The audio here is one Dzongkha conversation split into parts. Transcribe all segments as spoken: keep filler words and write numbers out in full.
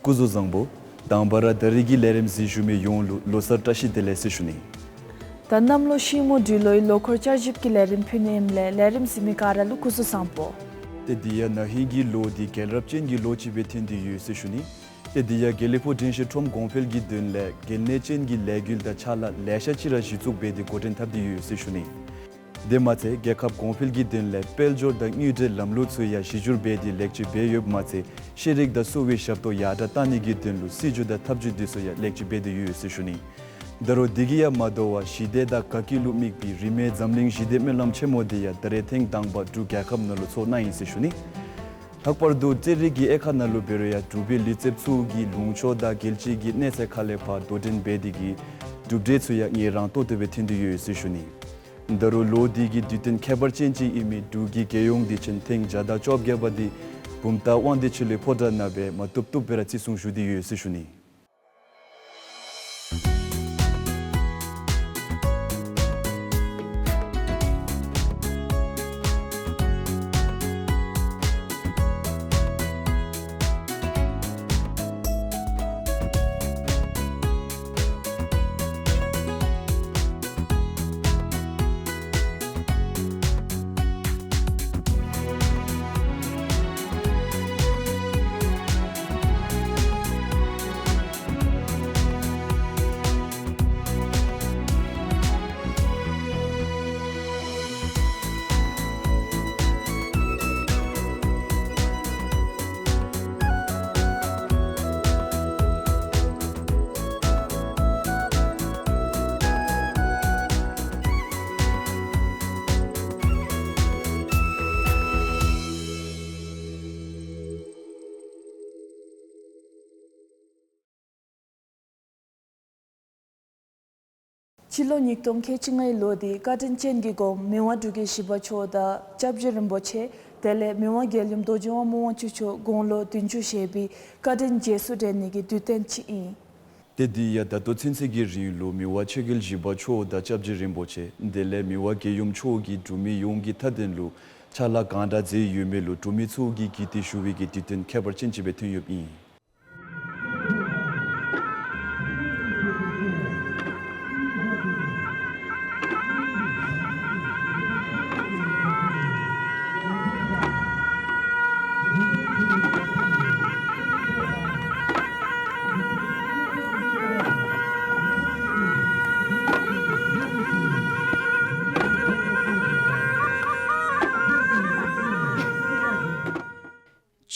སྐུ་གཟུགས་བཟང་པོ། དང་པ་ར་ད་རིས་ཀྱི་ལས་རིམ་གཟིགས་བཞུགས་མི་ཡོངས་ལུ་ལོ་གསར་བཀྲ་ཤིས་བདེ་ལེགས་ཟེར་ཞུ་ནི། ད་གནམ་ལོ་ཤིང་མོ་སྦྲུལ་ལོའི་ལོ་འཁོར་བསྐྱར་ཞིབ་ཀྱི་ལས་རིམ་ཕུལ་ནི་ཨིནམ་ལས་ལས་རིམ་གཟིགས་མི་ག་ར་ལུ་སྐུ་གཟུགས་བཟང་པོ། ཏེ་འདི་ཡང་ན་ཧིང་གི་ལོ་འདི་རྒྱལ་རབས་ཅན་གྱི་ལོ་ཅིག་སྦེ་ཐོན་ཏེ་ཡོད་ཟེར་ཞུ་ནི། ཏེ་འདི་ཡང་དགེ་ལེགས་ཕུག་དྲན་ཤེས་ཁྲོམ་གོང་འཕེལ་གྱི་དོན་ལས་གལ་གནད་ཅན་གྱི་ལས་འགུལ་དང་ཕྱག་ལཱ་ལེ་ཤ་ཅིག་ར་གཞི་བཙུགས་འབད་དེ་འགོ་འདྲེན་འཐབ་སྟེ་ཡོད་ཟེར་ཞུ་ནི། དེ་མ་ཚད་རྒྱལ་ཁབ་གོང་འཕེལ་གྱི་དོན་ལས་དཔལ་འབྱོར་དང་དངུལ་འབྲེལ་ལམ་ལུགས་ཚུ་ཡང་གཞི་བསྒྱུར་འབད་དེ་ལེགས་བཅོས་འབད་ཡོདཔ་མ་ཚད་ཤེས་རིག་དང་གསོ་བའི་ཞབས་ཏོག་ཡར་དྲག་གཏང་ནི་གི་དོན་ལུ་སྲིད་བྱུས་དང་ཐབས་བྱུས་འདི་ཚུ་ཡང་ལེགས་བཅོས་འབད་དེ་ཡོད་ཟེར་ཞུ་ནི། ད་རུང་འདི་གིས་ཡང་མ་དོ་བར་ཞི་བདེ་དང་དགའ་སྐྱིད་ལུ་དམིགས་པའི་རིས་མེད་འཛམ་གླིང་ཞི་བདེ་སྨོན་ལམ་ཆེན་མོ་འདི་ཡང་ད་རེས་ཐེངས་དང་པ་འབྲུག་རྒྱལ་ཁབ་ནང་ལུ་ཚོགས་གནང་ཡི་ཟེར་ཞུ་ནི། ལྷག་པར་དུ་རྩེད་རིགས་ཀྱི་དབྱེ་ཁག་ནང་ལུ་འབད་རུང་ཡང་འབྲུག་པའི་ལུས་རྩལཔ་ཚུ་གིས་ལུང་ཕྱོགས་དང་རྒྱལ་སྤྱི་གི་གནས་ཚད་ཁ་ལས་ཕར་དོ་འགྲན་འབད་དེ་གིས་གྲུབ་འབྲས་ཚུ་ཡང་ངེས་རང་ཏོག་ཏོ་སྦེ་ཐོན་ཏེ་ཡོད་ཟེར་ཞུ་ནི། ད་རུང་ལོ་འདི་གི་དུས་སྟོན་ཁྱད་པར་ཅན་ཅིག་ཨིན་མི་འབྲུག་གི་རྒྱལ་ཡོངས་དུས་ཆེན་ཐེངས་བརྒྱ་དང་བཅོ་བརྒྱད་པ་འདི་བུམ་ཐང་དབང་འདུས་ཆོས་གླིང་ཕོ་བྲང་ནང་སྦེ་མ་བཏུབ་བཏུབ་སྦེ་ར་བརྩི་སྲུང་ཞུ་སྟེ་ཡོད་ཟེར་ཞུ་ནི། སྤྱི་ལོ་ཉིས་སྟོང་ཁལ་གཅིག་ལྔའི་ལོ་འདི་བཀའ་དྲིན་ཅན་གྱི་སྒོམ་མི་དབང་འབྲུག་རྒྱལ་བཞི་པ་མཆོག་དང་སྐྱབས་རྗེ་རིན་པོ་ཆེ་དེ་ལས་མི་དབང་རྒྱལ་ཡུམ་རྡོ་རྗེ་དབང་མོ་དབང་ཕྱུག་མཆོག་དགུང་ལོ་བདུན་ཅུ་བཞེས་པའི་བཀའ་དྲིན་རྗེས་སུ་དྲན་ནི་གི་དུས་སྟོན་ཅིག་ཨིན། ཏེ་འདི་ཡང་ད་ལྟོ་ཚུན་ཚོད་ཀྱི་རིང་ལུ་མི་དབང་ཆོས་རྒྱལ་བཞི་པ་མཆོག་དང་སྐྱབས་རྗེ་རིན་པོ་ཆེ་དེ་ལས་མི་དབང་རྒྱལ་ཡུམ་མཆོག་གིས་འབྲུག་མི་ཡོངས་ཀྱི་མཐའ་དོན་ལུ་ཕྱག་ལཱ་གང་དྲག་མཛད་ཡོད་མི་ལུ་འབྲུག་མི་ཚུ་གིས་གུས་བཏུད་ཞུ་བའི་གི་དུས་སྟོན་ཁྱད་པར་ཅན་ཅིག་སྦེ་ཐོན་ཡོདཔ་ཨིན།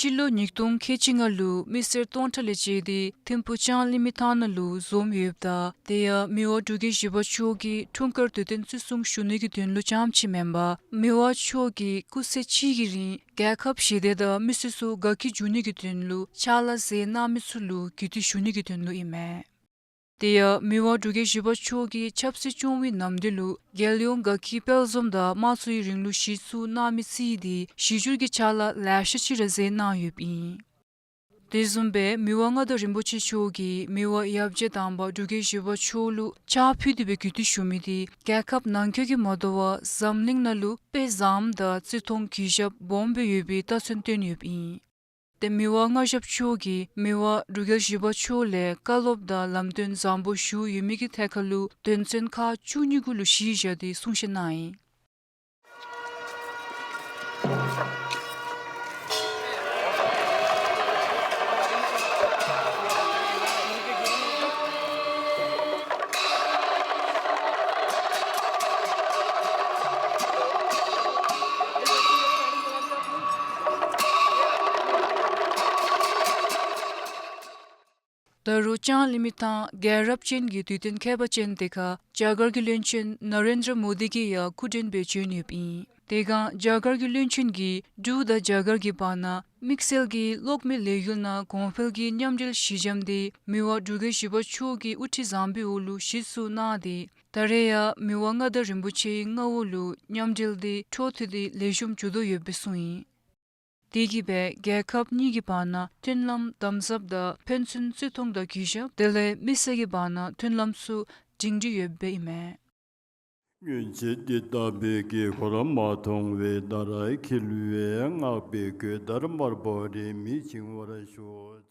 སྤྱི་ལོ་ཉིས་སྟོང་ཁལ་གཅིག་ལྔ་ལུ་མི་སེར་སྟོང་ཕྲག་ལས་བཅད་དེ་ཐིམ་ཕུག་ལྕང་གླིང་མི་ཐང་ནང་ལུ་འཛོམས་ཡོདཔ་ད་དེ་ཡང་མི་དབང་འབྲུག་རྒྱལ་བཞི་པ་མཆོག་གི་འཁྲུངས་སྐར་དུས་སྟོན་བརྩི་སྲུང་ཞུ་ནི་གི་དོན་ལུ་ཙམ་ཅིག་མེན་པར་མི་དབང་མཆོག་གི་སྐུ་ཚེ་གཅིག་གི་རིང་རྒྱལ་ཁབ་ཞི་བདེ་དང་མི་སེར་ཚུ་དགའ་སྐྱིད་འབྱུང་ནི་གི་དོན་ལུ་ཕྱག་ལཱ་མཛད་གནང་མི་ཚུ་ལུ་གུས་བཏུད་ཞུ་ནི་གི་དོན་ལུ་ཨིན་མས། དེ་ཡང་མི་དབང་འབྲུག་རྒྱལ་བཞི་པ་མཆོག་གིས་ཆབ་སྲིད་སྐྱོང་བའི་ནམ་དུས་ལུ་རྒྱལ་ཡོངས་དགའ་སྐྱིད་དཔལ་འཛོམས་དང་དམངས་གཙོའི་རིང་ལུགས་གཞི་བཙུགས་གནང་མི་རྩིས་ཏེ་གཞི་བསྒྱུར་གྱི་ཕྱག་ལཱ་ལེ་ཤ་ཅིག་ར་མཛད་གནང་ཡོདཔ་ཨིན། དེ་བཟུམ་སྦེ་མི་དབང་མངའ་བདག་རིན་པོ་ཆེ་མཆོག་གིས་མི་དབང་ཡབ་རྗེ་དམ་པ་འབྲུག་རྒྱལ་བཞི་པ་མཆོག་ལུ་ཕྱག་ཕུལ་ཏེ་སྦེ་གུས་བཏུད་ཞུ་མི་དེ་རྒྱལ་ཁབ་ནང་འཁོད་ཀྱི་མ་དོ་བར་འཛམ་གླིང་ནང་ལུ་དཔེ་བཟང་དང་བརྩི་མཐོང་གུས་ཞབས་སྦོམ་སྦེ་ཡོད་པའི་རྟགས་མཚན་སྟོན་ཡོདཔ་ཨིན། ཏེ་མི་དབང་མངའ་ཞབས་མཆོག་གིས་མི་དབང་འབྲུག་རྒྱལ་བཞི་པ་མཆོག་ལས་བཀའ་སློབ་དང་ལམ་སྟོན་བཟང་པོ་ཞུ་ཡོད་མི་གི་ཐད་ཁར་ལུ་དོན་ཚན་ཁག་བཅུ་གཉིས་གུ་ལུ་གཞི་བཞག་སྟེ་གསུང་བཤད་གནང་ཡི། ད་རུང་ལྕང་གླིང་མི་ཐང་རྒྱལ་རབས་ཅན་གྱི་དུས་སྟོན་ཁྱད་པར་ཅན་དེ་ཁར་རྒྱ་གར་གྱི་བློན་ཆེན་ན་རེན་དྲ་མོ་དི་གིས་ཡང་སྐུ་མགྲོན་སྦེ་བྱོན་ཡོདཔ་ཨིན། དེ་སྒང་རྒྱ་གར་གྱི་བློན་ཆེན་གྱིས་འབྲུག་དང་རྒྱ་གར་གྱི་བར་ན་དམིགས་བསལ་གྱིས་གློག་མེ་ལས་འགུལ་ནང་གོང་འཕེལ་གྱི་མཉམ་འབྲེལ་གཞི་འགྱམ་དེ་མི་དབང་འབྲུག་རྒྱལ་བཞི་པ་མཆོག་གི་དབུ་ཁྲིད་བཟང་པོའི་འོག་ལུ་གཞི་བཙུགས་གནང་སྟེ་ད་རེས་ཡང་མི་དབང་མངའ་བདག་རིན་པོ་ཆེའི་མངའ་འོག་ལུ་མཉམ་འབྲེལ་དེ་འཕྲོ་མཐུད་དེ་ལེགས་ཤོམ་འགྱོ་དོ་ཡོདཔ་སྦེ་གསུངས་ཡི། དེ་གིས་སྦེ་རྒྱལ་ཁབ་གཉིས་ཀྱི་བར་ན་མཐུན་ལམ་དམ་ཟབ་དང་ཕན་ཚུན་བརྩི་མཐོང་དང་གུས་ཞབས་དེ་ལས་མི་སེར་གྱི་བར་ན་མཐུན་ལམ་ཚུ་སྒྲིང་སྒྲི་ཡོདཔ་སྦེ་ཨིན་མས། སྔོན་ཆད་འདི་ལྟ་བུའི་དཀྱིལ་འཁོར་མ་མཐོང་བས་བརྡར་འཁྱིལ་བའི་སྔགས་པའི་གོས་དར་དམར་པོ་རེ་མི་འཆིང་བར་ཤོག།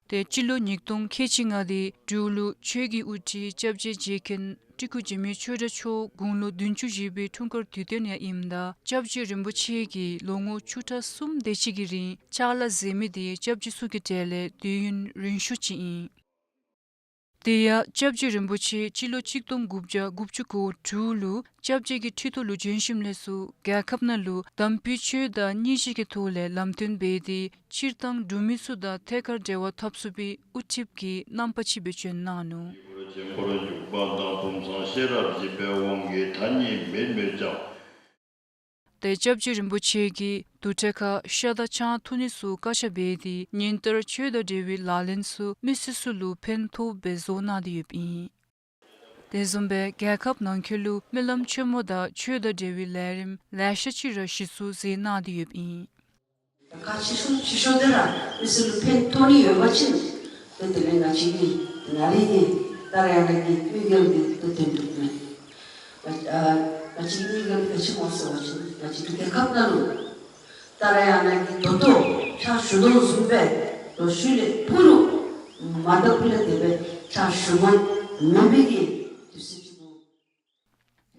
ཏེ་སྤྱི་ལོ་ཉིས་སྟོང་ཁལ་གཅིག་ལྔ་དེ་འབྲུག་ལུ་ཆོས་ཀྱི་དབུ་ཁྲིད་སྐྱབས་རྗེ་རྗེ་མཁན་སྤྲུལ་སྐུ་འཇིགས་མེད་ཆོས་གྲགས་མཆོག་དགུང་ལོ་བདུན་ཅུ་བཞེས་པའི་འཁྲུངས་སྐར་དུས་སྟོན་ཡང་ཨིནམ་ད་སྐྱབས་རྗེ་རིན་པོ་ཆེ་གིས་ལོ་ངོ་བཅུ་ཕྲག་གསུམ་དེ་ཅིག་གི་རིང་ཕྱག་ལཱ་མཛད་མི་དེ་སྐྱབས་རྗེ་ཚུ་གི་གྲས་ལས་དུས་ཡུན་རིང་ཤོས་ཅིག་ཨིན། དེ་ཡང་སྐྱབས་རྗེ་རིན་པོ་ཆེ་སྤྱི་ལོ་ཆིག་སྟོང་དགུ་བརྒྱ་དགུ་བཅུ་གོ་དྲུག་ལུ་སྐྱབས་རྗེ་གི་ཁྲི་ཐོག་ལུ་བྱོན་ཞིནམ་ལས་ཚུར་རྒྱལ་ཁབ་ནང་ལུ་དམ་པའི་ཆོས་དང་སྙིང་རྗེ་གི་ཐོག་ལས་ལམ་སྟོན་འབད་དེ་སྤྱིར་བཏང་འབྲུག་མི་ཚུ་དང་ཐད་ཀར་འབྲེལ་བ་འཐབ་ཚུགས་པའི་དབུ་ཁྲིདཔ་གི་རྣམ་པ་ཅིག་སྦེ་བྱོན་གནང་ནུག། ཆེན་པོར་འཇུག་པ་དང་བུམ་བཟང་ཤེས་རབ་བཞི་པའི་དབང་གིས་ཐ་སྙད་མེད་མོད་ཀྱང་། ཏེ་སྐྱབས་རྗེ་རིན་པོ་ཆེ་གིས་དུར་ཁྲོད་ཁར་ཤ་དང་ཆང་འཐུང་ནི་ཚུ་བཀག་ཆ་འབད་དེ་ཉིན་ལྟར་ཆོས་དང་འབྲེལ་བའི་ལག་ལེན་ཚུ་མི་སེར་ཚུ་ལུ་ཕན་ཐོགས་སྦེ་བཟོ་གནང་སྟེ་ཡོདཔ་ཨིན། དེ་བཟུམ་སྦེ་རྒྱལ་ཁབ་ནང་འཁོད་ལུ་སྨོན་ལམ་ཆེན་མོ་དང་ཆོས་དང་འབྲེལ་བའི་ལས་རིམ་ལེ་ཤ་ཅིག་ར་གཞི་བཙུགས་མཛད་གནང་སྟེ་ཡོདཔ་ཨིན། གལ་ཆེ་ཤོས་ཆེ་ཤོས་དེ་ར་མི་སེར་ལུ་ཕན་ཐོགས་ནི་ཡོད་པ་ཅིན་ཏེ་དེ་ལས་ང་བཅས་ཀྱིས་ང་རའི་གི་ད་རེས་ཡང་ང་གིས་དམིགས་ཡུལ་འདི་ཏེ་དོན་གྲུབ་མས། ང་ཨ་ང་བཅས་དམིགས་ཡུལ་ག་ཅི་སྨོ་ཟེར་བ་ཅིན་ང་བཅས་རྒྱལ་ཁབ་ནང་ལུ་ད་རེས་ཡང་ང་གིས་ད་ལྟོ་ཕྱག་ཞུ་དོ་བཟུམ་སྦེ་ལོ་ཤུལ་ལས་ཕུ་ནུ་མ་འདྲཝ་ལས་དེ་སྦེ་ཕྱག་ཞུ་མ་མེད་པའི་གི་དུས་ཚོད་ཅིག་འདུག།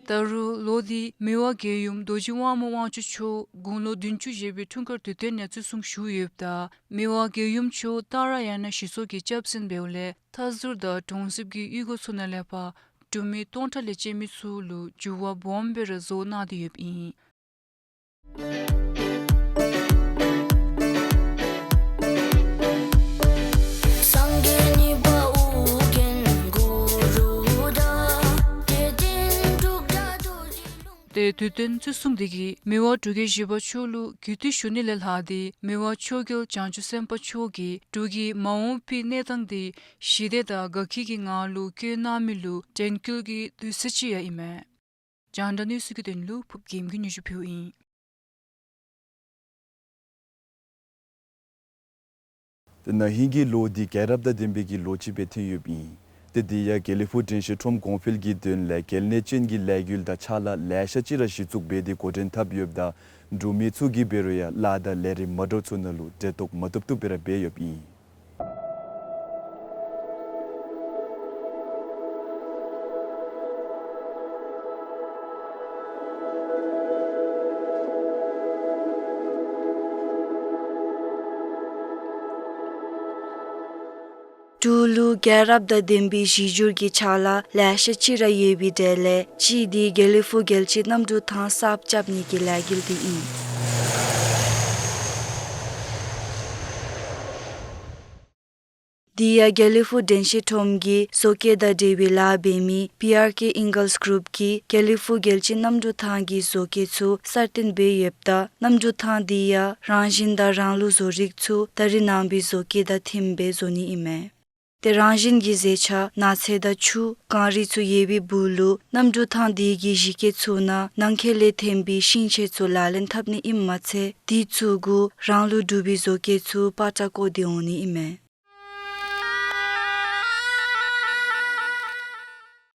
ད་རུང་ལོ་འདི་མི་དབང་རྒྱལ་ཡུམ་རྡོ་རྗེ་དབང་མོ་དབང་ཕྱུག་མཆོག་དགུང་ལོ་བདུན་ཅུ་བཞེས་པའི་འཁྲུངས་སྐར་དུས་སྟོན་ཡང་བརྩི་སྲུང་ཞུ་ཡོདཔ་ད་མི་དབང་རྒྱལ་ཡུམ་མཆོག་ཏཱ་ར་ཡ་ན་གཞི་ཚོགས་ཀྱི་སྐྱབས་མགོན་འབདཝ་ལས་མཐའ་ཟུར་དང་གྲོང་གསེབ་ཀྱི་གཡུས་སྒོ་ཚུ་ནང་ལས་ཕར་འབྲུག་མི་སྟོང་ཕྲག་ལས་བཅད་མི་ཚུ་ལུ་འགྱུར་བ་སྦོམ་སྦེ་ར་བཟོ་གནང་སྟེ་ཡོདཔ་ཨིན། ཏེ་དུས་སྟོན་བརྩི་སྲུང་འདི་གིས་མི་དབང་འབྲུག་རྒྱལ་བཞི་པ་མཆོག་ལུ་གུས་བཏུད་ཞུ་ནི་ལས་ལྷག་སྟེ་མི་དབང་མཆོག་གིས་བྱང་ཆུབ་སེམས་དཔའ་མཆོག་གིས་འབྲུག་གི་མ་འོངས་པའི་གནས་སྟངས་འདི་ཞི་བདེ་དང་དགའ་སྐྱིད་ཀྱི་ངང་ལུ་བཀོད་གནང་མི་ལུ་དྲན་སྐུལ་གྱི་དུས་ཚོད་ཅིག་ཡང་ཨིན་མས། རྒྱང་བསྒྲགས་གནས་ཚུལ་གྱི་དོན་ལུ་ཕུརབ་རྒྱལམོ་གིས་སྙན་ཞུ་ཕུལཝ་ཨིན། ཏེ་ན་ཧིང་གི་ལོ་འདི་རྒྱལ་རབས་དང་ལྡན་པའི་གི་ལོ་ཅིག་སྦེ་ཐོན་ཡོདཔ་ཨིན། ཏེ་དེ་ཡང་དགེ་ལེགས་ཕུག་དྲན་ཤེས་ཁྲོམ་གོང་འཕེལ་གྱི་དོན་ལས་གལ་གནད་ཅན་གྱི་ལས་འགུལ་དང་ཕྱག་ལཱ་ལེ་ཤ་ཅིག་ར་གཞི་བཙུགས་འབད་དེ་འགོ་འདྲེན་འཐབ་ཡོདཔ་ད་འབྲུག་མི་ཚུ་གིས་འབད་རུང་ཡང་ལཱ་དང་ལས་རིམ་མ་འདྲཝ་ཚུ་ནང་ལུ་འབྲེལ་གཏོགས་མ་བཏུབ་བཏུབ་སྦེ་ར་འབད་ཡོདཔ་ཨིན། འབྲུག་ལུ་རྒྱལ་རབས་དང་ལྡན་པའི་གཞི་འགྱུར་གྱི་ཕྱག་ལཱ་ལེ་ཤ་ཅིག་ར་ཡོད་པའི་གྲས་ལས་གཅིག་འདི་དགེ་ལེགས་ཕུག་རྒྱལ་སྤྱིའི་གནམ་གྲུ་ཐང་གསརཔ་རྐྱབ་ནི་གི་ལས་འགུལ་འདི་ཨིན། དེ་ཡང་དགེ་ལེགས་ཕུག་དྲན་ཤེས་ཁྲོམ་གྱི་བཟོ་བཀོད་དང་འབྲེལ་བའི་ལཱ་འབད་མི་པི་ཨར་ཀེ་ཨིང་གཱལསི་གུ་རུབ་ཀྱིས་དགེ་ལེགས་ཕུག་རྒྱལ་སྤྱིའི་གནམ་གྲུ་ཐང་གི་བཟོ་བཀོད་ཚུ་གསར་བཏོན་འབད་ཡོདཔ་ད་གནམ་གྲུ་ཐང་དེ་ཡང་རང་བཞིན་དང་རང་ལུགས་བཟོ་རིག་ཚུ་ད་རེས་ནངས་པའི་བཟོ་བཀོད་དང་མཐུནམ་སྦེ་བཟོ་ནི་ཨིན་མས། ཏེ་རང་བཞིན་གྱི་བཟའ་ཆས་ནགས་ཚལ་དང་ཆུ་གངས་རི་ཚུ་ཡོད་པའི་སྦུག་ལུ་གནམ་གྲུ་ཐང་དེ་གི་གཞི་བཀོད་ཚུ་ནང་ནང་འཁོད་ལས་ཐོན་པའི་ཤིང་ཆས་ཚུ་ལག་ལེན་འཐབ་ནི་ཨིནམ་མ་ཚད་དེ་ཚུ་གུ་རང་ལུགས་འབྲུག་པའི་བཟོ་བཀོད་ཚུ་པ་ཏྲ་བཀོད་དེ་འོང་ནི་ཨིན་མས།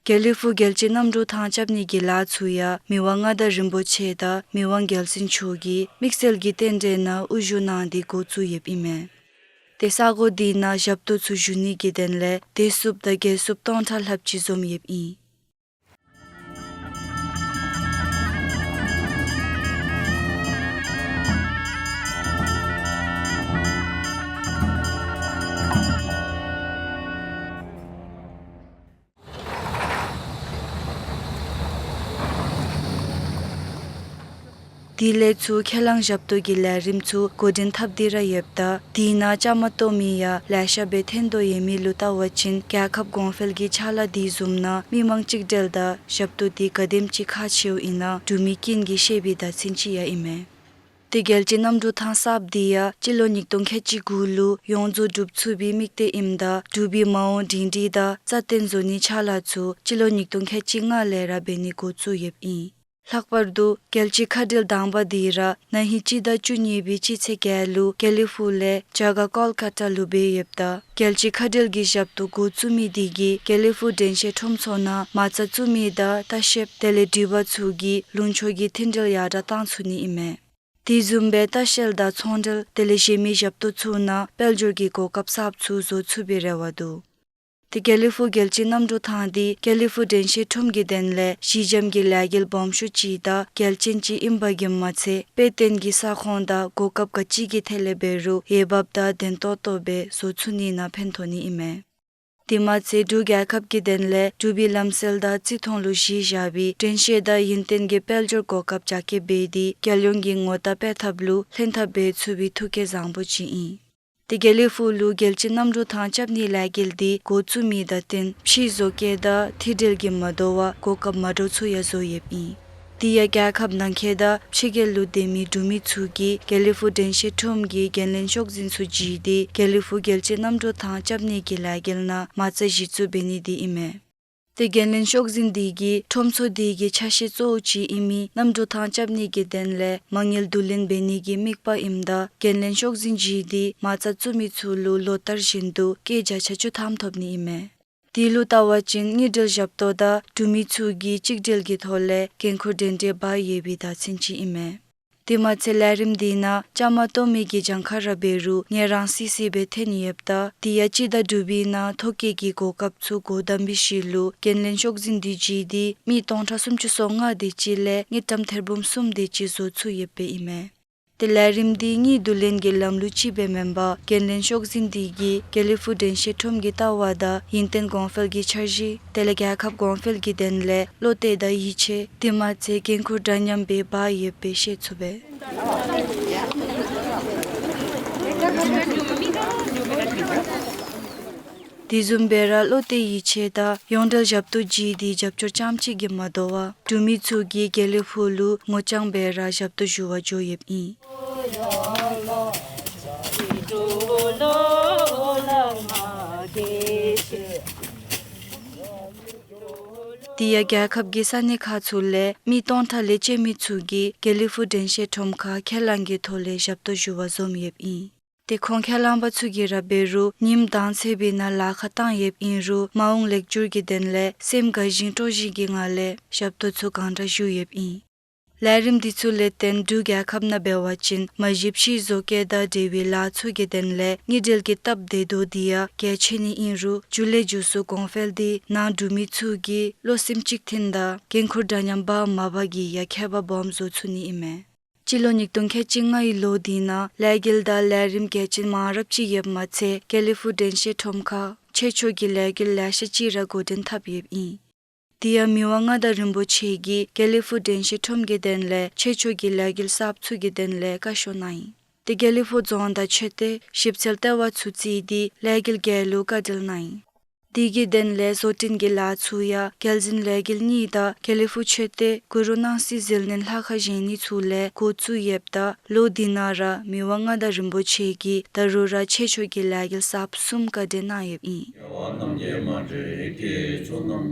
དགེ་ལེགས་ཕུག་རྒྱལ་སྤྱིའི་གནམ་གྲུ་ཐང་རྐྱབ་ནི་གི་ལཱ་ཚུ་ཡང་མི་དབང་མངའ་བདག་རིན་པོ་ཆེ་དང་མི་དབང་རྒྱལ་བཙུན་མཆོག་གིས་དམིགས་བསལ་གྱི་རྟེན་འབྲེལ་ནང་དབུ་བཞུགས་གནང་སྟེ་འགོ་བཙུགས་ཡོདཔ་ཨིན་མས། ཏེ་ས་གོ་དེ་ནང་ཞབས་ཏོག་ཚུ་ཞུ་ནི་གི་དོན་ལས་བདེ་སྲུངཔ་དང་རྒྱལ་སྲུངཔ་སྟོང་ཕྲག་ལྷགཔ་ཅིག་འཛོམས་ཡོདཔ་ཨིན། དེ་ལས་ཚུར་ཁས་བླངས་ཞབས་ཏོག་གི་ལས་རིམ་ཚུ་འགོ་འདྲེན་འཐབ་སྟེ་ར་ཡོདཔ་ད་དེ་ནང་བཅའ་མར་གཏོགས་མི་ཡང་ལེ་ཤ་སྦེ་ཐོན་དོ་ཡོད་མི་ལུ་བལྟ་བ་ཅིན་རྒྱལ་ཁབ་གོང་འཕེལ་གྱི་ཕྱག་ལཱ་དེ་བཟུམ་ནང་མི་མང་གཅིག་སྒྲིལ་དང་ཞབས་ཏོག་དེ་ག་དེམ་ཅིག་ཁག་ཆེཝ་ཨིན་ན་འབྲུག་མི་ཀུན་གྱིས་ཤེས་པའི་བརྡ་མཚོན་ཅིག་ཡང་ཨིན་མས། ཏེ་རྒྱལ་སྤྱིའི་གནམ་གྲུ་ཐང་གསརཔ་དེ་ཡང་སྤྱི་ལོ་ཉིས་སྟོང་ཁལ་གཅིག་དགུ་ལུ་ཡོངས་རྫོགས་གྲུབ་ཚུགས་པའི་དམིགས་གཏད་ཨིནམ་ད་འབྲུག་པའི་མ་འོངས་སྒྲིང་སྒྲིང་དང་རྩ་བརྟན་བཟོ་ནིའི་ཕྱག་ལཱ་ཚུ་སྤྱི་ལོ་ཉིས་སྟོང་ཁལ་གཅིག་ལྔ་ལས་ར་འབད་ནི་འགོ་བཙུགས་ཡོདཔ་ཨིན། ལྷག་པར་དུ་རྒྱལ་སྤྱིའི་མཁའ་འགྲུལ་དང་པ་དེ་ར་ན་ཧིང་སྤྱི་ཟླ་བཅུ་གཉིས་པའི་སྤྱི་ཚེས་བརྒྱད་ལུ་དགེ་ལེགས་ཕུག་ལས་རྒྱ་གར་ཀོལ་ཀ་ཏ་ལུ་འབད་ཡོདཔ་ད་རྒྱལ་སྤྱིའི་མཁའ་འགྲུལ་གྱི་ཞབས་ཏོག་འགོ་བཙུགས་མི་དེ་གིས་དགེ་ལེགས་ཕུག་དྲན་ཤེས་ཁྲོམ་ཚུ་ནང་མ་རྩ་བཙུགས་མི་དང་ལྟ་བཤལཔ་དེ་ལས་འགྲུལ་པ་ཚུ་གིས་ལུང་ཕྱོགས་ཀྱི་མཐུན་སྒྲིལ་ཡར་དྲག་གཏང་ཚུགས་ནི་ཨིན་མས། དེ་བཟུམ་སྦེ་ལྟ་བཤལ་དང་ཚོང་འབྲེལ་དེ་ལས་གཞན་མི་ཞབས་ཏོག་ཚུ་ནང་དཔལ་འབྱོར་གྱི་གོ་སྐབས་གསརཔ་ཚུ་བཟོ་ཚུགས་པའི་རེ་བ་འདུག། ཏེ་དགེ་ལེགས་ཕུག་རྒྱལ་སྤྱིའི་གནམ་གྲུ་ཐང་འདི་དགེ་ལེགས་ཕུག་དྲན་ཤེས་ཁྲོམ་གྱི་དོན་ལས་གཞི་འགྱམ་གྱི་ལས་འགུལ་སྦོམ་ཤོས་ཅིག་དང་གལ་ཆེན་ཅིག་ཨིན་པ་གིས་མ་ཚད་དཔེ་སྟོན་གྱི་ས་ཁོངས་དང་གོ་སྐབས་ག་ཅི་གི་ཐད་ལས་འབད་རུང་འོས་འབབ་དང་བདེན་ཏོག་ཏོ་སྦེ་བཟོ་ཚུགས་ནི་ནང་ཕན་ཐོགས་ནི་ཨིན་མས། དེ་མ་ཚད་འབྲུག་རྒྱལ་ཁབ་ཀྱི་དོན་ལས་འབྲུག་པའི་ལམ་སྲོལ་དང་རྩིས་མཐོང་ལུ་གཞི་བཞག་པའི་དྲན་ཤེས་དང་ཡུན་བརྟན་གྱི་དཔལ་འབྱོར་གོ་སྐབས་རྒྱ་སྐྱེད་འབད་དེ་རྒྱལ་ཡོངས་ཀྱི་ངོ་རྟགས་སྤེལ་ཐབས་ལུ་ལྷན་ཐབས་འབད་ཚུགས་པའི་ཐུགས་བསྐྱེད་བཟང་པོ་ཅིག་ཨིན། ཏེ་དགེ་ལེགས་ཕུག་ལུ་རྒྱལ་སྤྱིའི་གནམ་གྲུ་ཐང་རྐྱབ་ནིའི་ལས་འགུལ་འདི་འགོ་བཙུགས་མི་དང་བསྟུན་ཕྱིའི་བཟོ་བཀོད་དང་མཐུད་འབྲེལ་གྱིས་མ་དོ་བར་གོ་སྐབས་མ་འདྲཝ་ཚུ་ཡང་བཟོ་ཡོདཔ་ཨིན། དེ་ཡང་རྒྱལ་ཁབ་ནང་འཁོད་དང་ཕྱི་རྒྱལ་ལུ་སྡོད་མི་འབྲུག་མི་ཚུ་གིས་དགེ་ལེགས་ཕུག་དྲན་ཤེས་ཁྲོམ་གྱི་འགན་ལེན་ཤོག་འཛིན་ཚུ་བརྒྱུད་དེ་དགེ་ལེགས་ཕུག་རྒྱལ་སྤྱིའི་གནམ་གྲུ་ཐང་རྐྱབ་ནི་གི་ལས་འགུལ་ནང་མ་རྩ་གཞི་བཙུགས་འབད་ནི་འདི་ཨིན་མས། ཏེ་འགན་ལེན་ཤོག་འཛིན་འདི་གིས་ཁྲོམ་ཚོགས་འདི་གི་ཆ་ཤས་གཙོ་བོ་ཅིག་ཨིན་མི་གནམ་གྲུ་ཐང་རྐྱབ་ནི་གི་དོན་ལས་མ་དངུལ་བསྡུ་ལེན་འབད་ནི་གི་དམིགས་པ་ཨིནམ་ད་འགན་ལེན་ཤོག་འཛིན་བརྒྱུད་དེ་མ་རྩ་བཙུགས་མི་ཚུ་ལུ་ལོ་ལྟར་བཞིན་དུ་སྐྱེད་བརྒྱ་ཆ་བཅུ་ཐམ་ཐོབ་ནི་ཨིན་མས། དེ་ལུ་བལྟ་བ་ཅིན་དངུལ་འབྲེལ་ཞབས་ཏོག་དང་འབྲུག་མི་ཚུ་གིས་གཅིག་སྒྲིལ་གྱི་ཐོག་ལས་འགན་ཁུར་འདྲན་འདྲ་འབག་ཡོད་པའི་བརྡ་མཚོན་ཅིག་ཨིན་མས། དེ་མ་ཚད་ལས་རིམ་འདི་ནང་བཅའ་མར་གཏོགས་མི་གི་གྱངས་ཁ་ར་འབད་རུང་ངོས་རང་སི་སི་སྦེ་ཐོན་ཡོདཔ་ད་དེ་ཡང་སྤྱི་ཟླ་དྲུག་པའི་ནང་ཐོ་བཀོད་ཀྱི་གོ་སྐབས་ཚུ་འགོ་དམ་པའི་ཤུལ་ལུ་འགན་ལེན་ཤོག་འཛིན་འདི་བརྒྱུད་དེ་མི་སྟོང་ཕྲག་སུམ་ཅུ་སོ་ལྔ་དེ་ཅིག་ལས་དངུལ་ཀྲམ་ཐེར་འབུམ་གསུམ་དེ་ཅིག་བཟོ་ཚུགས་ཡོདཔ་ཨིན་མས། ཏེ་ལས་རིམ་འདི་དངུལ་བསྡུ་ལེན་གྱི་ལམ་ལུགས་ཅིག་སྦེ་མེན་པར་འགན་ལེན་ཤོག་འཛིན་འདི་གིས་དགེ་ལེགས་ཕུག་དྲན་ཤེས་ཁྲོམ་གྱི་ལྟ་བ་དང་ཡུན་བརྟན་གོང་འཕེལ་གྱི་འཆར་གཞི་དེ་ལས་རྒྱལ་ཁབ་གོང་འཕེལ་གྱི་དོན་ལས་བློ་གཏད་དང་ཡིད་ཆེས་དེ་མ་ཚད་འགན་ཁུར་འདྲ་མཉམ་སྦེ་འབག་ཡོདཔ་སྦེ་ཤེས་ཚུགས་པས། དེ་བཟུམ་སྦེ་ར་བློ་གཏད་ཡིད་ཆེས་དང་ཡོངས་འབྲེལ་ཞབས་ཏོག་བརྒྱུད་དེ་རྒྱབ་སྐྱོར་རྐྱངམ་གཅིག་གིས་མ་དོ་བར་འབྲུག་མི་ཚུ་གིས་དགེ་ལེགས་ཕུག་ལུ་ངོ་རྐྱང་སྦེ་ར་ཞབས་ཏོག་ཞུ་བར་འགྱོ་ཡོདཔ་ཨིན། དེ་ཡང་རྒྱལ་ཁབ་ཀྱི་ས་གནས་ཁག་ཚུ་ལས་མི་སྟོང་ཕྲག་ལས་བཅད་མི་ཚུ་གིས་དགེ་ལེགས་ཕུག་དྲན་ཤེས་ཁྲོམ་ཁར་ཁས་བླངས་ཀྱི་ཐོག་ལས་ཞབས་ཏོག་ཞུ་བར་འཛོམས་ཡོདཔ་ཨིན། ཏེ་ཁོང་ཁས་བླངས་པ་ཚུ་གིས་ར་འབད་རུང་ཉིནམ་དང་ཚེས་པའི་ནང་ལཱ་ཁག་བཏང་ཡོདཔ་ཨིན་རུང་མ་འོངས་ལེགས་འགྱུར་གྱི་དོན་ལས་སེམས་དགའ་བཞིན་སྤྲོ་བཞིན་གྱི་ངང་ལས་ཞབས་ཏོག་ཚུ་གང་དྲག་ཞུ་ཡོདཔ་ཨིན། ལས་རིམ་འདི་ཚུ་ལས་བརྟེན་འབྲུག་རྒྱལ་ཁབ་ནང་འབད་བ་ཅིན་མ་གཞི་ཕྱིའི་བཟོ་བཀོད་དང་འབྲེལ་བའི་ལཱ་ཚུ་གི་དོན་ལས་དངུལ་འབྲེལ་གྱི་སྟབས་བདེ་ཏོག་ཏོ་འདི་ཡང་གལ་ཆེ་ནི་ཨིན་རུང་མཇུག་ལས་མཇུག་སུ་གོང་འཕེལ་འདི་ནང་འབྲུག་མི་ཚུ་གིས་བློ་སེམས་གཅིག་མཐུན་དང་འགན་ཁུར་འདྲ་མཉམ་འབག་མ་འབག་གི་ཡང་ཁྱད་པར་སྦོམ་བཟོ་ཚུགས་ནི་ཨིན་མས། སྤྱི་ལོ་ཉིས་སྟོང་ཁལ་གཅིག་ལྔའི་ལོ་འདི་ནང་ལས་འགུལ་དང་ལས་རིམ་གལ་ཆེན་མང་རབས་ཅིག་ཡོདཔ་མ་ཚད་དགེ་ལེགས་ཕུག་དྲན་ཤེས་ཁྲོམ་ཁར་ཆོས་ཕྱོགས་ཀྱི་ལས་འགུལ་ལེ་ཤ་ཅིག་ར་འགོ་འདྲེན་འཐབ་ཡོདཔ་ཨིན། དེ་ཡང་མི་དབང་མངའ་བདག་རིན་པོ་ཆེ་གིས་དགེ་ལེགས་ཕུག་དྲན་ཤེས་ཁྲོམ་གྱི་དོན་ལས་ཆོས་ཕྱོགས་ཀྱི་ལས་འགུལ་གསརཔ་ཚུ་གི་དོན་ལས་བཀའ་ཤོག་གནང་ཡི། ཏེ་དགེ་ལེགས་ཕུག་རྫོང་དང་ཆོས་སྡེ་ཞིབ་འཚོལ་ལྟེ་བ་ཚུ་བརྩིས་ཏེ་ལས་འགུལ་བརྒྱད་ལུ་བཀའ་འདྲི་གནང་ཡི། དེ་གི་དོན་ལས་བཟོ་སྐྲུན་གྱི་ལཱ་ཚུ་ཡང་རྒྱལ་འཛིན་ལས་འགུལ་གཉིས་དང་དགེ་ལེགས་ཕུག་ཆོས་སྡེ་གུ་རུ་སྣང་སྲིད་ཟིལ་གནོན་ལྷ་ཁང་བཞེངས་ནི་ཚུ་ལས་འགོ་བཙུགས་ཡོདཔ་ད་ལོ་འདི་ནང་ར་མི་དབང་མངའ་བདག་རིན་པོ་ཆེ་གིས་ད་རུང་ར་ཆོས་ཕྱོགས་ཀྱི་ལས་འགུལ་གསརཔ་གསུམ་བཀའ་འདྲི་གནང་ཡོདཔ་ཨིན།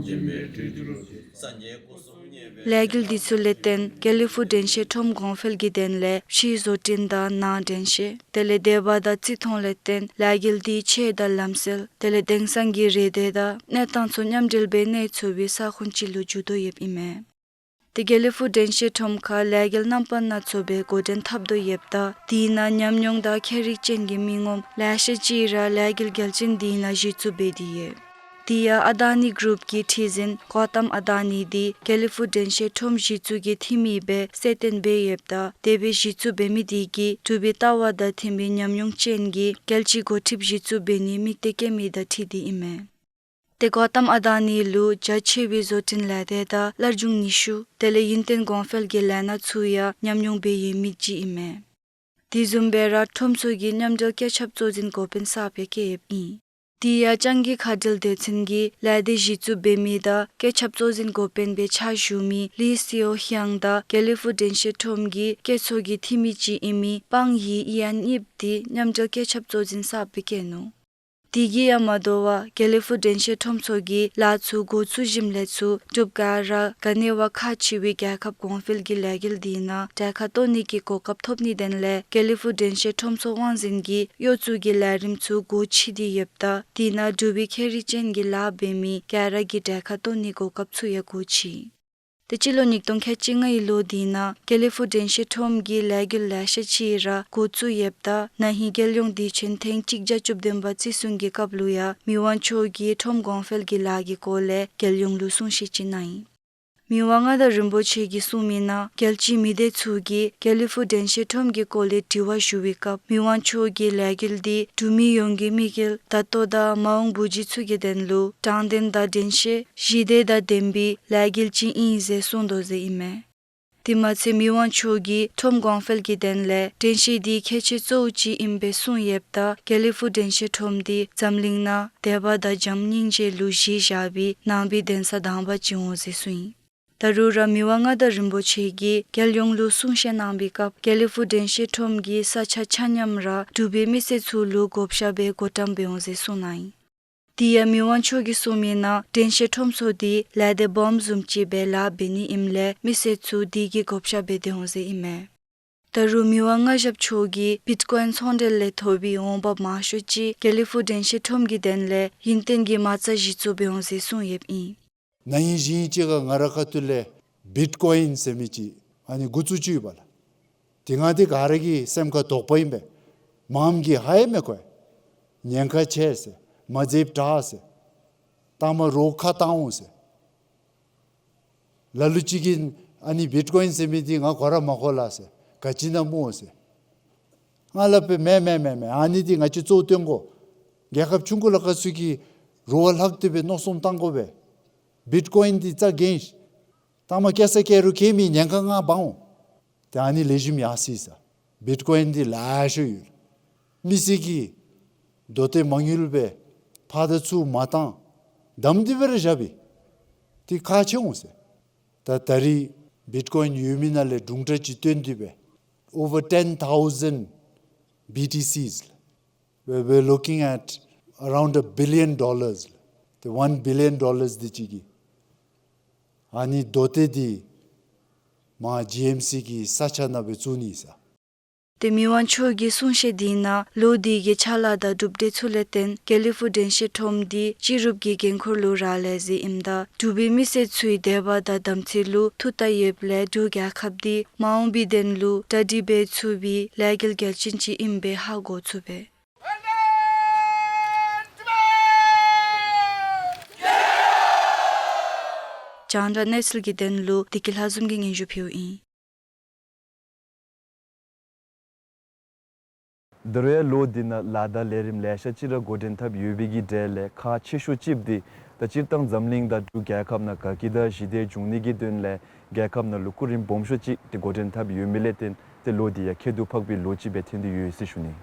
ལས་འགུལ་འདི་ཚུ་ལས་བརྟེན་དགེ་ལེགས་ཕུག་དྲན་ཤེས་ཁྲོམ་གོང་འཕེལ་གྱི་དོན་ལས་ཕྱིའི་བཟོ་སྐྲུན་དང་ནང་དྲན་ཤེས་དེ་ལས་སྡོད་པ་དང་རྩིས་མཐོང་ལས་བརྟེན་ལས་འགུལ་འདི་ཆོས་དང་ལམ་སྲོལ་དེ་ལས་དེང་སང་གི་རེ་འདོད་དང་གནས་སྟངས་ཚུ་མཉམ་འབྲེལ་སྦེ་གནས་ཚུགས་པའི་ས་ཁོངས་ཅིག་ལུ་འགྱུར་དོ་ཡོདཔ་ཨིན་མས། ཏེ་དགེ་ལེགས་ཕུག་དྲན་ཤེས་ཁྲོམ་ཁར་ལས་འགུལ་རྣམ་པ་སྣ་ཚོགས་སྦེ་འགོ་འདྲེན་འཐབ་དོ་ཡོདཔ་ད་དེ་ནང་ཉམས་མྱོང་དང་མཁས་རིག་ཅན་གྱི་མི་ངོམ་ལེ་ཤ་ཅིག་ར་ལས་འགུལ་གལ་ཆེན་འདི་ནང་གཞི་བཙུགས་འབད་དེ་ཡོད། དེ་ཡང་ཨ་དཱ་ནི་གུ་རུབ་ཀྱི་ཁྲི་འཛིན་གོ་ཏམ་ཨ་དཱ་ནི་འདི་དགེ་ལེགས་ཕུག་དྲན་ཤེས་ཁྲོམ་གཞི་བཙུགས་ཀྱི་འཐུས་མི་སྦེ་གསལ་སྟོན་འབད་ཡོདཔ་ད་དེ་སྦེ་གཞི་བཙུགས་འབད་མི་དེ་གིས་འབྲུག་པའི་ལྟ་བ་དང་མཐུན་པའི་ཉམས་མྱོང་ཅན་གྱི་རྒྱལ་སྤྱིའི་འགོ་ཁྲིདཔ་གཞི་བཙུགས་འབད་ནིའི་དམིགས་གཏད་བསྐྱེད་མི་དང་འཁྲིལ་ཏེ་ཨིན་མས། ཏེ་གོ་ཏམ་ཨ་དཱ་ནི་ལུ་རྒྱ་ཆེ་བའི་བཟོ་སྐྲུན་ལས་སྡེ་དང་སླར་འབྱུང་ནུས་ཤུགས་དེ་ལས་ཡུན་བརྟན་གོང་འཕེལ་གྱི་ལས་སྣ་ཚུ་ཡང་ཉམས་མྱོང་འབད་ཡོད་མི་ཅིག་ཨིན་མས། དེ་བཟུམ་སྦེ་ར་ཁྲོམ་ཚོགས་ཀྱི་མཉམ་འབྲེལ་བཀོད་ཁྱབ་གཙོ་འཛིན་འགོ་དཔོན་གསརཔ་ཡང་བཀོད་ཡོདཔ་ཨིན། དེ་ཡང་ལྕང་གི་མཁའ་འགྲུལ་སྡེ་ཚན་གྱི་ལས་སྡེ་གཞི་བཙུགས་འབད་མི་དང་བཀོད་ཁྱབ་གཙོ་འཛིན་འགོ་དཔོན་སྦེ་ཕྱག་ཞུ་མི་ལི་སིའོ་ཧེང་དང་དགེ་ལེགས་ཕུག་དྲན་ཤེས་ཁྲོམ་གྱི་བཀོད་ཚོགས་ཀྱི་འཐུས་མི་ཅིག་ཨིན་མི་པང་ཡི་ཡན་གཉིསཔོ་འདི་མཉམ་འབྲེལ་བཀོད་ཁྱབ་གཙོ་འཛིན་གསརཔ་སྦེ་བཀོད་ནུག། དེ་གིས་ཡང་མ་དོ་བར་དགེ་ལེགས་ཕུག་དྲན་ཤེས་ཁྲོམ་ཚོགས་ཀྱིས་ལཱ་ཚུ་འགོ་བཙུགས་ཞིནམ་ལས་ཚུར་འབྲུགཔ་ག་ར་ག་ནི་བ་ཁག་ཆེ་བའི་རྒྱལ་ཁབ་གོང་འཕེལ་གྱི་ལས་འགུལ་འདི་ནང་གྲལ་ཁར་གཏོགས་ནི་གི་གོ་སྐབས་ཐོབ་ནིའི་དོན་ལས་དགེ་ལེགས་ཕུག་དྲན་ཤེས་ཁྲོམ་ཚོགས་དབང་འཛིན་གྱིས་གཡོག་བཙུགས་ཀྱི་ལས་རིམ་ཚུ་སྒོ་ཕྱེ་སྟེ་ཡོདཔ་ད་དེ་ནང་འབྲུག་པའི་མཁས་རིག་ཅན་གྱི་ལཱ་འབད་མི་ག་ར་གིས་གྲལ་ཁར་གཏོགས་ནིའི་གོ་སྐབས་ཚུ་ཡང་སྒོ་ཕྱེ། ཏེ་སྤྱི་ལོ་ཉིས་སྟོང་ཁལ་གཅིག་ལྔའི་ལོ་འདི་ནང་ཀེ་ལི་ཧྥུ་དྲན་ཤེས་ཁྲོམ་གྱི་ལས་འགུལ་ལེ་ཤ་ཅིག་ར་འགོ་བཙུགས་ཡོདཔ་ད་ན་ཧིང་རྒྱལ་ཡོངས་དུས་ཆེན་ཐེངས་གཅིག་བརྒྱ་བཅུ་བདུན་པ་བརྩི་སྲུང་གི་སྐབས་ལུ་ཡང་མི་དབང་མཆོག་གིས་ཁྲོམ་གོང་འཕེལ་གྱི་ལཱ་གི་སྐོར་ལས་རྒྱལ་ཡོངས་ལུ་གསུང་བཤད་ཅིག་གནང་ཡི། མི་དབང་མངའ་བདག་རིན་པོ་ཆེ་གིས་གསུངས་མི་ནང་རྒྱལ་སྤྱིའི་མི་སྡེ་ཚུ་གིས་ཀེ་ལི་ཧྥུ་དྲན་ཤེས་ཁྲོམ་གྱི་སྐོར་ལས་དྲི་བ་ཞུ་བའི་སྐབས་མི་དབང་མཆོག་གིས་ལས་འགུལ་འདི་འབྲུག་མི་ཡོངས་ཀྱི་དམིགས་ཡུལ་ད་ལྟོ་དང་མ་འོངས་བུ་བརྒྱུད་ཚུ་གི་དོན་ལུ་དྲང་བདེན་དང་དྲན་ཤེས་ཞི་བདེ་དང་ལྡན་པའི་ལས་འགུལ་ཅིག་ཨིན་ཟེར་གསུངས་དོ་ཟེར་ཨིན་མས། དེ་མ་ཚད་མི་དབང་མཆོག་གིས་ཁྲོམ་གོང་འཕེལ་གྱི་དོན་ལས་དྲན་ཤེས་འདི་ཁྱད་ཆོས་གཙོ་བོ་ཅིག་ཨིནམ་སྦེ་གསུངས་ཡོདཔ་ད་ཀེ་ལི་ཧྥུ་དྲན་ཤེས་ཁྲོམ་འདི་འཛམ་གླིང་ནང་དད་པ་དང་བྱམས་སྙིང་རྗེ་ལུ་གཞི་བཞག་པའི་ནང་པའི་གདན་ས་དང་པ་ཅིག་འོང་ཟེར་གསུངས་ཡི། ད་རུང་ར་མི་དབང་མངའ་བདག་རིན་པོ་ཆེ་གིས་རྒྱལ་ཡོངས་ལུ་གསུང་བཤད་གནང་བའི་སྐབས་ཀེ་ལི་ཧྥུ་དྲན་ཤེས་ཁྲོམ་གྱི་ས་ཆ་ཆ་མཉམ་ར་འབྲུག་པའི་མི་སེར་ཚུ་ལུ་བགོ་བཤའ་འབད་དགོ་བཀྲམ་སྦེ་འོང་ཟེར་གསུངས་གནང་ཡི། དེ་ཡང་མི་དབང་མཆོག་གིས་གསུངས་མི་ནང་དྲན་ཤེས་ཁྲོམ་ཚུ་འདི་ལས་སྡེ་སྦོམ་བཟུམ་ཅིག་སྦེ་ལཱ་འབད་ནི་ཨིནམ་ལས་མི་སེར་ཚུ་དེ་གི་བགོ་བཤའ་འབད་དེ་འོང་ཟེར་ཨིན་མས། ད་རུང་མི་དབང་མངའ་ཞབས་མཆོག་གིས་བིཊ་ཀོ་ཡིན་ཚོང་འབྲེལ་ལས་ཐོབ་པའི་འོང་འབབ་མང་ཤོས་ཅིག་ཀེ་ལི་ཧྥུ་དྲན་ཤེས་ཁྲོམ་གྱི་དོན་ལས་ཡུན་བརྟན་གྱི་མ་རྩ་གཞི་བཙུགས་འབད་འོང་ཟེར་གསུངས་ཡོདཔ་ཨིན། ན་ཧིང་ཞིང་ཅིག་ཁར་ང་རའི་ཁ་ཐུག་ལས་བིཊ་ཀོ་ཡིན་ཟེར་མི་ཅིག་ཨ་ནི་འགོ་བཙུགས་ཅི་ཡོད་པ་ལགས། དེ་ང་འདི་ག་ར་གི་སེམས་ཁར་དོགས་པ་ཨིན་པས། མངམ་གིས་ཧ་ཡང་མི་གོ་བས། ཉེན་ཁ་ཆེ་ཟེར། མ་འཛེམ་དྲག་ཟེར། ལྟག་མ་རོགས་ཁ་བཏང་འོང་ཟེར། ལ་ལུ་ཅིག་གིས་ཨ་ནི་བིཊ་ཀོ་ཡིན་ཟེར་མི་འདི་ང་གོ་ར་མ་གོ་ལགས་ཟེར། ག་ཅི་ཨིན་ན་སྨོ་ཟེར། ང་སླབ་པས་མེན་མེན་མེན་མེན། ཨ་ནི་འདི་ང་བཅས་གཙོ་བོ་སྟོན་དགོ། རྒྱལ་ཁབ་ཆུང་ཀུ་ལ་ཁ་ཚུད་ཀྱི་རོགས་ལྷག་སྟེ་སྦེ་མནོ་བསམ་བཏང་དགོ་པས། བིཊ་ཀོ་ཡིན་འདི་རྩ་འགེངས་ཤིག། ལྟག་མ་སྐྱེལ་ས་སྐྱེལ་རུང་སྐྱེལ་མི་ཉེན་ཁ་ང་འབག་འོང་། ཏེ་ཨ་ནི་ལེགས་ཤོམ་ཡར་སོ་ཡི་ཟེར། བིཊ་ཀོ་ཡིན་འདི་ལེ་ཤ་ཡོད། མི་སེར་གྱིས་མདོ་སྟོད་མ་དངུལ་སྦེ་ཕར་དང་ཚུར་མ་བཏང་། བསྡམས་ཏེ་སྦེ་ར་བཞག་པས། ཏེ་ཁག་ཆེ་འོང་ཟེར། ད་ད་རིས་བིཊ་ཀོ་ཡིན་ཡོད་མི་ནང་ལས་དྲུང་ཕྲག་གཅིག་བཏོན་ཏེ་སྦེ་over ten thousand B T Cs, we're, we're looking at around a billion dollars. ཏེ་one billion dollars འདི་ཅིག་གིས་ཨ་ནི་མདོ་སྟོད་འདི་མར་ཇི་ཨེམ་སི་གི་ས་ཆ་ནང་སྦེ་བཙུགས་ནི་ཟེར། ཏེ་མི་དབང་མཆོག་གི་གསུང་བཤད་འདི་ནང་ལོ་འདི་གི་ཕྱག་ལཱ་དང་གྲུབ་འབྲས་ཚུ་ལས་བརྟེན་ཀེ་ལི་ཧྥུ་དྲན་ཤེས་ཁྲོམ་འདི་སྤྱི་རུབ་ཀྱི་འགན་ཁུར་ལུ་རག་ལས་ཟེར་ཨིནམ་ད་འབྲུག་པའི་མི་སེར་ཚུའི་དད་པ་དང་དམ་ཚིག་ལུ་ཐུགས་བརྟག་ཡོདཔ་ལས་འབྲུག་རྒྱལ་ཁབ་འདི་མ་འོངས་པའི་དོན་ལུ་གྲ་སྒྲིག་འབད་ཚུགས་པའི་ལས་འགུལ་གལ་ཆེན་ཅིག་ཨིནམ་སྦེ་ཧ་གོ་ཚུགས་པས། རྒྱང་བསྒྲགས་གནས་ཚུལ་གྱི་དོན་ལུ་བདེ་སྐྱིད་ལྷ་འཛོམས་ཀྱིས་སྙན་ཞུ་ཕུལཝ་ཨིན། ད་རུང་ཡང་ལོ་འདི་ནང་ལཱ་དང་ལས་རིམ་ལེ་ཤ་ཅིག་ར་འགོ་འདྲེན་འཐབ་ཡོད་པའི་གི་གྲས་ལས་ཁག་ཆེ་ཤོས་ཅིག་འདི་ད་སྤྱིར་བཏང་འཛམ་གླིང་དང་འབྲུག་རྒྱལ་ཁབ་ནང་དགའ་སྐྱིད་དང་ཞི་བདེ་འབྱུང་ནི་གི་དོན་ལས་རྒྱལ་ཁབ་ནང་ལུ་སྐུ་རིམ་སྦོམ་ཤོས་ཅིག་འདི་འགོ་འདྲེན་འཐབ་ཡོད་མི་ལས་བརྟེན་ཏེ་ལོ་འདི་ཡང་ཁྱད་དུ་འཕགས་པའི་ལོ་ཅིག་སྦེ་ཐོན་ཏེ་ཡོད་ཟེར་ཞུ་ནི།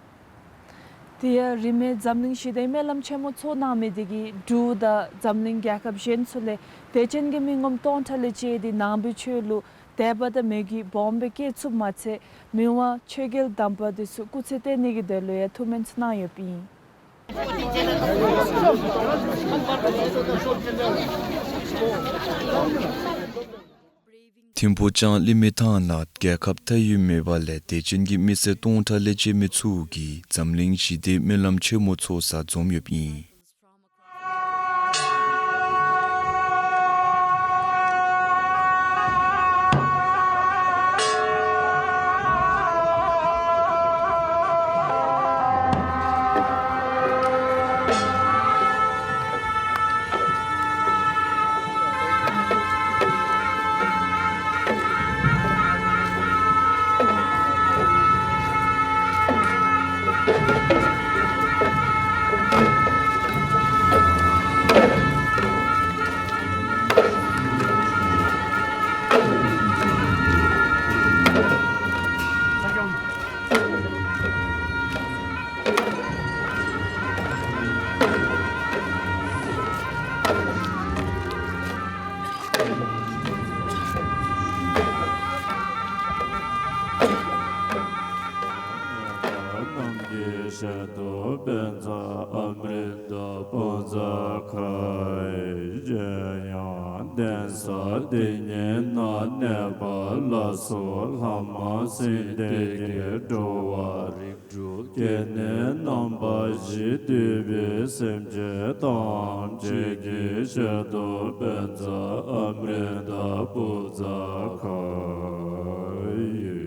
དེ་ཡང་རིས་མེད་འཛམ་གླིང་ཞི་བདེའི་སྨོན་ལམ་ཆེན་མོ་ཚོགས་གནང་མི་འདི་གིས་འབྲུག་དང་འཛམ་གླིང་རྒྱལ་ཁབ་གཞན་ཚུ་ལས་དད་ཅན་གྱི་མི་ངོམ་སྟོང་ཕྲག་ལས་བཅད་དེ་ནང་པའི་ཆོས་ལུ་དད་པ་དང་མོས་གུས་སྦོམ་སྦེ་བསྐྱེད་ཚུགསཔ་མ་ཚད་མི་དབང་ཆོས་རྒྱལ་དམ་པ་འདི་ཚུ་སྐུ་ཚེ་བརྟན་ནི་གི་དོན་ལུ་ཡང་ཐུགས་སྨོན་ཚུ་གནང་ཡོདཔ་ཨིན། ཐིམ་ཕུག་ལྕང་གླིང་མི་ཐང་ནང་རྒྱལ་ཁབ་མཐའ་དབུས་མེད་པ་ལས་དད་ཅན་གྱི་མི་སེར་སྟོང་ཕྲག་ལས་བཅད་མི་ཚུ་གིས་འཛམ་གླིང་ཞི་བདེའི་སྨོན་ལམ་ཆེན་མོ་ཚོགས་སར་འཛོམས་ཡོདཔ་ཨིན། གདན་ས་འདི་ཉིད་ན་གནས་པ་ལ་སོགས་ལྷ་མ་སྲིན་སྡེ་བརྒྱད་འགྲོ་བ་རིགས་དྲུག་སྐྱེ་གནས་རྣམ་པ་བཞི་འདུས་པའི་སེམས་ཅན་ཐམས་ཅད་ཀྱི་ཆེད་དུ་པཉྩ་ཨ་མྲྀ་ཏ་བུ་ཚ་ཁ་ཡོད།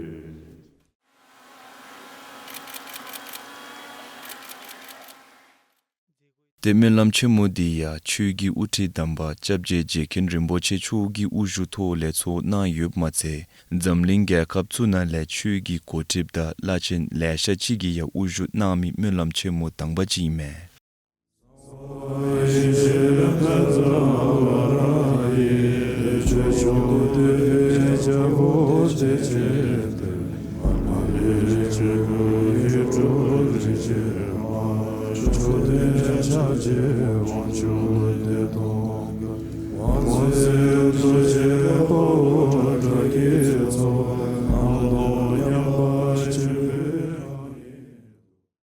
ཏེ་སྨོན་ལམ་ཆེན་མོ་འདི་ཡང་ཆོས་ཀྱི་དབུ་ཁྲིད་དམ་པ་སྐྱབས་རྗེ་རྗེ་མཁན་རིན་པོ་ཆེ་མཆོག་གི་དབུ་བཞུགས་ཐོག་ལས་ཚོགས་གནང་ཡོདཔ་མ་ཚད་འཛམ་གླིང་རྒྱལ་ཁབ་ཚུ་ནང་ལས་ཆོས་ཀྱི་འགོ་ཁྲིདཔ་དང་བླ་ཆེན་ལེ་ཤ་ཅིག་གིས་ཡང་དབུ་བཞུགས་གནང་མི་སྨོན་ལམ་ཆེན་མོ་དང་པ་ཅིག་ཨིན་མས།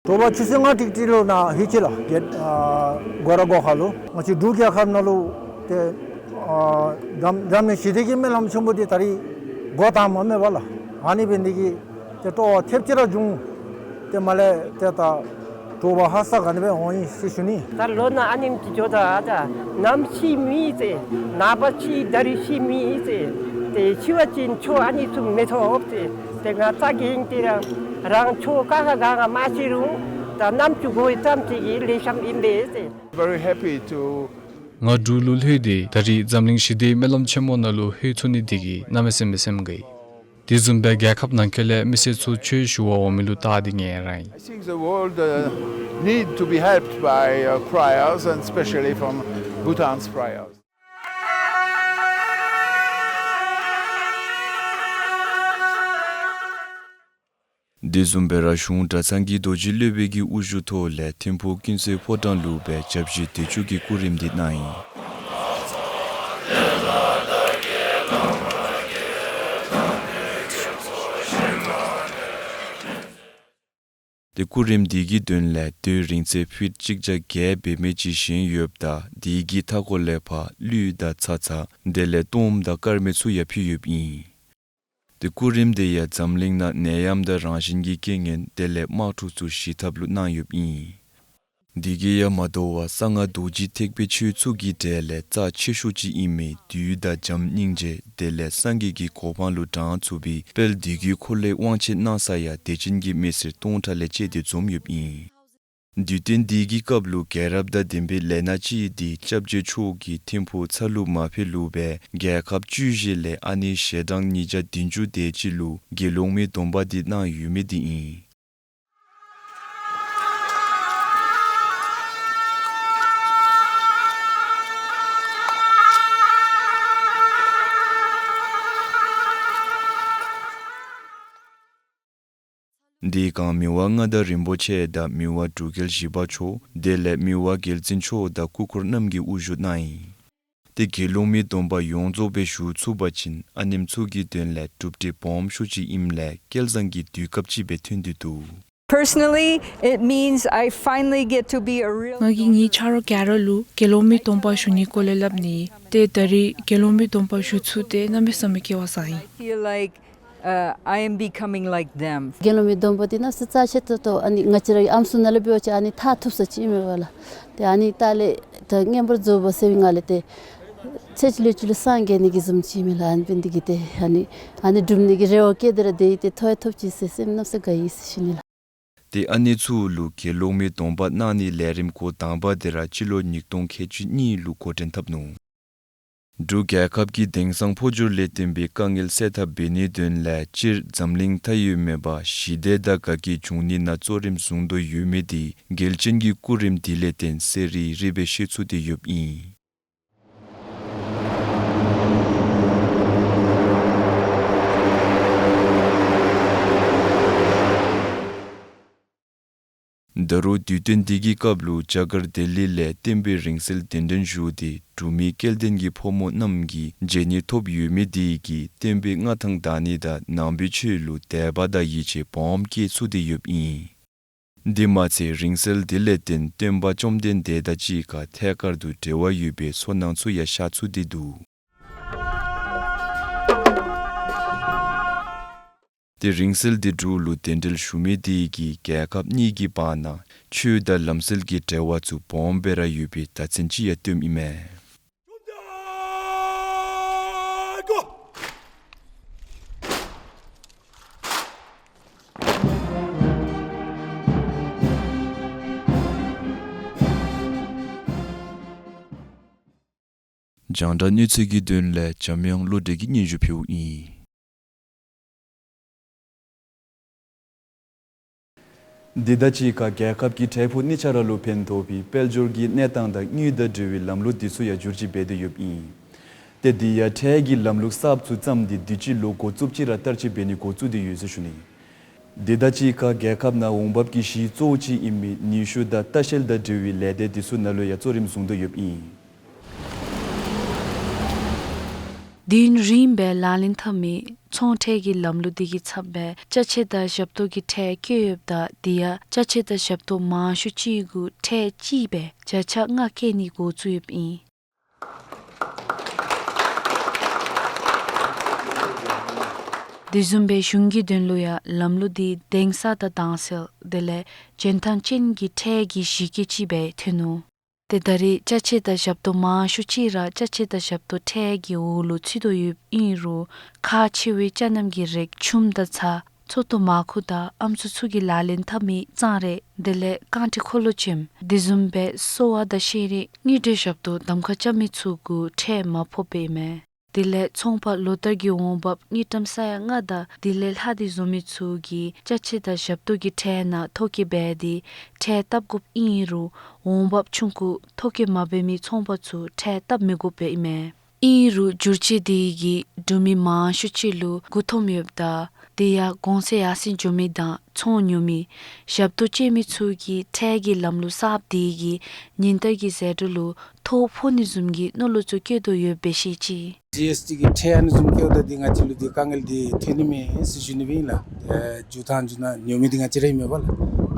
དྲོ་པ་ཆུ་ཚོད་ལྔ་ཏིག་ཏི་ལུ་ནཱ་ཧི་ཅི་ལགས་རྒེཊ་ཨ་སྒོ་ར་སྒོ་ཁ་ལུ་ང་བཅས་འབྲུག་རྒྱལ་ཁབ་ནང་ལུ་ཏེ་ཨ་འཛམ་འཛམ་གླིང་ཞི་བདེ་གི་སྨོན་ལམ་ཆེན་མོ་འདི་ད་རིས་འགོ་དང་པ་མེན་པ་ལགས། ཨ་ནི་འབད་ནི་འདི་གིས་ཏེ་སྤྲོ་བ་ཐེབས་ཅིག་ར་བྱུང་། ཏེ་མ་ལས་ཏེ་ད་དྲོ་པ་ཧ་སག་ག་ནི་སྦེ་འོང་ཡི་ཟེར་ཞུ་ནི། ད་ལོ་ན་ཨ་ནེམ་ཅིག་འགྱོ་ད་ཨ་ད་ནམ་ཤི་མི་ཟེར་ནངས་པ་ཤི་ད་རིས་ཤི་མི་ཟེར་ཏེ་ཤི་བ་ཅིན་ཆོས་ཨ་ནི་ཚུ་མི་ཐོབ་ཟེར་ཏེ་ང་ཙ་གི་ཨིན་ཏེ་རང་རང་ཆོས་ཀ་ཁ་ག་ང་མ་ཤེས་རུང་ད་ནམ་ཅིག་གོ་ཡི་ཙམ་ཅིག་གི་ལེགས་ཤོམ་ཨིན་པས་ཟེར། Very happy to ང་འབྲུག་ལུ་ལྷོད་དེ་ད་རིས་འཛམ་གླིང་ཞི་བདེའི་སྨོན་ལམ་ཆེན་མོ་ནང་ལུ་ལྷོད་ཚུགས་ནི་འདི་གིས་གནམ་མེད་ས་མེད་སེམས་དགའ་ཡི། དེ་བཟུམ་སྦེ་རྒྱལ་ཁབ་ནང་འཁོད་ལས་མི་སེར་ཚུ་ཆོས་ཞུ་བར་འོང་མི་ལུ་བལྟ་སྟེ་ངལ་རངས་ཡི། I think the world, uh, need to be helped by, uh, friars and especially from Bhutan's friars. དེ་བཟུམ་སྦེ་ར་གཞུང་གྲྭ་ཚང་གི་རྡོ་རྗེ་སློབ་དཔོན་གྱི་དབུ་བཞུགས་ཐོག་ལས་ཐིམ་ཕུག་ཀུན་གསལ་ཕོ་བྲང་ལུ་སྦེ་བྱབས་བཞེས་དུས་མཆོད་ཀྱི་སྐུ་རིམ་འདི་གནང་ཡི། ཏེ་སྐུ་རིམ་འདི་གི་དོན་ལས་རྡོའི་རིང་ཚད་ཕིཊ་གཅིག་བརྒྱ་བརྒྱད་འབད་མི་ཅིག་བཞེངས་ཡོདཔ་ད་དེ་གི་མཐའ་འཁོར་ལས་ཕར་གླུད་དང་ཚ་ཚ་དེ་ལས་གཏོརམ་དང་དཀར་མེ་ཚུ་ཡང་ཕུལ་ཡོདཔ་ཨིན། ཏེ་སྐུ་རིམ་འདི་ཡང་འཛམ་གླིང་ནང་ནད་ཡམས་དང་རང་བཞིན་གྱི་རྐྱེན་ངན་དེ་ལས་དམག་འཁྲུག་ཚུ་ཞི་ཐབས་ལུ་གནང་ཡོདཔ་ཨིན། དེ་གིས་ཡང་མ་དོ་བར་གསང་སྔགས་རྡོ་རྗེ་ཐེག་པའི་ཆོས་ཚུ་གི་གྲས་ལས་རྩ་ཆེ་ཤོས་ཅིག་ཨིན་མི་བདུད་དང་བྱམས་སྙིང་རྗེ་དེ་ལས་སངས་རྒྱས་ཀྱི་གོ་འཕང་ལུ་དྲང་ཚུགས་པའི་དཔལ་བདུད་ཀྱི་འཁོར་ལོའི་དབང་ཆེན་གནང་ས་ཡང་དད་ཅན་གྱི་མི་སེར་སྟོང་ཕྲག་ལས་བཅད་དེ་འཛོམས་ཡོདཔ་ཨིན། དུས་སྟོན་འདི་གི་སྐབས་ལུ་རྒྱལ་རབས་དང་ལྡན་པའི་ལས་སྣ་ཅིག་འདི་སྐྱབས་རྗེ་མཆོག་གིས་ཐིམ་ཕུག་ཚ་ལུ་མ་ཕེབས་ལུ་སྦེ་རྒྱལ་ཁབ་བཅུ་བཞི་ལས་ཨ་ནི་ཞལ་གྲངས་ཉིས་བརྒྱ་བདུན་ཅུ་དེ་ཅིག་ལུ་དགེ་སློང་མའི་སྡོམ་པ་འདི་གནང་ཡོད་མི་འདི་ཨིན། འདི་བསྐང་མི་དབང་མངའ་བདག་རིན་པོ་ཆེ་དང་མི་དབང་འབྲུག་རྒྱལ་བཞི་པ་མཆོག་དེ་ལས་མི་དབང་རྒྱལ་བཙུན་མཆོག་དང་སྐུ་འཁོར་རྣམས་ཀྱིས་དབུ་བཞུགས་གནང་ཡི། ཏེ་དགེ་སློང་མའི་སྡོམ་པ་ཡོངས་རྫོགས་སྦེ་ཞུ་ཚུགས་པ་ཅིན་ཨ་ནེམ་ཚུ་གི་དོན་ལས་གྲུབ་འབྲས་སྦོམ་ཤོས་ཅིག་ཨིནམ་ལས་སྐལ་བཟང་གི་དུས་སྐབས་ཅིག་སྦེ་ཐོན་ཏེ་འདུག། Personally, it means I finally get to be a real ང་གིས་ངེའི་ཆ་རོགས་ག་ར་ལུ་དགེ་སློང་མའི་སྡོམ་པ་ཞུ་ནིའི་སྐོར་ལས་སླབ་ནི། ཏེ་ད་རིས་དགེ་སློང་མའི་སྡོམ་པ་ཞུ་ཚུགས་ཏེ་གནམ་མེད་ས་མེད་སྐལ་བ་བཟང་ཡི། I feel like, uh, I am becoming like them. དགེ་སློང་མའི་སྡོམ་པ་འདི་གནམ་མེད་ས་མེད་རྩ་ཆེ་ཏོག་ཏོ། ཨ་ནི་ང་བཅས་རའི་ཨམ་སྲུ་ནང་ལས་འབད་བ་ཅིན་ཨ་ནི་མཐར་ཐུག་ས་ཅིག་ཨིན་མས་པ་ལགས། ཏེ་ཨ་ནི་ད་ལས་ད་བསྙེན་པར་རྫོགས་པ་ཟེར་བའི་ངང་ལས་ཏེ་ཚེ་གཅིག་ལུས་གཅིག་ལུ་སངས་རྒྱས་ནི་གི་བཟུམ་ཅིག་ཨིན་མས་ལགས། ཨ་ནི་འབད་ནི་འདི་གིས་ཏེ་ཨ་ནི་ཨ་ནི་སྒྲུབ་ནི་གི་རེ་བ་བསྐྱེད་དེ་ར་སྡོད་ཡི། ཏེ་ཐོབ་ཡང་ཐོབ་ཅི་ཟེར་སེམས་གནམ་མེད་ས་མེད་དགའ་ཡི་ཟེར་ཞུ་ནི་ལགས། ཏེ་ཨ་ནི་ཚུ་ལུ་དགེ་སློང་མའི་སྡོམ་པ་གནང་ནིའི་ལས་རིམ་འགོ་དང་པ་འདི་ར་སྤྱི་ལོ་ཉིས་སྟོང་ཁལ་གཅིག་གཉིས་ལུ་འགོ་འདྲེན་འཐབ་ནུག། འབྲུག་རྒྱལ་ཁབ་ཀྱིས་དེང་སང་འཕོ་འགྱུར་ལས་བརྟེན་པའི་དཀའ་ངལ་སེལ་ཐབས་འབད་ནིའི་དོན་ལས་སྤྱིར་འཛམ་གླིང་མཐའ་དབུས་མེད་པར་ཞི་བདེ་དང་དགའ་སྐྱིད་འབྱུང་ནི་ནང་གཙོ་རིམ་བཟུང་དོ་ཡོད་མི་འདི་རྒྱལ་ཆེན་གྱི་སྐུ་རིམ་འདི་ལས་བརྟེན་གསལ་རི་རི་སྦེ་ཤེས་ཚུགས་ཏེ་ཡོདཔ་ཨིན། ད་རུང་དུས་སྟོན་འདི་གི་སྐབས་ལུ་རྒྱ་གར་ལྡི་ལི་ལས་བསྟན་པའི་རིང་བསྲེལ་གདན་འདྲེན་ཞུ་སྟེ་འབྲུག་མི་སྐལ་ལྡན་གྱི་ཕོ་མོ་རྣམས་ཀྱིས་མཇལ་ནི་ཐོབ་ཡོད་མི་འདི་གིས་བསྟན་པའི་མངའ་ཐང་དར་ནི་དང་ནང་པའི་ཆོས་ལུ་དད་པ་དང་ཡིད་ཆེས་སྦོམ་སྐྱེ་ཚུགས་ཏེ་ཡོདཔ་ཨིན། འདི་མ་ཚད་རིང་བསྲེལ་འདི་ལས་བརྟེན་སྟོན་པ་བཅོམ་ལྡན་འདས་དང་གཅིག་ཁར་ཐད་ཀར་དུ་འབྲེལ་བ་ཡོད་པའི་ཚོར་སྣང་ཚུ་ཡང་ཤར་ཚུགས་ཏེ་འདུག། ཏེ་རིང་བསྲེལ་འདི་འབྲུག་ལུ་གདན་འདྲེན་ཞུ་མི་དེ་གིས་རྒྱལ་ཁབ་གཉིས་ཀྱི་བར་ན་ཆོས་དང་ལམ་སྲོལ་གྱི་འབྲེལ་བ་ཚུ་སྦོམ་སྦེ་ར་ཡོད་པའི་བརྡ་མཚོན་ཅིག་ཡང་སྟོནམ་ཨིན་མས། རྒྱང་བསྒྲགས་གནས་ཚུལ་གྱི་དོན་ལས་འཇམ་དབྱངས་བློ་གྲོས་ཀྱིས་སྙན་ཞུ་ཕུལཝ་ཨིན། དེ་དང་གཅིག་ཁར་རྒྱལ་ཁབ་ཀྱི་ཁྲལ་ཕོགས་གཉིས་ཆ་ར་ལུ་ཕན་ཐོགས་པའི་དཔལ་འབྱོར་གྱི་གནས་སྟངས་དང་དངུལ་དང་འབྲེལ་བའི་ལམ་ལུགས་དེ་ཚུ་ཡང་བསྒྱུར་བཅོས་འབད་དེ་ཡོདཔ་ཨིན། ཏེ་དེ་ཡང་ཁྲལ་གྱི་ལམ་ལུགས་གསརཔ་ཚུ་བརྩམས་ཏེ་དུས་ཅི་ལོ་འགོ་བཙུགསཔ་ཅིག་ར་བསྟར་སྤྱོད་འབད་ནི་འགོ་བཙུགས་ཏེ་ཡོད་ཟེར་ཞུ་ནི། དེ་དང་གཅིག་ཁར་རྒྱལ་ཁབ་ནང་འོང་འབབ་ཀྱི་གཞི་གཙོ་བོ་ཅིག་ཨིན་མི་ནུས་ཤུགས་དང་ལྟ་བཤལ་དང་འབྲེལ་བའི་ལས་སྡེ་དེ་ཚུ་ནང་ལུ་ཡང་གཙོ་རིམ་བཟུང་དོ་ཡོདཔ་ཨིན། དུས་ཡུན་རིངམོ་སྦེ་ལག་ལེན་འཐབ་མི་ཚོང་ཁྲལ་གྱི་ལམ་ལུགས་དེ་གི་ཚབ་སྦེ་ཅ་ཆས་དང་ཞབས་ཏོག་གི་ཁྲལ་བཀལ་ཡོདཔ་ད་དེ་ཡང་ཅ་ཆས་དང་ཞབས་ཏོག་མང་ཤོས་ཅིག་གུ་ཁྲལ་གཅིག་སྦེ་བརྒྱ་ཆ་ལྔ་བཀལ་ནི་འགོ་བཙུགས་ཡོདཔ་ཨིན། དེ་བཟུམ་སྦེ་གཞུང་གི་དོན་ལུ་ཡང་ལམ་ལུགས་དེ་གདན་ས་དང་དྭངས་གསལ་དེ་ལས་འཇོན་ཐང་ཅན་གྱི་ཁྲལ་གྱི་གཞི་བཀོད་ཅིག་སྦེ་ཐོན་ནུག། ཏེ་ད་རེས་ཅ་ཆས་དང་ཞབས་ཏོག་མང་ཤོས་ཅིག་ར་ཅ་ཆས་དང་ཞབས་ཏོག་ཁྲལ་གྱི་འོག་ལུ་ཚུད་དོ་ཡོདཔ་ཨིན་རུང་ཁག་ཆེ་བའི་ཅ་རྣམ་གྱི་རིགས་ཆུམ་དང་ཚྭ་མཚོ་ཏོ་མར་ཁུ་དང་ཨམ་སྲུ་ཚུ་གིས་ལག་ལེན་འཐབ་མི་གཙང་རས་དེ་ལས་རྐང་ཁྲི་འཁོར་ལོ་ཆེམ་དེ་བཟུམ་སྦེ་གསོ་བ་དང་ཤེས་རིག་དངུལ་འབྲེལ་ཞབས་ཏོག་གདམ་ཁ་རྐྱབ་མི་ཚུ་གུ་ཁྲལ་མ་ཕོགཔ་ཨིན་མས། དེ་ལས་ཚོང་པ་ལོ་བསྟར་གྱི་འོང་འབབ་དངུལ་ཀྲམ་ས་ཡ་ལྔ་དང་དེ་ལས་ལྷག་སྟེ་བཟོ་མི་ཚུ་གིས་ཅ་ཆས་དང་ཞབས་ཏོག་གི་ཁྲལ་ནང་ཐོ་བཀོད་འབད་དེ་ཁྲལ་བཏབ་དགོཔ་ཨིན་རུང་འོང་འབབ་ཆུང་ཀུ་ཐོ་བཀོད་མ་འབད་མི་ཚོང་པ་ཚུ་ཁྲལ་བཏབ་མི་དགོཔ་སྦེ་ཨིན་མས། ཨིན་རུང་བསྒྱུར་བཅོས་དེ་གིས་འབྲུག་མི་མང་ཤོས་ཅིག་ལུ་མགུ་འཐོམ་ཡོདཔ་ད་དེ་ཡང་གོང་ཚད་ཡར་སེང་འགྱོ་མི་དང་ཚོང་ཉོ་མི་ཞབས་ཏོག་སྤྱོད་མི་ཚུ་གིས་ཁྲལ་གྱི་ལམ་ལུགས་གསརཔ་དེ་གིས་ཉིན་ལྟར་གྱི་ཟད་འགྲོ་ལུ་ཐོ་ཕོག་ནི་བཟུམ་གྱི་མནོ་བསླུ་ཚུ་བསྐྱེད་དོ་ཡོདཔ་སྦེ་བཤད་ཅི། ཇི་ཨེསི་ཊི་གི་ཁྲལ་ཨ་ནི་བཟུམ་བཀལཝ་ད་འདི་ང་བཅས་ལུ་འདི་དཀའ་ངལ་འདི་ཐོན་ནི་མས་ཟེར་ཞུ་ནི་སྦེ་ཨིན་ལགས། ཨེ་འགྱོ་ཐངས་འགྱོ་ནི་ཉོ་མི་འདི་ང་བཅས་ར་ཨིན་མས་པ་ལགས།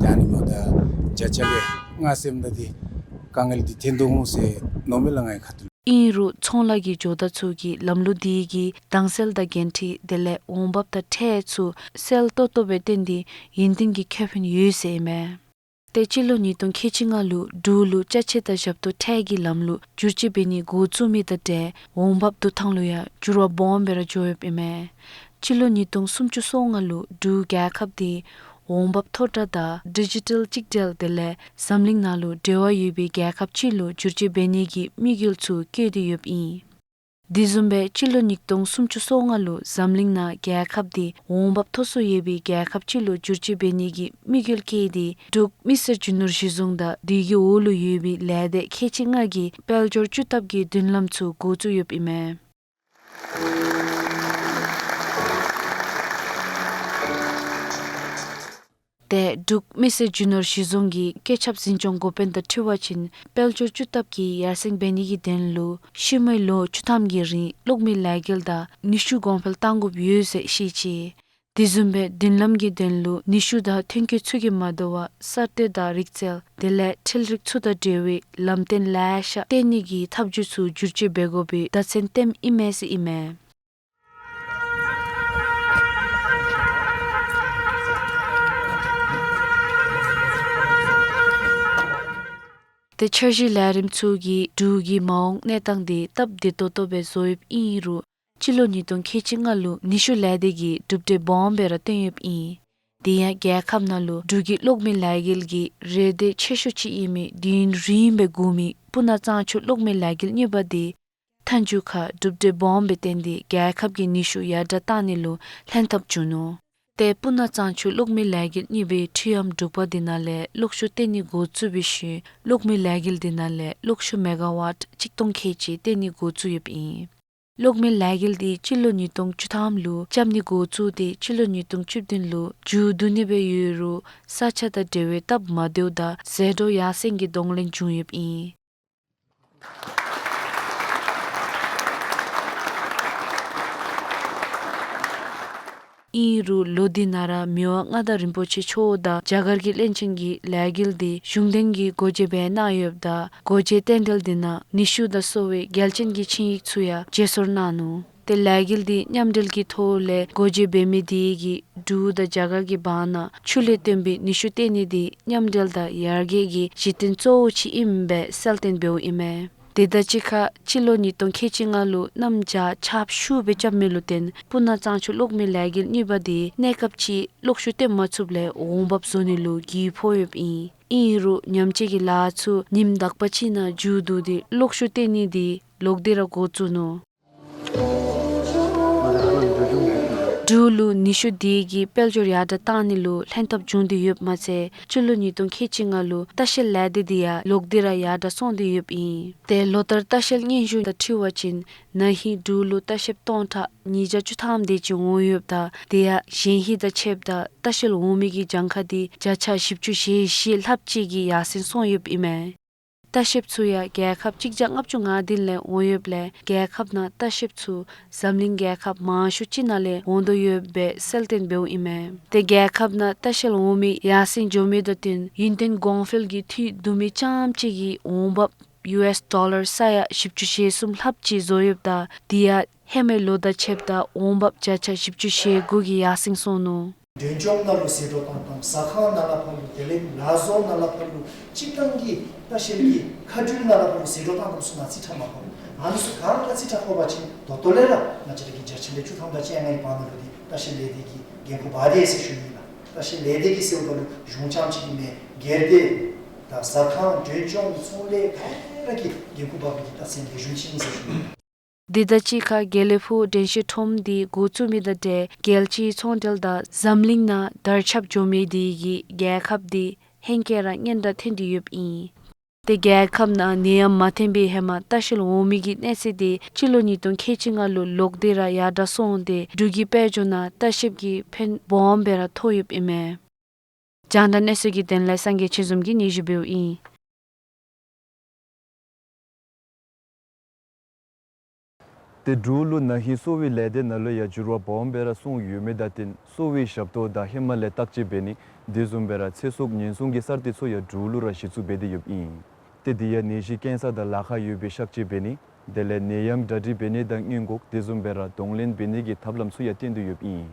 ད་ཨ་ནི་འབདཝ་ད་བརྒྱ་ཆ་ལས་ལྔ་ཟེརཝ་ད་འདི་དཀའ་ངལ་འདི་ཐོན་དོ་འོང་ཟེར་མནོཝ་མས་ལགས་ངེའི་ཁ་ཐུག་ལས། ཨིན་རུང་ཚོང་ལཱ་གི་ཇོ་བདག་ཚུ་གིས་ལམ་ལུགས་འདི་གིས་དྭངས་གསལ་དང་འགན་འཁྲི་དེ་ལས་འོང་འབབ་དང་ཁྲལ་ཚུ་གསལ་ཏོག་ཏོ་སྦེ་བསྟན་ཏེ་ཡུན་བརྟན་གྱི་ཁེ་ཕན་ཡོད་ཟེར་ཨིན་མས། ཏེ་སྤྱི་ལོ་ཉིས་སྟོང་ཁལ་གཅིག་ལྔ་ལུ་འབྲུག་ལུ་ཅ་ཆས་དང་ཞབས་ཏོག་ཁྲལ་གྱི་ལམ་ལུགས་བསྒྱུར་བཅོས་འབད་ནི་འགོ་བཙུགས་མི་དང་འབྲེལ་འོང་འབབ་བསྡུ་ཐངས་ལུ་ཡང་འགྱུར་བ་སྦོམ་སྦེ་ར་འགྱོ་ཡོདཔ་ཨིན་མས། སྤྱི་ལོ་ཉིས་སྟོང་སུམ་ཅུ་སོ་ལྔ་ལུ་འབྲུག་རྒྱལ་ཁབ་འདི་འོང་འབབ་མཐོ་དྲགས་དང་ཌི་ཇི་ཊལ་གཅིག་སྒྲིལ་དེ་ལས་འཛམ་གླིང་ནང་ལུ་འབྲེལ་བ་ཡོད་པའི་རྒྱལ་ཁབ་ཅིག་ལུ་བསྒྱུར་བཅོས་འབད་ནི་གི་དམིགས་ཡུལ་ཚུ་བསྐྱེད་དེ་ཡོདཔ་ཨིན། དེ་བཟུམ་སྦེ་སྤྱི་ལོ་ཉིས་སྟོང་སུམ་ཅུ་སོ་ལྔ་ལུ་འཛམ་གླིང་ནང་རྒྱལ་ཁབ་འདི་འོང་འབབ་མཐོ་སུ་ཡོད་པའི་རྒྱལ་ཁབ་ཅིག་ལུ་བསྒྱུར་བཅོས་འབད་ནི་གི་དམིགས་ཡུལ་བསྐྱེད་དེ་འབྲུག་མི་སེར་རྒྱུ་ནོར་གཞི་བཟུང་དང་དེ་གི་འོག་ལུ་ཡོད་པའི་ལས་སྡེ་ཁལ་གཅིག་ལྔ་གིས་དཔལ་འབྱོར་སྤྱི་ཐབ་ཀྱི་མདུན་ལམ་ཚུ་འགོ་བཙུགས་ཡོདཔ་ཨིན་མས། ཏེ་འབྲུག་མི་སེར་རྒྱུ་ནོར་གཞི་བཟུང་གི་བཀོད་ཁྱབ་འཛིན་སྐྱོང་འགོ་དཔོན་དང་འཁྲིལ་བ་ཅིན་དཔལ་འབྱོར་སྤྱི་ཐབ་ཀྱི་ཡར་སེང་འབད་ནི་གི་དོན་ལུ་ཤུལ་མའི་ལོ་བཅུ་ཐམ་གྱི་རིང་གློག་མེའི་ལས་འགུལ་དང་ནུས་ཤུགས་གོང་འཕེལ་གཏང་དགོཔ་ཡོད་ཟེར་བཤད་ཅི། དེ་བཟུམ་སྦེ་མདུན་ལམ་གྱི་དོན་ལུ་ནུས་ཤུགས་དང་ཐོན་སྐྱེད་ཚུ་གིས་མ་དོ་བར་གསར་གཏོད་དང་རིག་རྩལ་དེ་ལས་འཕྲུལ་རིག་ཚུ་དང་འབྲེལ་བའི་ལམ་སྟོན་ལེ་ཤ་བཏོན་ནི་གི་ཐབས་བྱུས་ཚུ་བསྒྱུར་བཅོས་འབད་དགོ་པའི་བརྡ་མཚོན་བསྟནམ་ཨིན་མས་ཟེར་ཨིན་མས། ཏེ་འཆར་གཞི་ལས་རིམ་ཚུ་གིས་འབྲུག་གི་མ་འོངས་གནས་སྟངས་འདི་སྟབས་བདེ་ཏོག་ཏོ་སྦེ་བཟོ་ཡོདཔ་ཨིན་རུང་སྤྱི་ལོ་ཉིས་སྟོང་ཁལ་གཅིག་ལྔ་ལུ་ནུས་ཤུགས་ལས་སྡེ་གིས་གྲུབ་འབྲས་སྦོམ་སྦེ་ར་བཏོན་ཡོདཔ་ཨིན། དེ་ཡང་རྒྱལ་ཁབ་ནང་ལུ་འབྲུག་གི་གློག་མེ་ལས་འགུལ་གྱི་རེ་འདོད་ཆེ་ཤོས་ཅིག་ཨིན་མི་དུས་ཡུན་རིངམོ་སྦེ་སྒུག་མི་སྤུ་ན་གཙང་ཆུ་གློག་མེ་ལས་འགུལ་གཉིས་པ་དེ་མཐའ་མཇུག་ཁར་གྲུབ་འབྲས་སྦོམ་སྦེ་བཏོན་ཏེ་རྒྱལ་ཁབ་ཀྱི་ནུས་ཤུགས་ཡར་དྲགས་གཏང་ནི་ལུ་ལྷན་ཐབས་བྱུང་ནུག། ཏེ་སྤུ་ན་གཙང་ཆུ་གློག་མེ་ལས་འགུལ་གཉིས་པའི་འཕྲུལ་ལམ་འབྲུག་པ་དེ་ནང་ལས་གློག་ཤུགས་བཏོན་ནི་འགོ་བཙུགས་པའི་ཤུལ་གློག་མེ་ལས་འགུལ་དེ་ནང་ལས་གློག་ཤུགས་མེ་ག་ཝཊ་གཅིག་སྟོང་ཁལ་གཅིག་བཏོན་ནི་འགོ་བཙུགས་ཡོདཔ་ཨིན། གློག་མེ་ལས་འགུལ་དེ་སྤྱི་ལོ་ཉིས་སྟོང་བཅུ་ཐམ་ལུ་རྐྱབ་ནི་འགོ་བཙུགས་ཏེ་སྤྱི་ལོ་ཉིས་སྟོང་བཅུ་བདུན་ལུ་མཇུག་བསྡུ་ནི་སྦེ་ཡོད་རུང་ས་ཆ་དང་འབྲེལ་བའི་སྟབས་མ་བདེཝ་དང་ཟད་འགྲོ་ཡར་སེང་གི་གདོང་ལེན་བྱུང་ཡོདཔ་ཨིན། ཨིན་རུང་ལོ་འདི་ནང་ར་མི་དབང་མངའ་བདག་རིན་པོ་ཆེ་མཆོག་དང་རྒྱ་གར་གྱི་བློན་ཆེན་གྱི་ལས་འགུལ་འདི་གཞུང་དོན་གྱི་སྒོ་འབྱེད་འབད་གནང་ཡོདཔ་ད་སྒོ་འབྱེད་རྟེན་འབྲེལ་འདི་ནང་ནུས་ཤུགས་དང་གསོ་བའི་རྒྱལ་ཅན་གྱི་ཆིངས་ཡིག་ཚུ་ཡང་བརྗེ་སོར་གནང་ནུག། ཏེ་ལས་འགུལ་འདི་མཉམ་འབྲེལ་གྱི་ཐོག་ལས་སྒོ་འབྱེད་འབད་མི་དེ་གིས་འབྲུག་དང་རྒྱ་གར་གྱི་བར་ན་ཆུ་ལས་བཏོན་པའི་ནུས་ཤུགས་བཏོན་ནི་དེ་མཉམ་འབྲེལ་དང་ཡར་རྒྱས་ཀྱི་གཞི་རྟེན་གཙོ་བོ་ཅིག་ཨིནམ་སྦེ་གསལ་སྟོན་འབདཝ་ཨིན་མས། དེ་དང་གཅིག་ཁར་སྤྱི་ལོ་ཉིས་སྟོང་ཁལ་གཅིག་ལྔ་ལུ་གནམ་བྱཱར་ཆརཔ་ཤུགས་སྦེ་རྐྱབ་མི་ལུ་བརྟེན་སྤུ་ན་གཙང་ཆུ་གློག་མེ་ལས་འགུལ་གཉིས་པ་དེ་གནས་སྐབས་ཅིག་གློག་ཤུགས་བཏོན་མ་ཚུགསཔ་ལས་འོང་འབབ་བཟོ་ནི་ལུ་གྱོང་ཕོག་ཡོདཔ་ཨིན། ཨིན་རུང་ཉམས་བཅོས་ཀྱི་ལཱ་ཚུ་ཉིནམ་དག་པ་ཅིག་ནང་མཇུག་བསྡུ་སྟེ་གློག་ཤུགས་བཏོན་ནི་དེ་ལོག་སྟེ་ར་འགོ་བཙུགས་ནུག། འབྲུག་ལུ་ནུས་ཤུགས་དེ་གིས་དཔལ་འབྱོར་ཡར་དྲགས་བཏང་ནི་ལུ་ལྷན་ཐབས་བྱུང་སྟེ་ཡོདཔ་མ་ཚད་སྤྱི་ལོ་ཉིས་སྟོང་ཁལ་གཅིག་ལྔ་ལུ་ལྟ་བཤལ་ལས་སྡེ་དེ་ཡང་ལོག་སྟེ་ར་ཡར་དྲགས་སོང་སྟེ་ཡོདཔ་ཨིན། ཏེ་ལོ་ལྟར་ལྟ་བཤལ་སྙན་ཞུ་དང་འཁྲིལ་བ་ཅིན་ན་ཧིང་འབྲུག་ལུ་ལྟ་བཤལཔ་སྟོང་ཕྲག་ཉིས་བརྒྱ་བཅུ་ཐམ་དེ་ཅིག་འོང་ཡོདཔ་ད་དེ་ཡང་གཞན་ཧིང་དང་ཕྱདཔ་ད་ལྟ་བཤལ་འོང་མི་གི་གྱངས་ཁ་དེ་བརྒྱ་ཆ་བཞི་བཅུ་ཞེ་བཞི་ལྷགཔ་ཅིག་གིས་ཡར་སེང་སོང་ཡོདཔ་ཨིན་མས། ལྟ་བཤལཔ་ཚུ་ཡང་རྒྱལ་ཁབ་གཅིག་བརྒྱ་ལྔ་བཅུ་ང་བདུན་ལས་འོང་ཡོདཔ་ལས་རྒྱལ་ཁབ་ནང་ལྟ་བཤལཔ་ཚུ་འཛམ་གླིང་རྒྱལ་ཁབ་མང་ཤོས་ཅིག་ནང་ལས་འོང་དོ་ཡོདཔ་སྦེ་གསལ་སྟོན་འབདཝ་ཨིན་མས། ཏེ་རྒྱལ་ཁབ་ནང་ལྟ་བཤལ་འོང་མི་ཡར་སེང་འགྱོ་མི་དང་བསྟུན་ཡུན་བརྟན་གོང་འཕེལ་གྱི་འཐུས་བསྡུ་མི་རྐྱངམ་ཅིག་གིས་འོང་འབབ་ཡུ་ཨེསི་ཌོ་ལར་ས་ཡ་བཞི་བཅུ་ཞེ་གསུམ་ལྷགཔ་ཅིག་བཟོ་ཡོདཔ་ད་དེ་ཡང་ཧེ་མའི་ལོ་དང་ཕྱདཔ་ད་འོང་འབབ་བརྒྱ་ཆ་བཞི་བཅུ་ཞེ་དགུ་གིས་ཡར་སེང་སོང་ནུག། མགྲོན་སྐྱོང་ནང་ལུ་ཟད་འགྲོ་བཏང་བཏངམ་ཟ་ཁང་ནང་ལས་ཕར་ལུ་དེ་ལས་ལཱ་བཟོ་ནང་ལས་ཕར་ལུ་སྤྱིར་བཏང་གི་ལྟ་བཤལ་གྱི་མཁའ་འགྲུལ་ནང་ལས་ཕར་ལུ་ཟད་འགྲོ་བཏང་བཏངམ་ཚུ་ནང་རྩིས་ཁྲ་མ་ཕབ། ཨ་ནི་ཚུ་ག་ར་རྩིས་ཁྲ་ཕབ་པ་ཅིན་ད་ལྟོ་ལས་ར་ང་བཅས་ར་གི་བརྒྱ་ཆ་ལས་བཅུ་ཐམ་དང་བཅོ་ལྔའི་བར་ན་ལུ་དེ་ལྟ་བཤལ་ལས་སྡེ་གིས་འགན་ཁུར་འབག་དེས་ཟེར་ཞུ་ནི་ལགས། ལྟ་བཤལ་ལས་སྡེ་གིས་ཟེརཝ་ད་ལུ་གཞུང་རྐྱངམ་ཅིག་གིས་མེན། སྒེར་སྡེ་དང་ཟ་ཁང་མགྲོན་སྐྱོང་ཚོང་ལས་ག་ར་གིས་འགན་ཁུར་འབག་པའི་གི་རྟགས་མཚན་ལེགས་ཤོམ་ཅིག་ཨིན་ཟེར་ཞུ་ནི་ལགས། དེ་དང་གཅིག་ཁར་དགེ་ལེགས་ཕུག་དྲན་ཤེས་ཁྲོམ་དེ་འགོ་བཙུགས་མི་དང་འབྲེལ་རྒྱལ་སྤྱིའི་ཚོང་འབྲེལ་དང་འཛམ་གླིང་ནང་དར་ཁྱབ་འགྱོ་མི་དེ་གིས་རྒྱལ་ཁབ་དེ་ཧེང་སྐལ་ར་སྙན་གྲགས་ཐོན་ཏེ་ཡོདཔ་ཨིན། ཏེ་རྒྱལ་ཁབ་ནང་ནད་ཡམས་མ་ཐོན་པའི་ཧེ་མ་ལྟ་བཤལ་འོང་མི་གི་གནས་ཚད་དེ་སྤྱི་ལོ་ཉིས་སྟོང་ཁལ་གཅིག་ལྔ་ལུ་ལོག་སྟེ་ར་ཡར་དྲགས་སོང་སྟེ་འབྲུག་གི་དཔལ་འབྱོར་ནང་ལྟ་བཤལཔ་གི་ཕན་སྦོམ་སྦེ་ར་ཐོགས་ཡོདཔ་ཨིན་མས། རྒྱང་བསྒྲགས་གནས་ཚུལ་གྱི་དོན་ལས་སངས་རྒྱས་ཆོས་འཛོམས་ཀྱིས་སྙན་ཞུ་འབདཝ་ཨིན། ཏེ་འབྲུག་ལུ་ན་ཧིང་གསོ་བའི་ལས་སྡེ་ནང་ལུ་ཡང་འགྱུར་བ་སྦོམ་སྦེ་ར་སོང་ཡོད་མི་དང་བསྟུན་གསོ་བའི་ཞབས་ཏོག་དང་ཧེ་མ་ལས་བརྟག་དཔྱད་འབད་ནི་དེ་བཟུམ་སྦེ་ར་ཚེ་སྲོག་ཉེན་སྲུང་གི་གསར་གཏོད་ཚུ་ཡང་འབྲུག་ལུ་ར་གཞི་བཙུགས་འབད་དེ་ཡོདཔ་ཨིན། ཏེ་དེ་ཡང་ནད་གཞི་ཀེན་སར་དང་ལཱ་ཁག་ཡོད་པའི་གཤག་བཅོས་འབད་ནི་དེ་ལས་ནད་ཡམས་གྲ་སྒྲིག་འབད་ནི་དང་སྔོན་འགོག་དེ་བཟུམ་སྦེ་ར་གདོང་ལེན་འབད་ནི་གི་ཐབས་ལམ་ཚུ་ཡང་བཏོན་ཏེ་ཡོདཔ་ཨིན།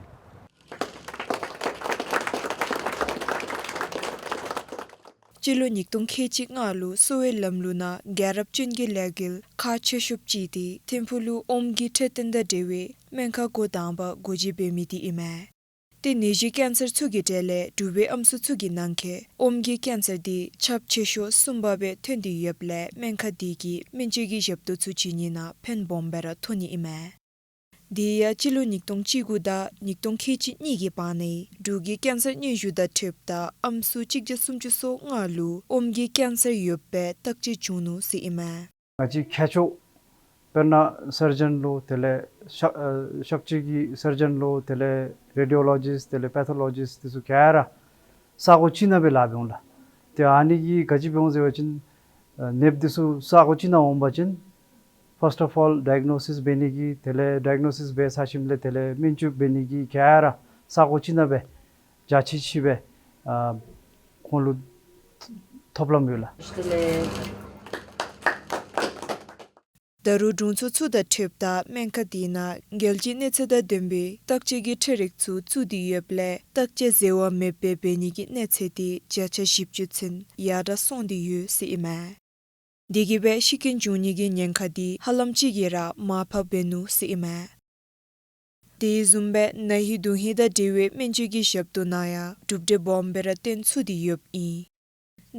སྤྱི་ལོ་ཉིས་སྟོང་ཁལ་གཅིག་ལྔ་ལུ་གསོ་བའི་ལམ་ལུགས་ནང་རྒྱལ་རབས་བསྐྲུན་གྱི་ལས་འགུལ་ཁག་ཆེ་ཤོས་ཅིག་དེ་ཐིམ་ཕུག་ལུ་ཨོམ་གྱི་འཕྲོད་བསྟེན་དང་འབྲེལ་བའི་སྨན་ཁང་འགོ་དང་པ་སྒོ་འབྱེད་འབད་མི་དེ་ཨིན་མས། ཏེ་ནད་གཞི་ཀེན་སར་ཚུ་གི་གྲས་ལས་འབྲུག་པའི་ཨམ་སྲུ་ཚུ་གི་ནང་འཁོད་ཨོམ་གྱི་ཀེན་སར་དེ་ཁྱབ་ཆེ་ཤོས་གསུམ་པ་སྦེ་ཐོན་ཏེ་ཡོདཔ་ལས་སྨན་ཁང་དེ་གིས་སྨན་བཅོས་ཀྱི་ཞབས་ཏོག་ཚུ་བྱིན་ནི་ནང་ཕན་སྦོམ་སྦེ་ར་ཐོགས་ནི་ཨིན་མས། དེ་ཡང་སྤྱི་ལོ་ཉིས་སྟོང་བཅུ་དགུ་དང་ཉིས་སྟོང་ཁལ་གཅིག་གཉིས་ཀྱི་བར་ནའི་འབྲུག་གི་ཀེན་སར་སྙན་ཞུ་དང་འཁྲིལཝ་ད་ཨམ་སྲུ་གཅིག་བརྒྱ་སུམ་ཅུ་སོ་ལྔ་ལུ་ཨོམ་གྱི་ཀེན་སར་ཡོདཔ་སྦེ་བརྟག་དཔྱད་བྱུང་ནུག་ཟེར་ཨིན་མས། ང་བཅས་མཁས་མཆོག་དཔེར་ན་སར་ཇན་ལུ་དེ་ལས་གཤག་ཨ་གཤག་བཅོས་ཀྱི་སར་ཇན་ལུ་དེ་ལས་རེ་ཌི་ཡོ་ལོ་ཇིསཊ་དེ་ལས་པེ་ཐོ་ལོ་ཇིསཊ་དེ་ཚུ་ག་ར་ས་གོ་གཅིག་ནང་སྦེ་ལཱ་འབད་འོང་ལགས། ཏེ་ཨ་ནི་གིས་ག་ཅི་འབད་འོང་ཟེར་བ་ཅིན་ཨ་ནདཔ་དེ་ཚུ་ས་གོ་གཅིག་ནང་འོང་པ་ཅིན་ཕཱསཊ་ཨོཕ་ཨོལ་ཌའི་གནོ་སིས་འབད་ནི་གི་དེ་ལས་ཌའི་གནོ་སིས་འབད་ཚར་ཞིནམ་ལས་དེ་ལས་སྨན་བཅོས་འབད་ནི་གི་ག་ར་ས་གོ་གཅིག་ནང་སྦེ་རྒྱ་ཆེ་ཆེ་སྦེ་ཨ་ཁོང་ལུ་ཐོབ་ལམ་ཡོད་ལགས། ད་རུང་དྲུང་འཚོ་ཚུ་དང་འཁྲིལཝ་ད་སྨན་ཁང་དེ་ནང་རྒྱལ་སྤྱིའི་གནས་ཚད་དང་ལྡན་པའི་བརྟག་དཔྱད་ཀྱི་ཁྲལ་རིགས་ཚུ་བཙུགས་ཏེ་ཡོདཔ་ལས་བརྟག་དཔྱད་འཛོལ་བ་མེདཔ་སྦེ་འབད་ནི་གི་གནས་ཚད་དེ་བརྒྱ་ཆ་བཞི་བཅུ་ཚུན་ཡར་དྲགས་སོང་སྟེ་ཡོད་ཟེར་ཨིན་མས། དེ་གིས་སྦེ་ཤི་རྐྱེན་བྱུང་ནི་གི་ཉེན་ཁ་དེ་ཧ་ལམ་ཅིག་གིས་ར་མར་ཕབ་འབད་ནུག་ཟེར་ཨིན་མས། དེ་བཟུམ་སྦེ་ན་ཧིང་དོན་ཧིང་དང་འབྲེལ་བའི་སྨན་བཅོས་ཀྱི་ཞབས་ཏོག་ནང་ཡང་གྲུབ་འབྲས་སྦོམ་སྦེ་ར་བཏོན་ཚུགས་ཏེ་ཡོདཔ་ཨིན།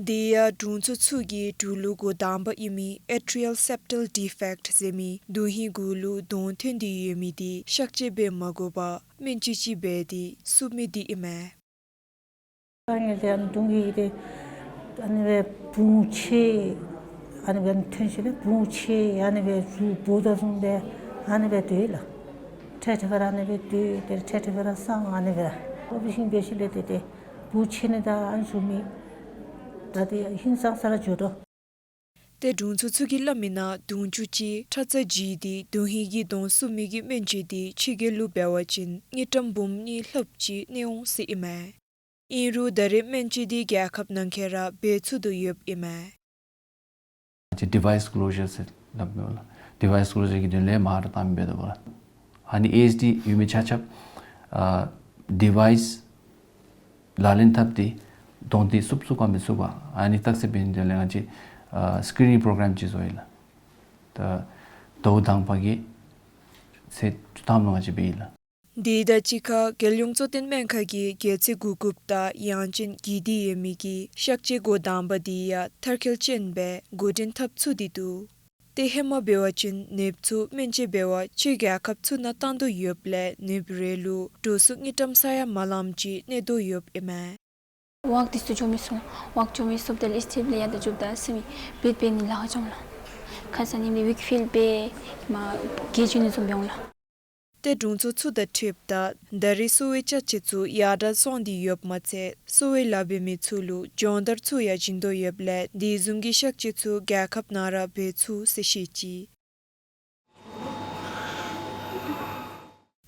དེ་ཡང་དྲུང་འཚོ་ཚུ་གིས་འབྲུག་ལུ་འགོ་དང་པ་ཨིན་མི་ཨེ་ཊི་རི་ཡལ་སེབ་ཊལ་ཌི་ཕེཀཊ་ཟེར་མི་དོན་ཧིང་གུ་ལུ་གདོང་ཐོན་ཏེ་ཡོད་མི་དེ་གཤག་བཅོས་འབད་མ་དགོ་པར་སྨན་བཅོས་ཅིག་འབད་དེ་བསུབ་མི་དེ་ཨིན་མས། ཨ་ནི་དེ་ཨ་ནི་གདོང་གི་དེ་ཨ་ནི་སྦེ་བུང་ཆེ་ཨ་ནི་སྦེ་ཐོན་ཞིནམ་ལས་བུང་ཆེ་ཨ་ནི་སྦེ་རུ་བོ་དང་བཟུམ་སྦེ་ཨ་ནི་སྦེ་སྡོད་ལགས། འཕྲལ་འཕྲལ་ཁར་ཨ་ནི་སྦེ་སྡོད་དེ་འཕྲལ་འཕྲལ་ཁར་སངས་ཨ་ནི་སྦེ་ཨོ་པ་རེ་ཤཱན་འབད་ཞིནམ་ལས་དེ་དེ་བུང་ཆེ་ནི་དང་ཨ་ནི་བཟུམ་མའི་ད་དེ་ཧིང་སངས་ས་ར་འགྱོ་དོ། ཏེ་དྲུང་འཚོ་ཚུ་གིས་སླབ་མིའི་ནང་དུང་ཕྱུར་གཅིག་ཁྲག་རྩ་བརྗེ་སྟེ་དོན་ཧིང་གི་གདོང་བསུབ་མི་གི་སྨན་བཅོས་དེ་ཕྱི་རྒྱལ་ལུ་འབད་བ་ཅིན་དངུལ་ཀྲམ་འབུམ་གཉིས་ལྷགཔ་ཅིག་གནས་འོང་ཟེར་ཨིན་མས། ཨིན་རུང་ད་རེས་སྨན་བཅོས་དེ་རྒྱལ་ཁབ་ནང་འཁོད་ར་འབད་ཚུགས་དོ་ཡོདཔ་ཨིན་མས། ཅིག་ཌི་ཝའིསི་ཀློ་ཞར་ཟེར་སླབ་མས་ལགས། ཌི་ཝའིསི་ཀློ་ཞར་གྱི་དོན་ལས་མར་ར་བཏངམ་འབད་དོ་ལགས། ཨ་ནི་ཨེ་ཨེཆ་ཌི་ཡོད་མི་ཆ་ཁྱབ་ཨ་ཌི་ཝའིསི་ལག་ལེན་འཐབ་སྟེ་གདོང་འདི་བསུབ་ཚུགས་ག་མི་ཚུགས་པ་ཨ་ནི་བརྟག་དཔྱད་འབད་ནི་དེ་ལས་ང་བཅས་ཨ་སི་ཀི་རི་ནིང་པོ་རོ་གྲམ་ཅིག་བཟོ་ཡི་ལགས། ད་ཟླཝ་དང་པ་གི་ཚེས་བཅུ་ཐམ་ལུ་ང་བཅས་འབད་ཡི་ལགས། དེ་དང་གཅིག་ཁར་རྒྱལ་ཡོངས་གཙོ་བསྟེན་སྨན་ཁང་གིས་རྒྱལ་ཚེས་དགུ་དགུཔ་དང་ཡང་ཅིན་གྱིས་དེ་ཡོད་མི་གི་གཤག་བཅོས་འགོ་དང་པ་དེ་ཡང་མཐར་འཁྱོལ་ཅན་སྦེ་འགོ་འདྲེན་འཐབ་ཚུགས་ཏེ་འདུག། ཏེ་ཧེ་མ་འབད་བ་ཅིན་ནདཔ་ཚུ་སྨན་བཅོས་འབད་བར་ཕྱི་རྒྱལ་ཁབ་ཚུ་ནང་བཏང་དོ་ཡོདཔ་ལས་ནདཔ་རེ་ལུ་འགྲོ་སོང་དངུལ་ཀྲམ་ས་ཡ་མ་ལངམ་ཅིག་གནས་དོ་ཡོདཔ་ཨིན་མས། ཝརཀ་འདི་ཚུ་འགྱོ་མི་ཚུགས། ཝརཀ་འགྱོ་མི་ཚུགསཔ་ད་ལུ་ཨིས་ཊེབ་ལས་ཡར་ད་འགྱོཝ་ད་ཟེར་མི་བེཊ་འབད་ནི་ལཱ་ཁག་འགྱོཝ་ལགས། ཁ་ཙ་ནི་མི་ཝིཀ་ཕིལཌ་འབད་མར་གྱེས་འགྱོ་ནི་བཟུམ་འབད་འོང་ལགས། ཏེ་དྲུང་འཚོ་ཚུ་དང་འཁྲིལཝ་ད་ད་རེས་གསོ་བའི་ཅ་ཆས་ཚུ་ཡར་དྲག་སོང་སྟེ་ཡོདཔ་མ་ཚད་གསོ་བའི་ལཱ་འབད་མི་ཚུ་ལུ་སྦྱོང་བརྡར་ཚུ་ཡང་བྱིན་དོ་ཡོདཔ་ལས་དེ་བཟུམ་གྱི་གཤག་བཅོས་ཚུ་རྒྱལ་ཁབ་ནང་ར་འབད་ཚུགས་ཟེར་བཤད་ཅི།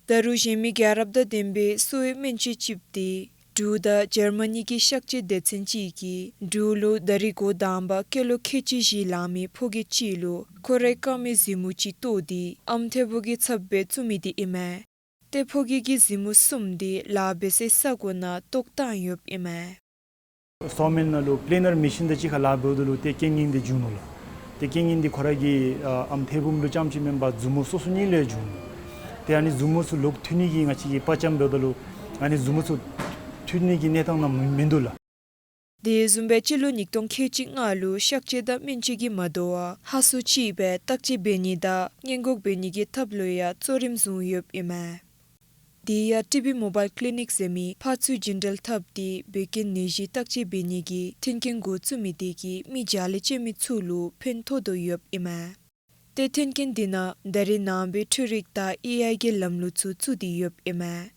ད་རུང་གཞན་མི་རྒྱལ་རབས་དང་ལྡན་པའི་གསོ་བའི་སྨན་བཅོས་ཅིག་འདི་འབྲུག་དང་འཇར་མ་ནི་གི་གཤག་བཅོས་སྡེ་ཚན་ཅིག་གིས་འབྲུག་ལུ་ད་རེས་འགོ་དང་པ་སྐྱེས་ལོ་ཁལ་གཅིག་བཞི་ལང་མི་ཕོ་སྐྱེས་ཅིག་ལུ་ཁོ་རའི་རྐངམའི་གཟིགས་མོ་ཅིག་བཏོག་སྟེ་ཨམ་ཐལ་བུ་གི་ཚབ་སྦེ་བཙུགས་མི་འདི་ཨིན་མས། ཏེ་ཕོ་སྐྱེས་ཀྱི་གཟིགས་མོ་གསུམ་འདི་ལཱ་འབད་སའི་ས་གོ་ནང་བཏོག་བཏང་ཡོདཔ་ཨིན་མས། སོ་མིལ་ནང་ལུ་པི་ལེ་ནར་མེ་ཤིན་དང་གཅིག་ཁར་ལཱ་འབདཝ་ད་ལུ་ཏེ་རྐྱེན་ངན་འདི་བྱུང་ནུག་ལགས། ཏེ་རྐྱེན་ངན་འདི་ཁོ་ར་གི་ཨ་ཨམ་ཐལ་བུམ་ལུ་རྐྱངམ་ཅིག་མེན་པར་མཛུབ་མོ་སོ་སོ་གཉིས་ལུ་ཡང་བྱུང་ནུག། ཏེ་ཨ་ནི་མཛུབ་མོ་ཚུ་ལོག་མཐུད་ནི་གི་ང་བཅས་ཀྱིས་དཔའ་བཅམ་འབདཝ་ད་ལུ་ཨ་ནི་མཛུབ་མོ་ཚུ་མཐུད་ནི་གི་གནས་སྟངས་ནང་མི་མིན་འདུག་ལགས། དེ་བཟུམ་སྦེ་སྤྱི་ལོ་ཉིས་སྟོང་ཁལ་གཅིག་ལྔ་ལུ་གཤག་བཅོས་དང་སྨན་བཅོས་ཀྱིས་མ་དོ་བར་ཧ་སོ་ཅིག་སྦེ་བརྟག་དཔྱད་འབད་ནི་དང་སྔོན་འགོག་འབད་ནི་གི་ཐབས་ལུ་ཡང་གཙོ་རིམ་བཟུང་ཡོདཔ་ཨིན་མས། དེ་ཡང་ཊི་བི་མོ་བཱའིལ་ཀི་ལི་ནིཀ་ཟེར་མི་ཕར་ཚུར་བརྒྱུད་འབྲེལ་འཐབ་སྟེ་བད་ཀན་ནད་གཞི་བརྟག་དཔྱད་འབད་ནི་གི་མཐུན་རྐྱེན་འགོ་བཙུགས་མི་དེ་གིས་མི་བརྒྱ་ལས་བཅད་མི་ཚུ་ལུ་ཕན་ཐོགས་དོ་ཡོདཔ་ཨིན་མས། ཏེ་མཐུན་རྐྱེན་འདི་ནང་ད་རེས་ནངས་པའི་འཕྲུལ་རིག་དང་ཨེ་ཨའི་གི་ལམ་ལུགས་ཚུ་བཙུགས་ཏེ་ཡོདཔ་ཨིན་མས།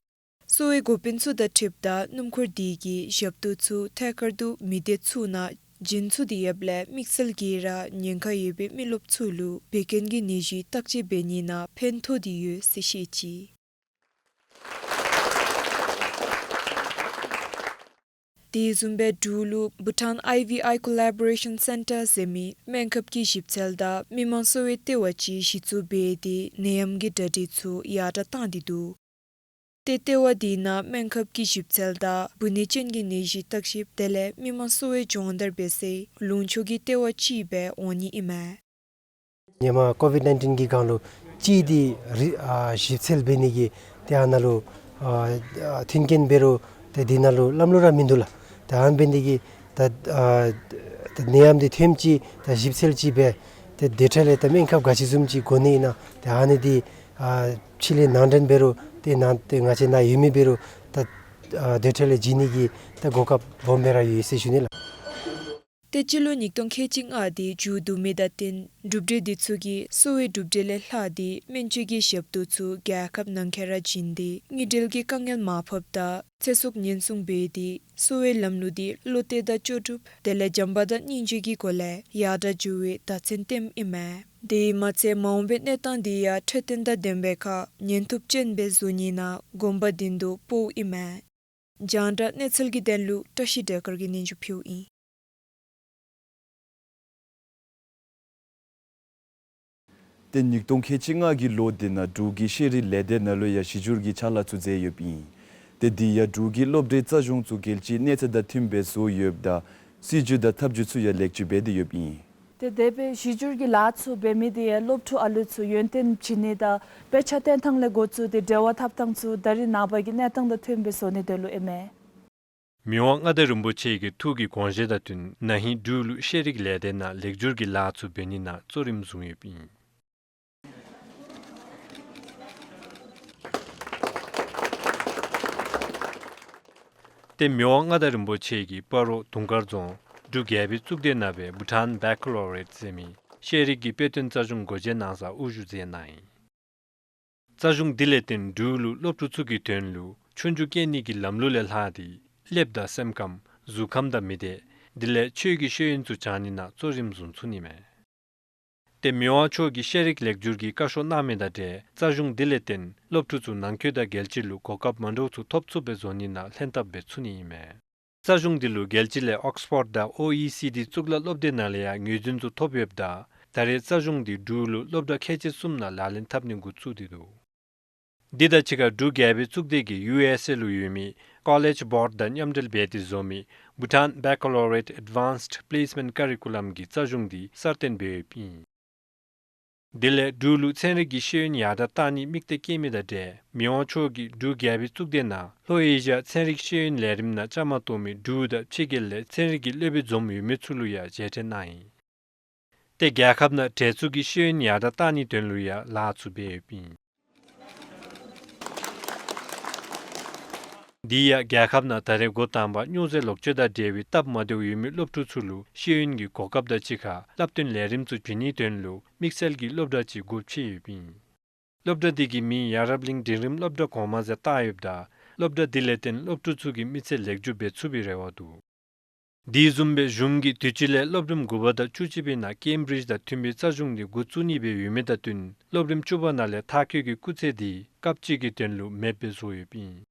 གསོ་བའི་འགོ་དཔོན་ཚུ་དང་འཁྲིལཝ་ད་སྣུམ་འཁོར་དེ་གིས་ཞབས་ཏོག་ཚུ་ཐད་ཀར་དུ་མི་སྡེ་ཚུ་ནང་བྱིན་ཚུགས་ཏེ་ཡོདཔ་ལས་དམིགས་བསལ་གྱིས་ར་ཉེན་ཁ་ཡོད་པའི་མི་རློབས་ཚུ་ལུ་བད་ཀན་གྱི་ནད་གཞི་བརྟག་དཔྱད་འབད་ནི་ནང་ཕན་ཐོགས་ཏེ་ཡོད་ཟེར་བཤད་ཅི། དེ་བཟུམ་སྦེ་འབྲུག་ལུ་བྷུ་ཊཱན་ཨའི་ཝི་ཨའི་ཀོ་ལེ་བོ་རེ་ཤཱན་སེན་ཊར་ཟེར་མི་སྨན་ཁབ་ཀྱི་ཞིབ་འཚོལ་དང་མི་མང་གསོ་བའི་ལྟེ་བ་ཅིག་གཞི་བཙུགས་འབད་དེ་ནད་ཡམས་ཀྱི་གྲ་སྒྲིག་ཚུ་ཡར་དྲག་བཏང་སྟེ་འདུག། ཏེ་ལྟེ་བ་དེ་ནང་སྨན་ཁབ་ཀྱི་ཞིབ་འཚོལ་དང་འབུ་ནད་ཅན་གྱི་ནད་གཞི་བརྟག་ཞིབ་དེ་ལས་མི་མང་གསོ་བའི་སྦྱོང་བརྡར་འབད་སའི་ལུང་ཕྱོགས་ཀྱི་ལྟེ་བ་ཅིག་སྦེ་འོང་ནི་ཨིན་མས། ཧེ་མ་ཀོ་ཝིཌ་ནའིན་ཊིན་གྱི་སྒང་ལུ་ཅིག་འདི་རི་ཨ་ཞིབ་འཚོལ་འབད་ནི་གི་ཏེ་ཨ་ནཱ་ལུ་ཨ་ཨ་མཐུན་རྐྱེན་འབད་རུང་ཏེ་འདི་ནང་ལུ་ལམ་ལུགས་ར་མིན་འདུག་ལགས། ཏེ་ཨ་ནི་འབད་ནི་གི་ད་ཨ་ད་ནད་ཡམས་འདི་ཐོནམ་ཅིག་ད་ཞིབ་འཚོལ་ཅིག་འབད་ཏེ་དེ་འཕྲལ་ལས་ད་སྨན་ཁབ་ག་ཅི་བཟུམ་ཅིག་དགོ་ནི་ཨིན་ན་ཏེ་ཨ་ནི་འདི་ཨ་ཕྱི་ལས་ནང་འདྲེན་འབད་རུང་ཏེ་ནང་ཏེ་ང་བཅས་ནཱ་ཡོད་མི་འབད་རུང་ད་ཨ་དེ་འཕྲལ་ལས་བྱིན་ནི་གི་ད་གོ་སྐབས་སྦོམ་སྦེ་ར་ཡོད་ཟེར་ཞུ་ནི་ལགས། ཏེ་སྤྱི་ལོ་ཉིས་སྟོང་ཁལ་གཅིག་ལྔ་འདི་མཇུག་བསྡུ་མི་དང་བསྟུན་གྲུབ་འབྲས་འདི་ཚུ་གིས་གསོ་བའི་གྲུབ་འབྲས་ལས་ལྷག་སྟེ་སྨན་བཅོས་ཀྱི་ཞབས་ཏོག་ཚུ་རྒྱལ་ཁབ་ནང་འཁོད་ར་བྱིན་ཏེ་དངུལ་འབྲེལ་གྱི་དཀའ་ངལ་མ་ཕོགཔ་དང་ཚེ་སྲོག་ཉེན་སྲུང་འབད་དེ་གསོ་བའི་ལམ་ལུགས་འདི་བློ་གཏད་དང་ལྕོགས་གྲུབ་དེ་ལས་བྱམས་པ་དང་སྙིང་རྗེ་གི་སྒོ་ལས་ཡར་དྲག་འགྱོ་བའི་བརྡ་མཚོན་སྟོནམ་ཨིན་མས། དེ་མ་ཚད་མ་འོངས་པའི་གནས་སྟངས་འདི་ཡང་འཕྲོད་བསྟེན་དང་ལྡན་པའི་ཁར་ཉན་ཐོས་ཅན་སྦེ་བཟོ་ནི་ནང་གོམ་པ་མདུན་དུ་སྤོཝ་ཨིན་མས། རྒྱང་བསྒྲགས་གནས་ཚུལ་གྱི་དོན་ལུ་བཀྲ་ཤིས་སྒྲོལ་དཀར་གྱིས་སྙན་ཞུ་ཕུལཝ་ཨིན། ཏེ་ཉིས་སྟོང་ཁལ་གཅིག་ལྔ་གི་ལོ་འདི་ནང་འབྲུག་གི་ཤེས་རིག་ལས་སྡེ་ནང་ལུ་ཡང་གཞི་བསྒྱུར་གྱི་ཕྱག་ལཱ་ཚུ་མཛད་ཡོདཔ་ཨིན། ཏེ་འདི་ཡང་འབྲུག་གི་སློབ་གྲྭའི་རྩ་གཞུང་ཚུ་རྒྱལ་སྤྱིའི་གནས་ཚད་དང་མཐུནམ་སྦེ་བཟོ་ཡོདཔ་ད་སྲིད་བྱུས་དང་ཐབས་བྱུས་ཚུ་ཡང་ལེགས་བཅོས་འབད་དེ་ཡོདཔ་ཨིན། ཏེ་དེ་སྦེ་གཞི་བསྒྱུར་གྱི་ལཱ་ཚུ་འབད་མི་འདི་ཡང་སློབ་ཕྲུག་ཨ་ལུ་ཚུ་ཡོན་ཏན་བྱིན་ནི་དང་དཔེ་ཆ་སྟོན་ཐངས་ལས་འགོ་བཙུགས་ཏེ་འབྲེལ་བ་འཐབ་ཐངས་ཚུ་ད་རེས་ནངས་པ་གི་གནས་སྟངས་དང་མཐུནམ་སྦེ་བཟོ་ནིའི་དོན་ལུ་ཨིན་མས། མི་དབང་མངའ་བདག་རིན་པོ་ཆེ་གི་ཐུགས་ཀྱི་དགོངས་བཞེད་དང་བསྟུན་ན་ཧིང་འབྲུག་ལུ་ཤེས་རིག་ལས་སྡེ་ནང་ལེགས་བསྒྱུར་གྱི་ལཱ་ཚུ་འབད་ནི་ནང་གཙོ་རིམ་བཟུང་ཡོདཔ་ཨིན། ཏེ་མི་དབང་མངའ་བདག་རིན་པོ་ཆེ་གིས་སྤ་རོ་དུང་དཀར་རྫོང་འབྲུག་རྒྱལ་པོའི་གཙུག་སྡེ་ནང་སྦེ་བྷུ་ཊཱན་བེ་ཀ་ལོ་རི་ཡེཊ་ཟེར་མི་ཤེས་རིག་གི་དཔེ་སྟོན་རྩ་གཞུང་སྒོ་འབྱེད་གནང་སར་དབུ་བཞུགས་མཛད་གནང་ཡི། རྩ་གཞུང་འདི་ལས་བརྟེན་འབྲུག་ལུ་སློབ་ཕྲུག་ཚུ་གི་དོན་ལུ་ཆོས་རྒྱུགས་རྐྱབ་ནི་གི་ལམ་ལུགས་ལས་ལྷག་སྟེ་ཀླདཔ་དང་སེམས་ཁམས་གཟུགས་ཁམས་དང་མི་སྡེ་དེ་ལས་ཆོས་ཀྱི་ཤེས་ཡོན་ཚུ་སྦྱང་ནི་ནང་གཙོ་རིམ་བཟུང་ཚུགས་ནི་མས། ཏེ་མི་དབང་མཆོག་གིས་ཤེས་རིག་ལེགས་བསྒྱུར་གྱི་བཀའ་ཤོག་གནང་མི་དང་འབྲེལ་རྩ་གཞུང་འདི་ལས་བརྟེན་སློབ་ཕྲུག་ཚུ་ནང་འཁོད་དང་རྒྱལ་སྤྱི་ལུ་གོ་སྐབས་མ་འདྲཝ་ཚུ་ཐོབ་ཚུགསཔ་སྦེ་བཟོ་ནི་ནང་ལྷན་ཐབས་འབད་ཚུགས་ནི་ཨིན་མས། རྩ་གཞུང་འདི་ལུ་རྒྱལ་སྤྱི་ལས་ཨོགས་ཕོཌ་དང་ཨོ་ཨི་སི་ཌི་གཙུག་ལག་སློབ་སྡེ་ནང་ལས་ཡང་ངོས་འཛིན་ཚུ་ཐོབ་ཡོདཔ་ད་ད་རེས་རྩ་གཞུང་འདི་འབྲུག་ལུ་སློབ་གྲྭ་ཁལ་གཅིག་གསུམ་ནང་ལག་ལེན་འཐབ་ནི་འགོ་བཙུགས་ཏེ་འདུག། འདི་དང་གཅིག་ཁར་འབྲུག་རྒྱལ་པོའི་གཙུག་སྡེ་གིས་ཡུ་ཨེསི་ཨེ་ལུ་ཡོད་མི་ཀོ་ལེཇ་བོརཌ་དང་མཉམ་འབྲེལ་འབད་དེ་བཟོ་མི་Bhutan Baccalaureate Advanced Placement Curriculum གི་རྩ་གཞུང་འདི་གསར་བཏོན་འབད་ཡོདཔ་ཨིན། དེ་ལས་འབྲུག་ལུ་ཚན་རིག་གི་ཤེས་ཡོན་ཡར་དྲགས་གཏང་ནིའི་དམིགས་གཏད་བསྐྱེད་མི་དང་འབྲེལ་མི་དབང་མཆོག་གིས་འབྲུག་རྒྱལ་པོའི་གཙུག་སྡེ་ནང་ལྷོ་ཨེ་ཤི་ཡ་ཚན་རིག་ཤེས་ཡོན་ལས་རིམ་ནང་བཅའ་མར་གཏོགས་མི་འབྲུག་དང་ཕྱི་རྒྱལ་ལས་ཚན་རིག་གི་སློབ་དཔོན་འཛོམས་ཡོད་མི་ཚུ་ལུ་ཡང་མཇལ་འཕྲད་གནང་ཡི། ཏེ་རྒྱལ་ཁབ་ནང་གྲལ་ཚུད་ཀྱི་ཤེས་ཡོན་ཡར་དྲགས་གཏང་ནིའི་དོན་ལུ་ཡང་ལཱ་ཚུ་འབད་ཡོདཔ་ཨིན། འདི་ཡང་རྒྱལ་ཁབ་ནང་ད་རེས་འགོ་དང་པ་སྨྱོ་རྫས་ལོག་སྤྱོད་དང་འབྲེལ་བའི་སྟབས་མ་བདེཝ་ཡོད་མི་སློབ་ཕྲུག་ཚུ་ལུ་ཤེས་ཡོན་གྱི་གོ་སྐབས་དང་གཅིག་ཁར་བསླབ་སྟོན་ལས་རིམ་ཚུ་བྱིན་ནིའི་དོན་ལུ་དམིགས་བསལ་གྱི་སློབ་གྲྭ་ཅིག་སྒོ་ཕྱེ་ཡོདཔ་ཨིན། སློབ་གྲྭ་འདི་གི་མིང་ཡ་རབས་གླིང་འབྲིང་རིམ་སློབ་གྲྭ་གོང་མ་ཟེར་བཏགས་ཡོདཔ་ད་སློབ་གྲྭ་འདི་ལས་བརྟེན་སློབ་ཕྲུག་ཚུ་གིས་མི་ཚེ་ལེགས་འགྱུར་འབད་ཚུགས་པའི་རེ་བ་འདུག། དེ་བཟུམ་སྦེ་གཞུང་གིས་དུས་ཅི་ལས་སློབ་རིམ་དགུ་པ་དང་བཅུ་གཅིག་པའི་ནང་ཀེམ་བི་རིཇ་དང་མཐུན་པའི་རྩ་གཞུང་འདི་འགོ་བཙུགས་ནི་སྦེ་ཡོད་མི་དང་བསྟུན་སློབ་རིམ་བཅུ་པ་ནང་ལས་མཐར་འཁྱོལ་གྱི་སྐུགས་ཚད་འདི་སྐབས་གཅིག་གི་དོན་ལུ་མེདཔ་སྦེ་བཟོ་ཡོདཔ་ཨིན།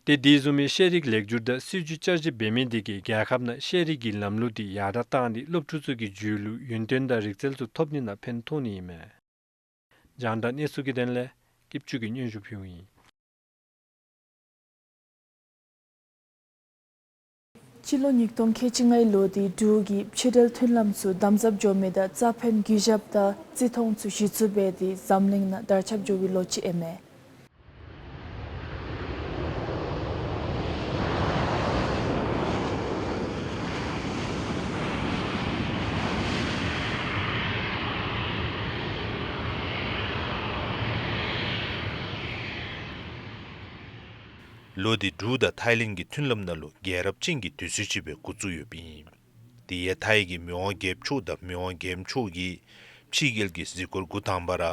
ཏེ་དེ་བཟུམ་མའི་ཤེས་རིག་ལེགས་འགྱུར་དང་སྲིད་བྱུས་བསྐྱར་ཞིབ་འབད་མི་འདི་གིས་རྒྱལ་ཁབ་ནང་ཤེས་རིག་གི་ལམ་ལུགས་འདི་ཡར་དྲགས་བཏང་སྟེ་སློབ་ཕྲུག་ཚུ་གི་རྒྱུད་ལུ་ཡོན་ཏན་དང་རིག་རྩལ་ཚུ་ཐོབ་ནི་ནང་ཕན་ཐོགས་ནི་ཨིན་མས། རྒྱང་བསྒྲགས་གནས་ཚུལ་གྱི་དོན་ལས་སྐྱིད་ཆུ་གིས་སྙན་ཞུ་ཕུལཝ་ཨིན། སྤྱི་ལོ་ཉིས་སྟོང་ཁལ་གཅིག་ལྔའི་ལོ་འདི་འབྲུག་གི་ཕྱི་འབྲེལ་མཐུན་ལམ་ཚུ་དམ་ཟབ་འགྱོ་མི་དང་རྩ་ཕན་གུས་ཞབས་དང་བརྩི་མཐོང་ཚུ་གཞི་བཙུགས་འབད་དེ་འཛམ་གླིང་ནང་དར་ཁྱབ་འགྱོ་བའི་ལོ་ཅིག་ཨིན་མས། ལོ་འདི་འབྲུག་དང་ཐའི་ལེནཌ་གི་མཐུན་ལམ་ནང་ལུ་རྒྱལ་རབས་ཅན་གྱི་དུས་ཚོད་ཅིག་སྦེ་འགོ་བཙུགས་ཡོདཔ་ཨིན། དེ་ཡང་ཐའི་གི་མི་དབང་རྒྱལཔོ་མཆོག་དང་མི་དབང་རྒྱལ་མོ་མཆོག་གིས་ཕྱི་རྒྱལ་གྱི་གཟིགས་སྐོར་འགོ་དང་པ་ར་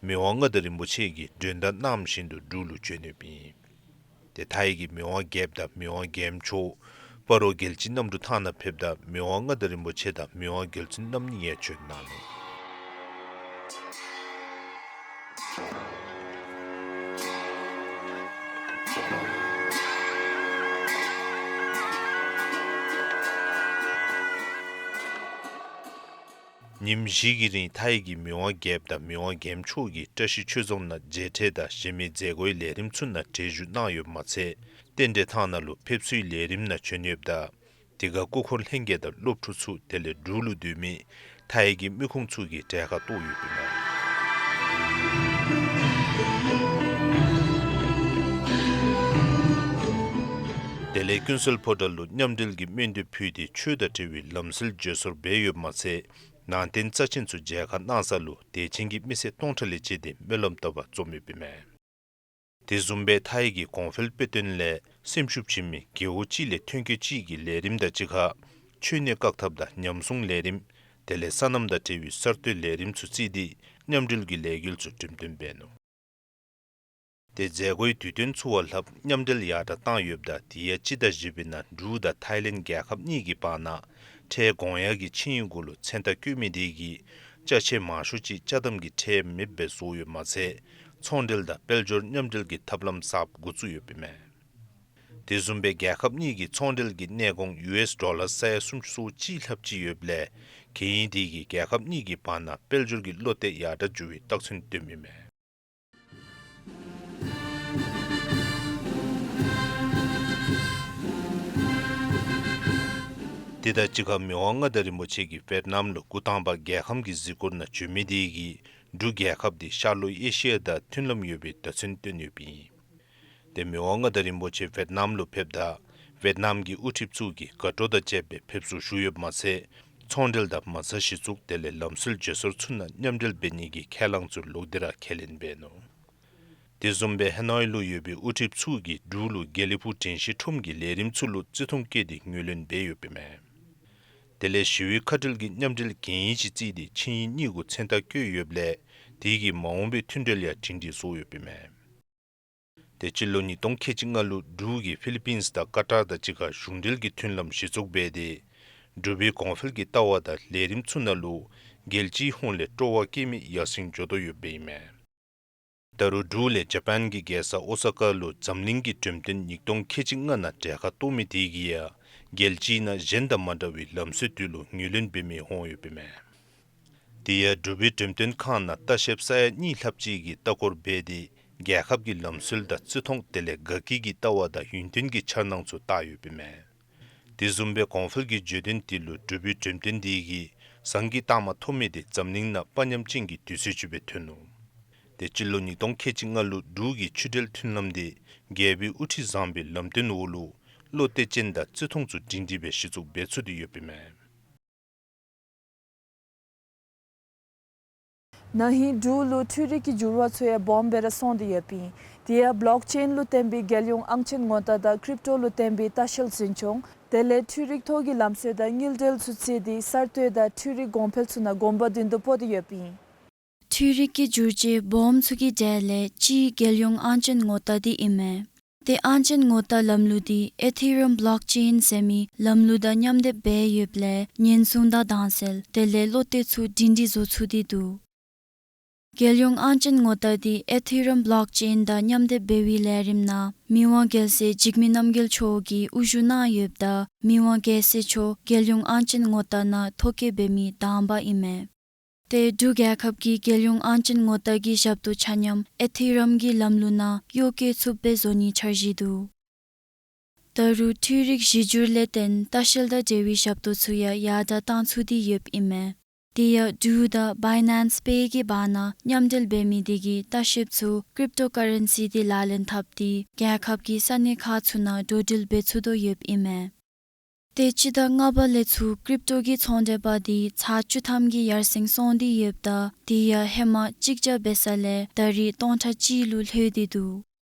མི་དབང་མངའ་བདག་རིན་པོ་ཆེ་གིས་མགྲོན་བརྡ་གནངམ་བཞིན་དུ་འབྲུག་ལུ་བྱོན་ཡོདཔ་ཨིན། ཏེ་ཐའི་གི་མི་དབང་རྒྱལཔོ་དང་མི་དབང་རྒྱལ་མོ་མཆོག་སྤ་རོ་རྒྱལ་སྤྱིའི་གནམ་གྲུ་ཐང་ནང་ཕེབས་ད་མི་དབང་མངའ་བདག་རིན་པོ་ཆེ་དང་མི་དབང་རྒྱལ་བཙུན་རྣམ་གཉིས་ཡང་བྱོན་གནང་ནུག། ཉིནམ་བཞི་གི་རིང་ཐའི་གི་མི་དབང་རྒྱལཔོ་དང་མི་དབང་རྒྱལ་མོ་མཆོག་གིས་བཀྲ་ཤིས་ཆོས་རྫོང་ནང་མཇལ་འཕྲད་དང་གཞན་མི་མཛད་སྒོའི་ལས་རིམ་ཚུ་ནང་གྲལ་བཞུགས་གནང་ཡོདཔ་མ་ཚད་རྟེན་འབྲེལ་ཐང་ནང་ལུ་ཕེབས་བསུའི་ལས་རིམ་ནང་བྱོན་ཡོདཔ་ད་དེ་ཁར་སྐུ་འཁོར་ལྷན་རྒྱས་དང་སློབ་ཕྲུག་ཚུ་དེ་ལས་འབྲུག་ལུ་སྡོད་མི་ཐའི་གི་མི་ཁུངས་ཚུ་གིས་གྲལ་ཁར་གཏོགས་ཡོདཔ་ཨིན་མས། དེ་ལས་ཀུན་གསལ་ཕོ་བྲང་ལུ་མཉམ་འབྲེལ་གྱི་སྨོན་འདུན་ཕུལ་ཏེ་ཆོས་དང་འབྲེལ་བའི་ལམ་སྲོལ་བརྗེ་སོར་འབད་ཡོདཔ་མ་ཚད་ནང་རྟེན་རྩ་ཆེན་ཚུ་མཇལ་ཁ་གནང་ས་ལུ་དད་ཅན་གྱི་མི་སེར་སྟོང་ཕྲག་ལས་བཅད་དེ་སྨོན་ལམ་བཏབ་པར་འཛོམས་ཡོདཔ་ཨིན་མས། དེ་བཟུམ་སྦེ་ཐའི་གི་གོང་འཕེལ་དཔེ་སྟོན་ལས་སེམས་ཤུགས་ཆེ་མི་རྒེད་འོག་གཅིག་ལས་ཐོན་སྐྱེད་གཅིག་གི་ལས་རིམ་དང་གཅིག་ཁར་མཆོད་གནས་བཀག་ཐབས་དང་ཉམས་སྲུང་ལས་རིམ་དེ་ལས་སོ་ནམ་དང་འབྲེལ་བའི་གསར་གཏོད་ལས་རིམ་ཚུ་བརྩིས་ཏེ་མཉམ་འབྲེལ་གྱི་ལས་འགུལ་ཚུ་འགྲེམས་སྟོན་འབད་ནུག། ཏེ་མཛད་སྒོའི་དུས་སྟོན་ཚུ་བ་ལྷགཔ་མཉམ་འབྲེལ་ཡར་དྲགས་བཏང་ཡོདཔ་ད་དེ་ཡང་སྤྱི་ཟླ་བཞི་པའི་ནང་འབྲུག་དང་ཐའི་ལེནཌ་རྒྱལ་ཁབ་གཉིས་ཀྱི་བར་ན་ཁྲལ་དགོངས་ཡག་གི་ཆིངས་ཡིག་གུ་ལུ་མཚན་རྟགས་བཀོད་མི་དེ་གིས་ཅ་ཆས་མང་ཤོས་ཅིག་ཅ་དམ་གྱི་ཁྲལ་མེདཔ་སྦེ་བཟོ་ཡོདཔ་མ་ཚད་ཚོང་འབྲེལ་དང་དཔལ་འབྱོར་མཉམ་འབྲེལ་གྱི་ཐབས་ལམ་གསརཔ་འགོ་བཙུགས་ཡོདཔ་ཨིན་མས། དེ་བཟུམ་སྦེ་རྒྱལ་ཁབ་གཉིས་ཀྱི་ཚོང་འབྲེལ་གྱི་གནས་གོང་ཡུ་ཨེསི་ཌོ་ལར་ས་ཡ་སུམ་ཅུ་སོ་གཅིག་ལྷགཔ་ཅིག་ཡོདཔ་ལས་གན་ཡིག་དེ་གིས་རྒྱལ་ཁབ་གཉིས་ཀྱི་བར་ན་དཔལ་འབྱོར་གྱི་བློ་གཏད་ཡར་དྲགས་འགྱོ་བའི་རྟགས་མཚན་སྟོནམ་ཨིན་མས། དེ་དང་གཅིག་ཁར་མི་དབང་མངའ་བདག་རིན་པོ་ཆེ་གིས་ཝེཊ་ནམ་ལུ་འགོ་དང་པ་རྒྱལ་ཁམས་ཀྱི་གཟིགས་སྐོར་ནང་བྱོན་མི་དེ་གིས་འབྲུག་རྒྱལ་ཁབ་དེ་ཤར་ལྷོ་ཨེ་ཤི་ཡ་དང་མཐུན་ལམ་ཡོད་པའི་བརྡ་མཚོན་སྟོན་ཡོདཔ་ཨིན། ཏེ་མི་དབང་མངའ་བདག་རིན་པོ་ཆེ་ཝེཊ་ནམ་ལུ་ཕེབས་ད་ཝེཊ་ནམ་གྱི་དབུ་ཁྲིདཔ་ཚུ་གིས་དགའ་སྤྲོ་དང་བཅསཔ་སྦེ་ཕེབས་བསུ་ཞུ་ཡོདཔ་མ་ཚད་ཚོང་འབྲེལ་དང་མ་རྩ་གཞི་བཙུགས་དེ་ལས་ལམ་སྲོལ་བརྗེ་སོར་ཚུ་ནང་མཉམ་འབྲེལ་འབད་ནི་གི་ཁས་བླངས་ཚུ་ལོག་སྟེ་ར་ཁས་ལེན་འབད་ནུག། དེ་བཟུམ་སྦེ་ཧ་ནོའི་ལུ་ཡོད་པའི་དབུ་ཁྲིདཔ་ཚུ་གིས་འབྲུག་ལུ་དགེ་ལེགས་ཕུག་དྲན་ཤེས་ཁྲོམ་གྱི་ལས་རིམ་ཚུ་ལུ་བརྩི་མཐོང་བསྐྱེད་དེ་ངོས་ལེན་འབད་ཡོདཔ་ཨིན་མས། དེ་ལས་ཞི་བའི་ཁ་བྲལ་གྱི་མཉམ་འབྲེལ་གན་ཡིག་ཅིག་བརྩིས་ཏེ་ཆིངས་ཡིག་གཉིས་གུ་མཚན་རྟགས་བཀོད་ཡོདཔ་ལས་དེ་གིས་མ་འོངས་པའི་མཐུན་འབྲེལ་ཡང་སྒྲིང་སྒྲིང་བཟོ་ཡོདཔ་ཨིན་མས། ཏེ་སྤྱི་ལོ་ཉིས་སྟོང་ཁལ་གཅིག་ལྔ་ལུ་འབྲུག་གིས་ཕི་ལི་པིནས་དང་ཀ་ཏར་དང་གཅིག་ཁར་གཞུང་འབྲེལ་གྱི་མཐུན་ལམ་གཞི་བཙུགས་འབད་དེ་འབྲུག་པའི་གོང་འཕེལ་གྱི་ལྟ་བ་དང་ལས་རིམ་ཚུ་ནང་ལུ་རྒྱལ་སྤྱིའི་ཧོངས་ལས་སྤྲོ་བ་སྐྱེད་མི་ཡར་སེང་འགྱོ་དོ་ཡོདཔ་ཨིན་མས། ད་རུང་འབྲུག་ལས་ཇ་པཱན་གྱི་རྒྱལ་ས་ཨོ་ས་ཀ་ལུ་འཛམ་གླིང་གི་འགྲེམས་སྟོན་ཉིས་སྟོང་ཁལ་གཅིག་ལྔ་ནང་གྲལ་ཁར་གཏོགས་མི་དེ་གིས་ཡང་རྒྱལ་སྤྱིའི་ནང་གཞན་དང་མ་འདྲ་བའི་ལམ་སྲོལ་དེ་ལུ་ངོས་ལེན་འབད་མི་འོང་ཡོདཔ་ཨིན་མས། དེ་ཡང་འབྲུག་པའི་འགྲེམས་སྟོན་ཁང་ནང་ལྟ་བཤལཔ་ས་ཡ་གཉིས་ལྷགཔ་ཅིག་གིས་ལྟ་སྐོར་འབད་དེ་ རྒྱལ་ཁབ་ཀྱི་ལམ་སྲོལ་དང་བརྩི་མཐོང་དེ་ལས་དགའ་སྐྱིད་ཀྱི་ལྟ་བ་དང་ཡུན་བརྟན་གྱི་འཆར་སྣང་ཚུ་བཏགས་ཡོདཔ་ཨིན་མས། དེ་བཟུམ་སྦེ་གོང་འཕེལ་གྱི་བརྗོད་དོན་དེ་ལུ་འབྲུག་པའི་འགྲེམས་སྟོན་དེ་གིས་ཟངས་ཀྱི་རྟགས་མ་ཐོབ་མི་དེ་འཛམ་གླིང་ནང་དཔའ་ཉམས་ཅན་གྱི་དུས་ཚོད་ཅིག་སྦེ་ཐོན་ནུག། ཏེ་སྤྱི་ལོ་ཉིས་སྟོང་ཁལ་གཅིག་ལྔ་ལུ་འབྲུག་གི་ཆུ་འབྲེལ་མཐུན་ལམ་དེ་རྒྱལ་པོའི་དབུ་ཁྲིད་བཟང་པོའི་ལམ་སྟོན་འོག་ལུ་བློ་གཏད་ཅན་དང་བརྩི་མཐོང་ཚུ་སྒྲིང་སྒྲིང་སྦེ་གཞི་བཙུགས་འབད་ཚུགས་ཏེ་ཡོདཔ་ཨིན་མས། ན་ཧིང་འབྲུག་ལུ་འཕྲུལ་རིག་གི་འགྱུར་བ་ཚུ་ཡང་སྦོམ་སྦེ་ར་སོང་སྟེ་ཡོདཔ་ཨིན། དེ་ཡང་བློག་ཅེན་ལུ་བརྟེན་པའི་རྒྱལ་ཡོངས་ཨང་ཅན་ངོ་རྟགས་དང་ཀྲིབ་ཊོ་ལུ་བརྟེན་པའི་ལྟ་བཤལ་འཛིན་སྐྱོང་དེ་ལས་འཕྲུལ་རིག་ཐོག་གི་ལམ་སྲོལ་དང་དངུལ་འབྲེལ་ཚུ་བརྩིས་ཏེ་གསར་གཏོད་དང་འཕྲུལ་རིག་གོང་འཕེལ་ཚུ་ནང་གོམ་པ་མདུན་དུ་སྤོ་སྟེ་ཡོདཔ་ཨིན། འཕྲུལ་རིག་གི་བསྒྱུར་བཅོས་སྦོམ་ཚུ་གི་གྲས་ལས་གཅིག་རྒྱལ་ཡོངས་ཨང་ཅན་ངོ་རྟགས་དེ་ཨིན་མས། ཏེ་ཨང་ཅན་ངོ་རྟགས་ལམ་ལུགས་དེ་ཨེ་ཐི་རམ་བློག་ཅེན་ཟེར་མི་ལམ་ལུགས་དང་མཉམ་སྡེབ་འབད་ཡོདཔ་ལས་ཉེན་སྲུང་དང་དྭངས་གསལ་དེ་ལས་བློ་གཏད་ཚུ་སྒྲིང་སྒྲིང་བཟོ་ཚུགས་ཏེ་འདུག། རྒྱལ་ཡོངས་ཨང་ཅན་ངོ་རྟགས་དེ་ཨེ་ཐི་རམ་བློག་ཅེན་དང་མཉམ་སྡེབ་འབད་བའི་ལས་རིམ་ནང་མི་དབང་རྒྱལ་སྲས་འཇིགས་མེད་རྣམ་རྒྱལ་མཆོག་གིས་དབུ་བཞུགས་གནང་ཡོདཔ་ད་མི་དབང་རྒྱལ་སྲས་མཆོག་རྒྱལ་ཡོངས་ཨང་ཅན་ངོ་རྟགས་ནང་ཐོ་བཀོད་འབད་མི་དང་པ་ཨིན་མས། ཏེ་འབྲུག་རྒྱལ་ཁབ་ཀྱིས་རྒྱལ་ཡོངས་ཨང་ཅན་ངོ་རྟགས་ཀྱི་ཞབས་ཏོག་ཆ་མཉམ་ཨེ་ཐི་རམ་གྱི་ལམ་ལུགས་ནང་གཡོག་བཀོལ་ཚུགསཔ་སྦེ་བཟོ་ནིའི་འཆར་གཞི་འདུག། ད་རུང་འཕྲུལ་རིག་གཞི་འགྱུར་ལས་བརྟེན་ལྟ་བཤལ་དང་འབྲེལ་བའི་ཞབས་ཏོག་ཚུ་ཡང་ཡར་དྲག་གཏང་ཚུགས་ཏེ་ཡོདཔ་ཨིན་མས། དེ་ཡང་འབྲུག་དང་བའི་ནཱནསི་པེ་གི་བར་ན་མཉམ་འབྲེལ་འབད་མི་དེ་གིས་ལྟ་བཤལཔ་ཚུ་ཀྲིབ་ཊོ་ཀ་རེན་སི་དེ་ལག་ལེན་འཐབ་སྟེ་རྒྱལ་ཁབ་ཀྱི་ས་གནས་ཁག་ཚུ་ནང་འགྲོ་འགྲུལ་འབད་ཚུགས་དོ་ཡོདཔ་ཨིན་མས། ཏེ་སྤྱི་ཟླ་ལྔ་པ་ལས་ཚུར་ཀྲིབ་ཊོ་གི་ཚོང་འབྲེལ་པ་དེ་ཚར་བཅུ་ཐམ་གྱིས་ཡར་སེང་སོང་སྟེ་ཡོདཔ་ད་དེ་ཡང་ཧེ་མ་གཅིག་བརྒྱ་འབད་ས་ལས་ད་རེས་སྟོང་ཕྲག་གཅིག་ལུ་ལྷོད་དེ་འདུག།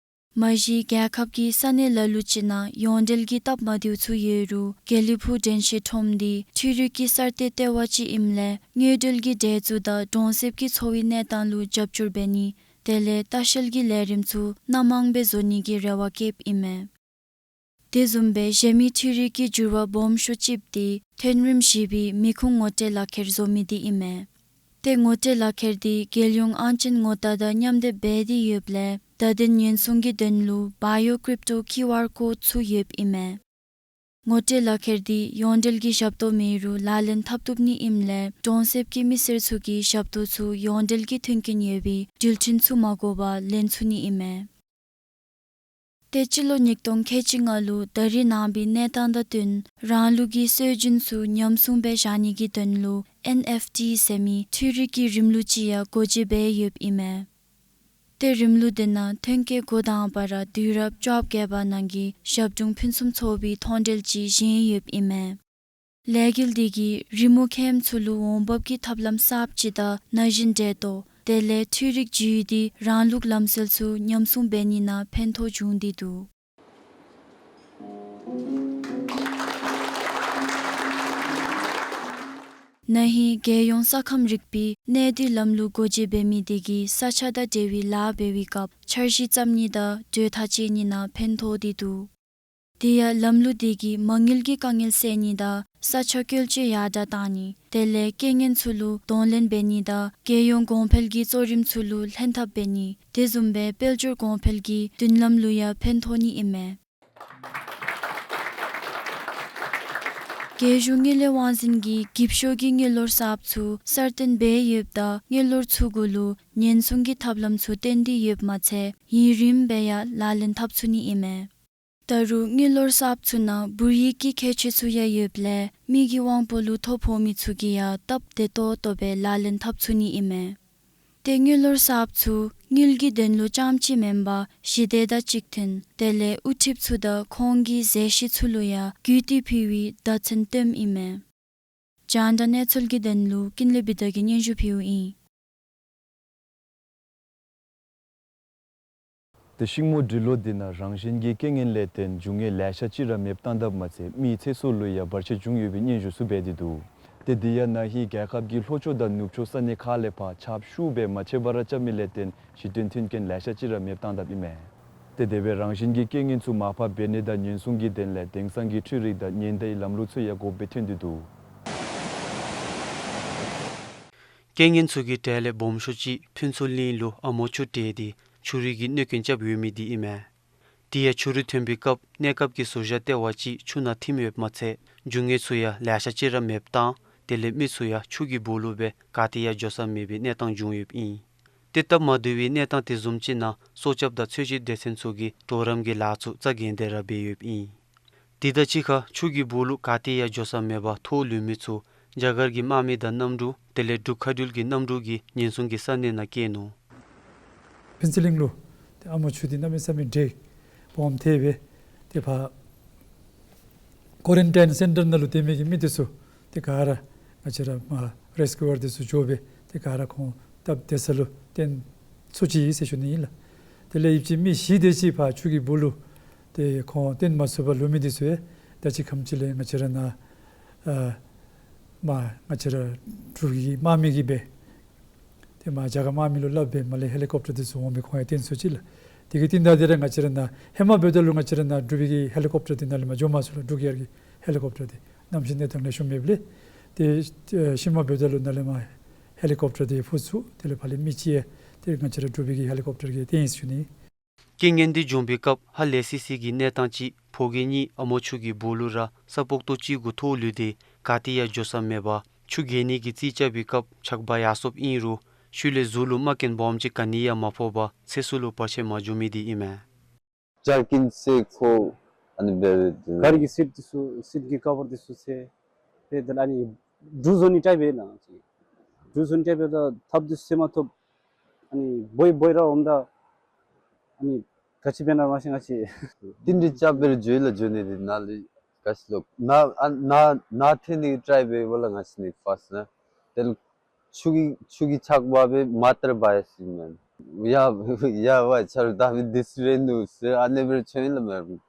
མ་གཞི་རྒྱལ་ཁབ་ཀྱི་ས་གནས་ལ་ལུ་ཅིག་ནང་ཡོངས་འབྲེལ་གྱི་སྟབས་མ་བདེཝ་ཚུ་ཡོད་རུང་དགེ་ལེགས་ཕུག་དྲན་ཤེས་ཁྲོམ་དེ་འཕྲུལ་རིག་གི་གསར་གཏོད་ལྟེ་བ་ཅིག་ཨིནམ་ལས་དངུལ་འབྲེལ་གྱི་འགྲན་བཙུགས་དང་གྲོང་གསེབ་ཀྱི་འཚོ་བའི་གནས་སྟངས་ལུ་རྒྱབ་སྐྱོར་འབད་ནི་དེ་ལས་ལྟ་བཤལ་གྱི་ལས་རིམ་ཚུ་སྣ་མང་སྦེ་བཟོ་ནི་གི་རེ་བ་བསྐྱེདཔ་ཨིན་མས། དེ་བཟུམ་སྦེ་གཞན་མི་འཕྲུལ་རིག་གི་འགྱུར་བ་སྦོམ་ཤོས་ཅིག་དེ་ཐོན་རིམ་བཞི་པའི་མི་ཁུངས་ངོ་སྤྲོད་ལག་ཁྱེར་བཟོ་མི་དེ་ཨིན་མས། ཏེ་ངོ་སྤྲོད་ལག་ཁྱེར་དེ་རྒྱལ་ཡོངས་ཨང་ཅན་ངོ་རྟགས་དང་མཉམ་སྡེབ་འབད་དེ་ཡོདཔ་ལས་བརྡ་དོན་ཉེན་སྲུང་གི་དོན་ལུ་བཱ་ཡོ་ཀྲིབ་ཊོ་ཀིའུ་ཨར་ཀོཌ་ཚུ་ཡོདཔ་ཨིན་མས། ངོ་སྤྲོད་ལག་ཁྱེར་དེ་ཡོངས་འབྲེལ་གྱི་ཞབས་ཏོག་མེད་རུང་ལག་ལེན་འཐབ་བཏུབ་ནི་ཨིནམ་ལས་གྲོང་གསེབ་ཀྱི་མི་སེར་ཚུ་གིས་ཞབས་ཏོག་ཚུ་ཡོངས་འབྲེལ་གྱི་མཐུན་རྐྱེན་ཡོད་པའི་འགྲུལ་འཕྲིན་ཚུ་མ་དགོ་པར་ལེན་ཚུགས་ནི་ཨིན་མས། ཏེ་སྤྱི་ལོ་ཉིས་སྟོང་ཁལ་གཅིག་ལྔ་ལུ་ད་རེས་ནངས་པའི་གནས་སྟངས་དང་བསྟུན་རང་ལུགས་ཀྱི་སྲོལ་རྒྱུན་ཚུ་ཉམས་སྲུང་སྦེ་བཞག་ནི་གི་དོན་ལུ་ཨེན་ཨེཕ་ཊི་ཟེར་མི་འཕྲུལ་རིག་གི་རིམ་ལུགས་ཅིག་ཡང་སྒོ་འབྱེད་འབད་ཡོདཔ་ཨིན་མས། ཏེ་རིམ་ལུགས་དེ་ནང་ཐོན་སྐྱེད་འགོ་དང་པ་ར་དུས་རབས་བཅོ་བརྒྱད་པ་ནང་གི་ཞབས་དྲུང་ཕུན་སུམ་ཚོགས་པའི་མཐོང་གྲོལ་ཅིག་བཞེངས་ཡོདཔ་ཨིན་མས། ལས་འགུལ་དེ་གིས་རི་མོ་མཁནམ་ཚུ་ལུ་འོང་འབབ་ཀྱི་ཐབས་ལམ་གསརཔ་ཅིག་དང་ན་གཞོན་གྲལ་གཏོགས་དེ་ལས་འཕྲུལ་རིག་བརྒྱུད་དེ་རང་ལུགས་ལམ་སྲོལ་ཚུ་ཉམས་སྲུང་འབད་ནི་ནང་ཕན་ཐོགས་བྱུང་སྟེ་འདུག། ན་ཧིང་རྒྱལ་ཡོངས་ས་ཁམས་རིག་པའི་གནས་སྡུད་ལམ་ལུགས་སྒོ་འབྱེད་འབད་མི་དེ་གིས་ས་ཆ་དང་འབྲེལ་བའི་ལཱ་འབད་བའི་སྐབས་འཆར་གཞི་བརྩམ་ནི་དང་གྲོས་ཐག་བཅད་ནི་ནང་ཕན་ཐོགས་ཏེ་འདུག། དེ་ཡང་ལམ་ལུགས་དེ་གིས་མ་དངུལ་གྱི་དཀའ་ངལ་སེལ་ནི་དང་ས་ཆ་བཀོལ་སྤྱོད་ཡར་དྲག་གཏང་ནི་དེ་ལས་རྐྱེན་ངན་ཚུ་ལུ་གདོང་ལེན་འབད་ནི་དང་རྒྱལ་ཡོངས་གོང་འཕེལ་གྱི་གཙོ་རིམ་ཚུ་ལུ་ལྷན་ཐབས་འབད་ནི་དེ་བཟུམ་སྦེ་དཔལ་འབྱོར་གོང་འཕེལ་གྱི་མདུན་ལམ་ལུ་ཡང་ཕན་ཐོགས་ནི་ཨིན་མས། རྒྱལ་གཞུང་དངུལ་ལས་དབང་འཛིན་གྱིས་འགྱིབ་ཤོག་གི་དངུལ་ལོར་གསརཔ་ཚུ་གསར་བཏོན་འབད་ཡོདཔ་ད་དངུལ་ལོར་ཚུ་གུ་ལུ་ཉེན་སྲུང་གི་ཐབས་ལམ་ཚུ་བཏོན་ཏེ་ཡོདཔ་མ་ཚད་ཡུན་རིངམོ་སྦེ་ཡང་ལག་ལེན་འཐབ་ཚུགས་ནི་ཨིན་མས། ད་རུང་དངུལ་ལོར་གསརཔ་ཚུ་ནང་འབུར་ཡིག་གི་ཁྱད་ཆོས་ཚུ་ཡང་ཡོདཔ་ལས་མི་གི་དབང་པོ་ལུ་ཐོ་ཕོག་མི་ཚུ་གིས་ཡང་སྟབས་བདེ་ཏོག་ཏོ་སྦེ་ལག་ལེན་འཐབ་ཚུགས་ནི་ཨིན་མས། ཏེ་དངུལ་ལོར་གསརཔ་ཚུ་དངུལ་གྱི་དོན་ལུ་རྐྱངམ་ཅིག་མེན་པར་ཞི་བདེ་དང་གཅིག་མཐུན་དེ་ལས་དབུ་ཁྲིདཔ་ཚུ་དང་ཁོང་གི་མཛད་གཞི་ཚུ་ལུ་ཡང་གུས་བཏུད་ཕུལ་བའི་བརྡ་མཚོན་སྟོནམ་ཨིན་མས། རྒྱང་བསྒྲགས་གནས་ཚུལ་གྱི་དོན་ལུ་ཀུན་ལེགས་བི་དྷ་གིས་སྙན་ཞུ་ཕུལཝ་ཨིན། ཏེ་ཤིང་མོ་འབྲི་ལོ་འདི་ནང་རང་བཞིན་གྱི་རྐྱེན་ངན་ལས་བརྟེན་རྒྱུ་དངོས་ལེ་ཤ་ཅིག་ར་མེདཔ་བཏངམ་མ་ཚད་མིའི་ཚེ་སྲོག་ལུ་ཡང་བར་ཆད་བྱུང་ཡོད་པའི་སྙན་ཞུ་ཚུ་འབད་དེ་འདུག། ཏེ་འདི་ཡང་ན་ཧིང་རྒྱལ་ཁབ་ཀྱི་ལྷོ་ཕྱོགས་དང་ནུབ་ཕྱོགས་ས་གནས་ཁག་ལས་ཕར་ཆརཔ་ཤུགས་སྦེ་མ་ཆད་པར་རྐྱབ་མི་ལས་བརྟེན་ཞི་དོན་མཐུན་རྐྱེན་ལེ་ཤ་ཅིག་ར་མེདཔ་བཏང་དཔ་ཨིན་མས། ཏེ་དེ་སྦེ་རང་བཞིན་གྱི་རྐྱེན་ངན་ཚུ་མར་ཕབ་འབད་ནི་དང་ཉེན་སྲུང་གི་དོན་ལས་དེང་སང་གི་འཕྲུལ་རིག་དང་ཉེན་བརྡའི་ལམ་ལུགས་ཚུ་ཡང་དགོཔ་སྦེ་ཐོན་ཏེ་འདུག། རྐྱེན་ངན་ཚུ་གི་གྲས་ལས་སྦོམ་ཤོས་ཅིག་ཕུན་ཚོགས་གླིང་ལུ་ཨ་མོ་ཆུ་བྲལ་ཏེ་ཆུ་རུད་ཀྱིས་གནོད་སྐྱོན་རྐྱབ་ཡོད་མི་དེ་ཨིན་མས། དེ་ཡང་ཆུ་རུད་ཐོན་པའི་སྐབས་གནས་སྐབས་ཀྱི་ཟུར་བཞག་ལྟེ་བ་ཅིག་ཆུ་ནང་ཐིམ་ཡོདཔ་མ་ཚད་རྒྱུ་དངོས་ཚུ་ཡང་ལེ་ཤ་ཅིག་ར་མེདཔ་བཏང་དེ་ལས་མི་ཚུ་ཡང་ཆུ་གི་སྦུག་ལུ་སྦེ་ག་ཏེ་ཡང་འགྱོ་ས་མེད་པའི་གནས་སྟངས་བྱུང་ཡོདཔ་ཨིན། ཏེ་སྟབས་མ་བདེ་བའི་གནས་སྟངས་དེ་བཟུམ་ཅིག་ནང་སྲོག་སྐྱབས་དང་འཚོལ་ཞིབ་སྡེ་ཚན་ཚུ་གིས་གྲོགས་རམ་གྱི་ལཱ་ཚུ་རྩ་འགེངས་ཏེ་ར་འབད་ཡོདཔ་ཨིན། དེ་དང་གཅིག་ཁར་ཆུ་གི་སྦུག་ལུ་ག་ཏེ་ཡང་འགྱོ་ས་མེད་པར་ཐོག་ལུས་མི་ཚུ་རྒྱ་གར་གྱི་དམག་མི་དང་གནམ་གྲུ་དེ་ལས་འབྲུག་མཁའ་འགྲུལ་གྱི་གནམ་གྲུ་གིས་ཉེན་སྲུང་གི་ས་གནས་ནང་བསྐྱལ་ནུག། ཕུན་ཚོགས་གླིང་ལུ་ཏེ་ཨ་མོ་ཆུ་འདི་གནམ་མེད་ས་མེད་དྲག་སྦོམ་ཐལ་སྦེ་ཏེ་ཕར་ཀོ་རེན་ཊའིན་སེན་ཊར་ནང་ལུ་སྡོད་མི་གི་མི་འདི་ཚུ་ཏེ་ག་ར་ང་བཅས་ར་མར་རེས་ཀིའུ་ཝར་འདི་ཚུ་འགྱོ་སྦེ་ཏེ་ག་ར་ཁོང་སྟབས་བདེ་ས་ལུ་བཏོན་ཚུགས་ཅི་ཟེར་ཞུ་ནི་ཨིན་ལགས། དེ་ལས་ཡིབ་ཅིག་མི་བཞི་དེ་ཅིག་ཕར་ཆུ་གི་སྦུག་ལུ་ཏེ་ཁོང་བཏོན་མ་ཚུགས་པར་ལུས་མི་འདི་ཚུ་ཡང་ད་ཅི་ཁམས་ཅིག་ལས་ང་བཅས་ར་ནཱ་ཨ་མར་ང་བཅས་ར་འབྲུག་གི་དམག་མི་གིས་སྦེ་ཏེ་མར་རྒྱ་གར་དམག་མི་ལུ་སླབ་སྦེ་མར་ལས་ཧེ་ལི་ཀོབ་ཊར་འདི་ཚུ་འོང་སྦེ་ཁོང་ཡང་བཏོན་ཚུགས་ཅི་ལགས། དེ་གི་རྟིང་བདའ་སྟེ་ར་ང་བཅས་ར་ནཱ་ཧེ་མ་འབདཝ་ད་ལུ་ང་བཅས་ར་ནཱ་འབྲུག་པའི་གི་ཧེ་ལི་ཀོབ་ཊར་འདི་ནཱ་ལས་མར་འགྱོ་མ་ཚུགས་ལགས། འབྲུག་གི་ཧེ་ལི་ཀོབ་ཊར་འདི་གནམ་གཤིས་གནས་སྟངས་ལེགས་ཤོམ་མེདཔ་ལས། ཏེ་ཨེ་ཤུལ་མ་འབདཝ་ད་ལུ་ནཱ་ལས་མར་ཧེ་ལི་ཀོབ་ཊར་འདི་འཕུར་ཚུགས། དེ་ལས་ཕར་ལས་མི་ཅིག་ཡང་ཏེ་ང་བཅས་ར་འབྲུག་པའི་གི་ཧེ་ལི་ཀོབ་ཊར་གྱིས་བཏོན་ཡི་ཟེར་ཞུ་ནི། རྐྱེན་ངན་འདི་བྱུང་བའི་སྐབས་ཧ་ལས་སི་སི་གི་གནས་སྟངས་ཅིག་ཕོ་སྐྱེས་གཉིས་ཨ་མོ་ཆུ་གི་སྦུག་ལུ་ར་ས་སྤོག་ཏོ་གཅིག་གུ་ཐོག་ལུས་ཏེ་ག་ཏེ་ཡང་འགྱོ་ས་མེད་པར་ཆུ་བརྒལ་ནི་གི་རྩིས་རྐྱབ་པའི་སྐབས་ཆག་པ་ཡར་སོཔ་ཨིན་རུང་ཤུལ་ལས་གཟུགས་ལུ་རྨ་སྐྱོན་སྦོམ་ཅིག་ག་ནི་ཡང་མ་ཕོག་པར་ཚེ་སྲོག་ལུ་བར་ཆད་མ་བྱུང་མི་འདི་ཨིན་མས། ཇར་ཀིན་ཟེར་ཁོ་ཨ་ནི་འབད་རུང་གཱ་རི་གི་སིཊ་འདི་ཚུ་སིཊ་གི་ཀ་བར་འདི་ཚུ་བསལ། ཏེ་དེ་ལས་ཨ་ནི་འབྲུག་བཟོ་ནི་ཊའིཔ་ཨིན་ལགས། འབྲུག་བཟོ་ནི་ཊའིཔ་ད་ཐགཔ་འདི་ཚུ་བསལ་མ་ཐོབ། ཨ་ནི་བོའི་བོའི་ར་འོངམ་ད་ཨ་ནི་ག་ཅི་འབད་ན་མ་ཤེས་ང་བཅས། ཏིང་འདི་རྐྱབ་སྦེ་ར་འགྱོ་ཡི་ལགས། འགྱོ་ནི་འདི་ནཱ་ལས་ག་ཅི་ལོ་ནཱ་ཨ་ནཱ་ནཱ་ཐོན་ནི་ཊའིཔ་འབདཝ་ལས་ང་བཅས་ནི་ཕརསཊ་ནཱ་དེ་ལས་ཆུ་གི་ཆུ་གི་ཆག་པ་སྦེ་མ་ཏར་བ་ཡ་ཟེར་མས། ཡ་ཡ་ཝ་ཆ་རུ་ད་སྦེ་འདི་ཚུ་རེ་ནུག་ཟེར་ཨ་ནི་སྦེ་ར་བྱོན་ཡི་ལགས་མེམ།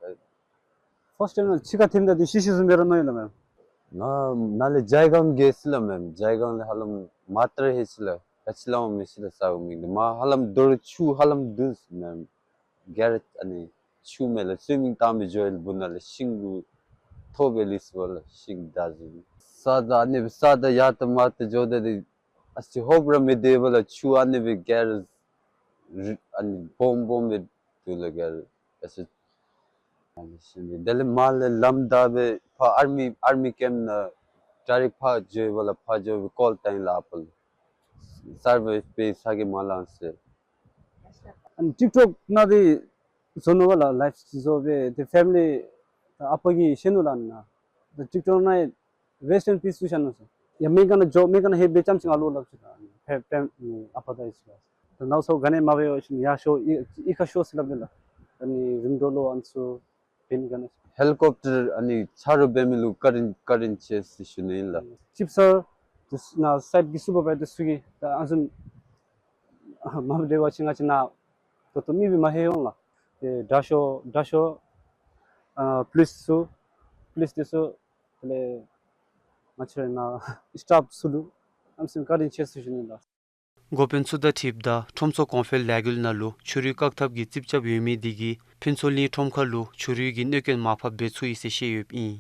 ཕརསཊ་ཊའིམ་ནཱ་ཕྱི་ཁར་ཐིམ་ད་འདི་ཤི་ཤི་བཟུམ་སྦེ་ར་མནོ་ཡི་ལགས་མེམ། ང་ནཱ་ལས་ཇའི་སྒང་བརྒལ་ཅི་ལགས་མེམ། ཇའི་སྒང་ལས་ཧ་ལམ་མ་ཏར་ལྷོད་ཅི་ལགས། ག་ཅི་སླབ་མི་ཤེས་ལགས་ས་གོ་མི་འདི་མར་ཧ་ལམ་རྡོ་རུ་ཆུ་ཧ་ལམ་བརྡུང་ཟེར་མེམ། ག་ར་ཨ་ནི་ཆུ་མེ་ལས་སུའི་མིང་བཏང་སྦེ་འགྱོ་ཡི་ལགས། སྦུག་ནང་ལས་ཤིང་གུ་ཐོགས་སྦེ་ལུས་སོ་ལགས། ཤིང་འདར་ཟེར་ས་ད་ཨ་ནི་སྦེ་ས་ད་ཡར་ད་མར་ད་འགྱོ་ད་འདི་ཨ་ཙི་ཧོབ་ར་མི་སྟེར་བས་ལགས། ཆུ་ཨ་ནི་སྦེ་ག་ར་རི་ཨ་ནི་སྦོམ་སྦོམ་སྦེ་འདུག་ལགས། ག་ར་ཨ་ཙི་ཨ་ནི་ཤིང་འདི་དེ་ལས་མར་ལས་ལམ་བདའ་སྦེ་ཕར་ཨར་མི་ཨར་མི་ཀེམཔ་ནང་ཌའི་རེཀཊ་ཕར་འགྱོ་བས་ལགས། ཕར་འགྱོ་སྦེ་ཀོལ་བཏང་ཡི་ལགས་ཨ་པ་ལུ་སར་བའིབ་འབད་ས་གི་མ་ལང་ཟེར། ཨ་ནི་ཊིཀ་ཊོཀ་ནང་འདི་བཟོ་ནུག་པ་ལགས། ལའིབ་བཟོ་སྦེ་ཏེ་ཕེ་མི་ལི་ཨ་པ་གིས་ཤེས་ནུག་ལགས་ནཱ། ད་ཊིཀ་ཊོཀ་ནང་རེསཊ་ཨིན་པིས་ཚུ་བཞག་ནུག་ཟེར། ཡ་མེ་ག་ནང་འགྱོ་མེ་ག་ནང་ལྷོད་སྦེ་རྐྱངམ་ཅིག་ང་ལུ་སླབ་ཅི་ལགས། ཕེ་ཕེ་ཨ་པ་ད་ཨིན་ཟེར་ལགས། ད་ནཱ་ཚུ་ག་ནི་མ་འབད་བ་ཅིན་ཡར་ཤོག་ཨི་ཨི་ཁར་ཤོག་ཟེར་སླབ་ནི་ལགས། ཨ་ནི་རིམ་གྲོ་ལུ་ཨ་ནི་ཚུ་འབད་ནི་ག་ནི། ཧེ་ལི་ཀོབ་ཊར་ཨ་ནི་ཆ་རོགས་འབད་མི་ལུ་བཀའ་དྲིན་བཀའ་དྲིན་ཆེ་ཟེར་ཞུ་ནི་ཨིན་ལགས། ཅིབ་སར་དེ་ནཱ་སའིཊ་གི་སུ་པར་བའི་ཛར་ཚུ་གིས་ད་ཨ་ནི་བཟུམ་མ་འབད་བ་ཅིན་ང་བཅས་ནཱ་ད་ལྟོ་མི་སྦེ་མ་ལྷོད་འོང་ལགས། ཏེ་དྲག་ཤོས་དྲག་ཤོས་ཨ་པོ་ལིསི་ཚུ་པོ་ལིསི་འདི་ཚུ་དེ་ལས་ང་བཅས་ར་ནཱ་སི་ཊཱཕ་ཚུ་ལུ་ཨ་ནི་བཟུམ་བཀའ་དྲིན་ཆེ་ཟེར་ཞུ་ནི་ལགས། འགོ་དཔོན་ཚུ་དང་འཁྲིལཝ་ད་ཁྲོམ་ཚོགས་གོང་འཕེལ་ལས་འགུལ་ནང་ལུ་ཆུ་རུད་བཀག་ཐབས་ཀྱི་རྩིས་རྐྱབ་ཡོད་མི་འདི་གིས་ཕུན་ཚོགས་གླིང་ཁྲོམ་ཁ་ལུ་ཆུ་རུད་ཀྱི་གནོད་སྐྱོན་མར་ཕབ་འབད་ཚུགས་ཡི་ཟེར་བཤད་ཡོདཔ་ཨིན།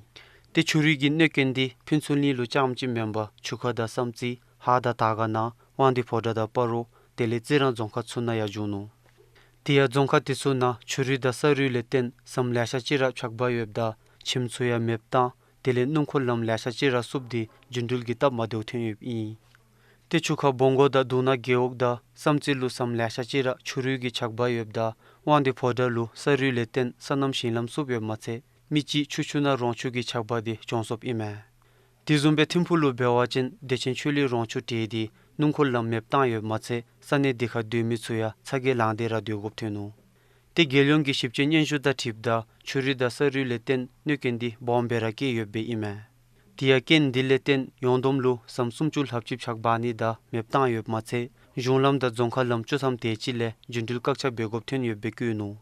ཏེ་ཆུ་རུད་ཀྱི་གནོད་སྐྱོན་འདི་ཕུན་ཚོགས་གླིང་ལུ་རྐྱངམ་ཅིག་མེན་པར་ཆུ་ཁ་དང་བསམ་རྩེ་ཧཱ་དང་དར་དཀར་ན་དབང་འདུས་ཕོ་བྲང་དང་སྤ་རོ་དེ་ལས་རྩི་རང་རྫོང་ཁག་ཚུ་ནང་ཡང་བྱུང་ནུག། དེ་ཡང་རྫོང་ཁག་དེ་ཚུ་ནང་ཆུ་རུད་དང་ས་རུད་ལས་བརྟེན་ཟམ་ལེ་ཤ་ཅིག་ར་ཆག་པ་ཡོདཔ་ད་ཁྱིམ་ཚུ་ཡང་མེདཔ་བཏང་དེ་ལས་སྣུམ་འཁོར་ལམ་ལེ་ཤ་ཅིག་ར་བསུབས་ཏེ་རྒྱུན་འགྲུལ་གྱི་སྟབས་མ་བདེཝ་ཐོན་ཡོདཔ་ཨིན། ཏེ་ཆུ་ཁ་བོང་སྒོ་དང་དུང་ནག་རྒེད་འོག་དང་བསམ་རྩེ་ལུ་ཟམ་ལེ་ཤ་ཅིག་ར་ཆུ་རུད་ཀྱིས་ཆག་པ་ཡོདཔ་ད་དབང་འདུས་ཕོ་བྲང་ལུ་ས་རུད་ལས་བརྟེན་སོ་ནམ་ཞིང་ལམ་བསུབས་ཡོདཔ་མ་ཚད་མི་གཅིག་ཆུ་ཆུ་ནང་རོང་ཆུ་གིས་ཆག་པ་དེ་གྱོང་སོཔ་ཨིན་མས། དེ་བཟུམ་སྦེ་ཐིམ་ཕུག་ལུ་འབད་བ་ཅིན་བདེ་ཆེན་ཆོས་གླིང་རོང་ཆུ་བྲེགས་ཏེ་སྣུམ་འཁོར་ལམ་མེདཔ་བཏང་ཡོདཔ་མ་ཚད་ས་གནས་དེ་ཁར་སྡོད་མི་ཚུ་ཡང་ཚ་གྱང་ལང་སྟེ་ར་སྡོད་དགོཔ་ཐོན་ནུག། ཏེ་རྒྱལ་ཡོངས་ཀྱི་ཞིབ་དཔྱད་སྙན་ཞུ་དང་འཁྲིལཝ་ད་ཆུ་རུད་དང་ས་རུད་ལས་བརྟེན་གནོད་སྐྱོན་འདི་སྦོམ་སྦེ་ར་བཀལ་ཡོདཔ་ཨིན་མས། དེ་ཡང་རྐྱེན་འདི་ལས་བརྟེན་ཡོངས་བསྡོམས་ལུ་ཟམ་སུམ་ཅུ་ལྷགཔ་ཅིག་ཆག་འབག་ནི་དང་མེདཔ་བཏང་ཡོདཔ་མ་ཚད་གཞུང་ལམ་དང་རྫོང་ཁག་ལམ་བཅུ་ཐམ་དེ་ཅིག་ལས་རྒྱུན་འགྲུལ་བཀག་ཆ་འབད་དགོཔ་ཐོན་ཡོདཔ་སྦེ་བཀོད་ནུག།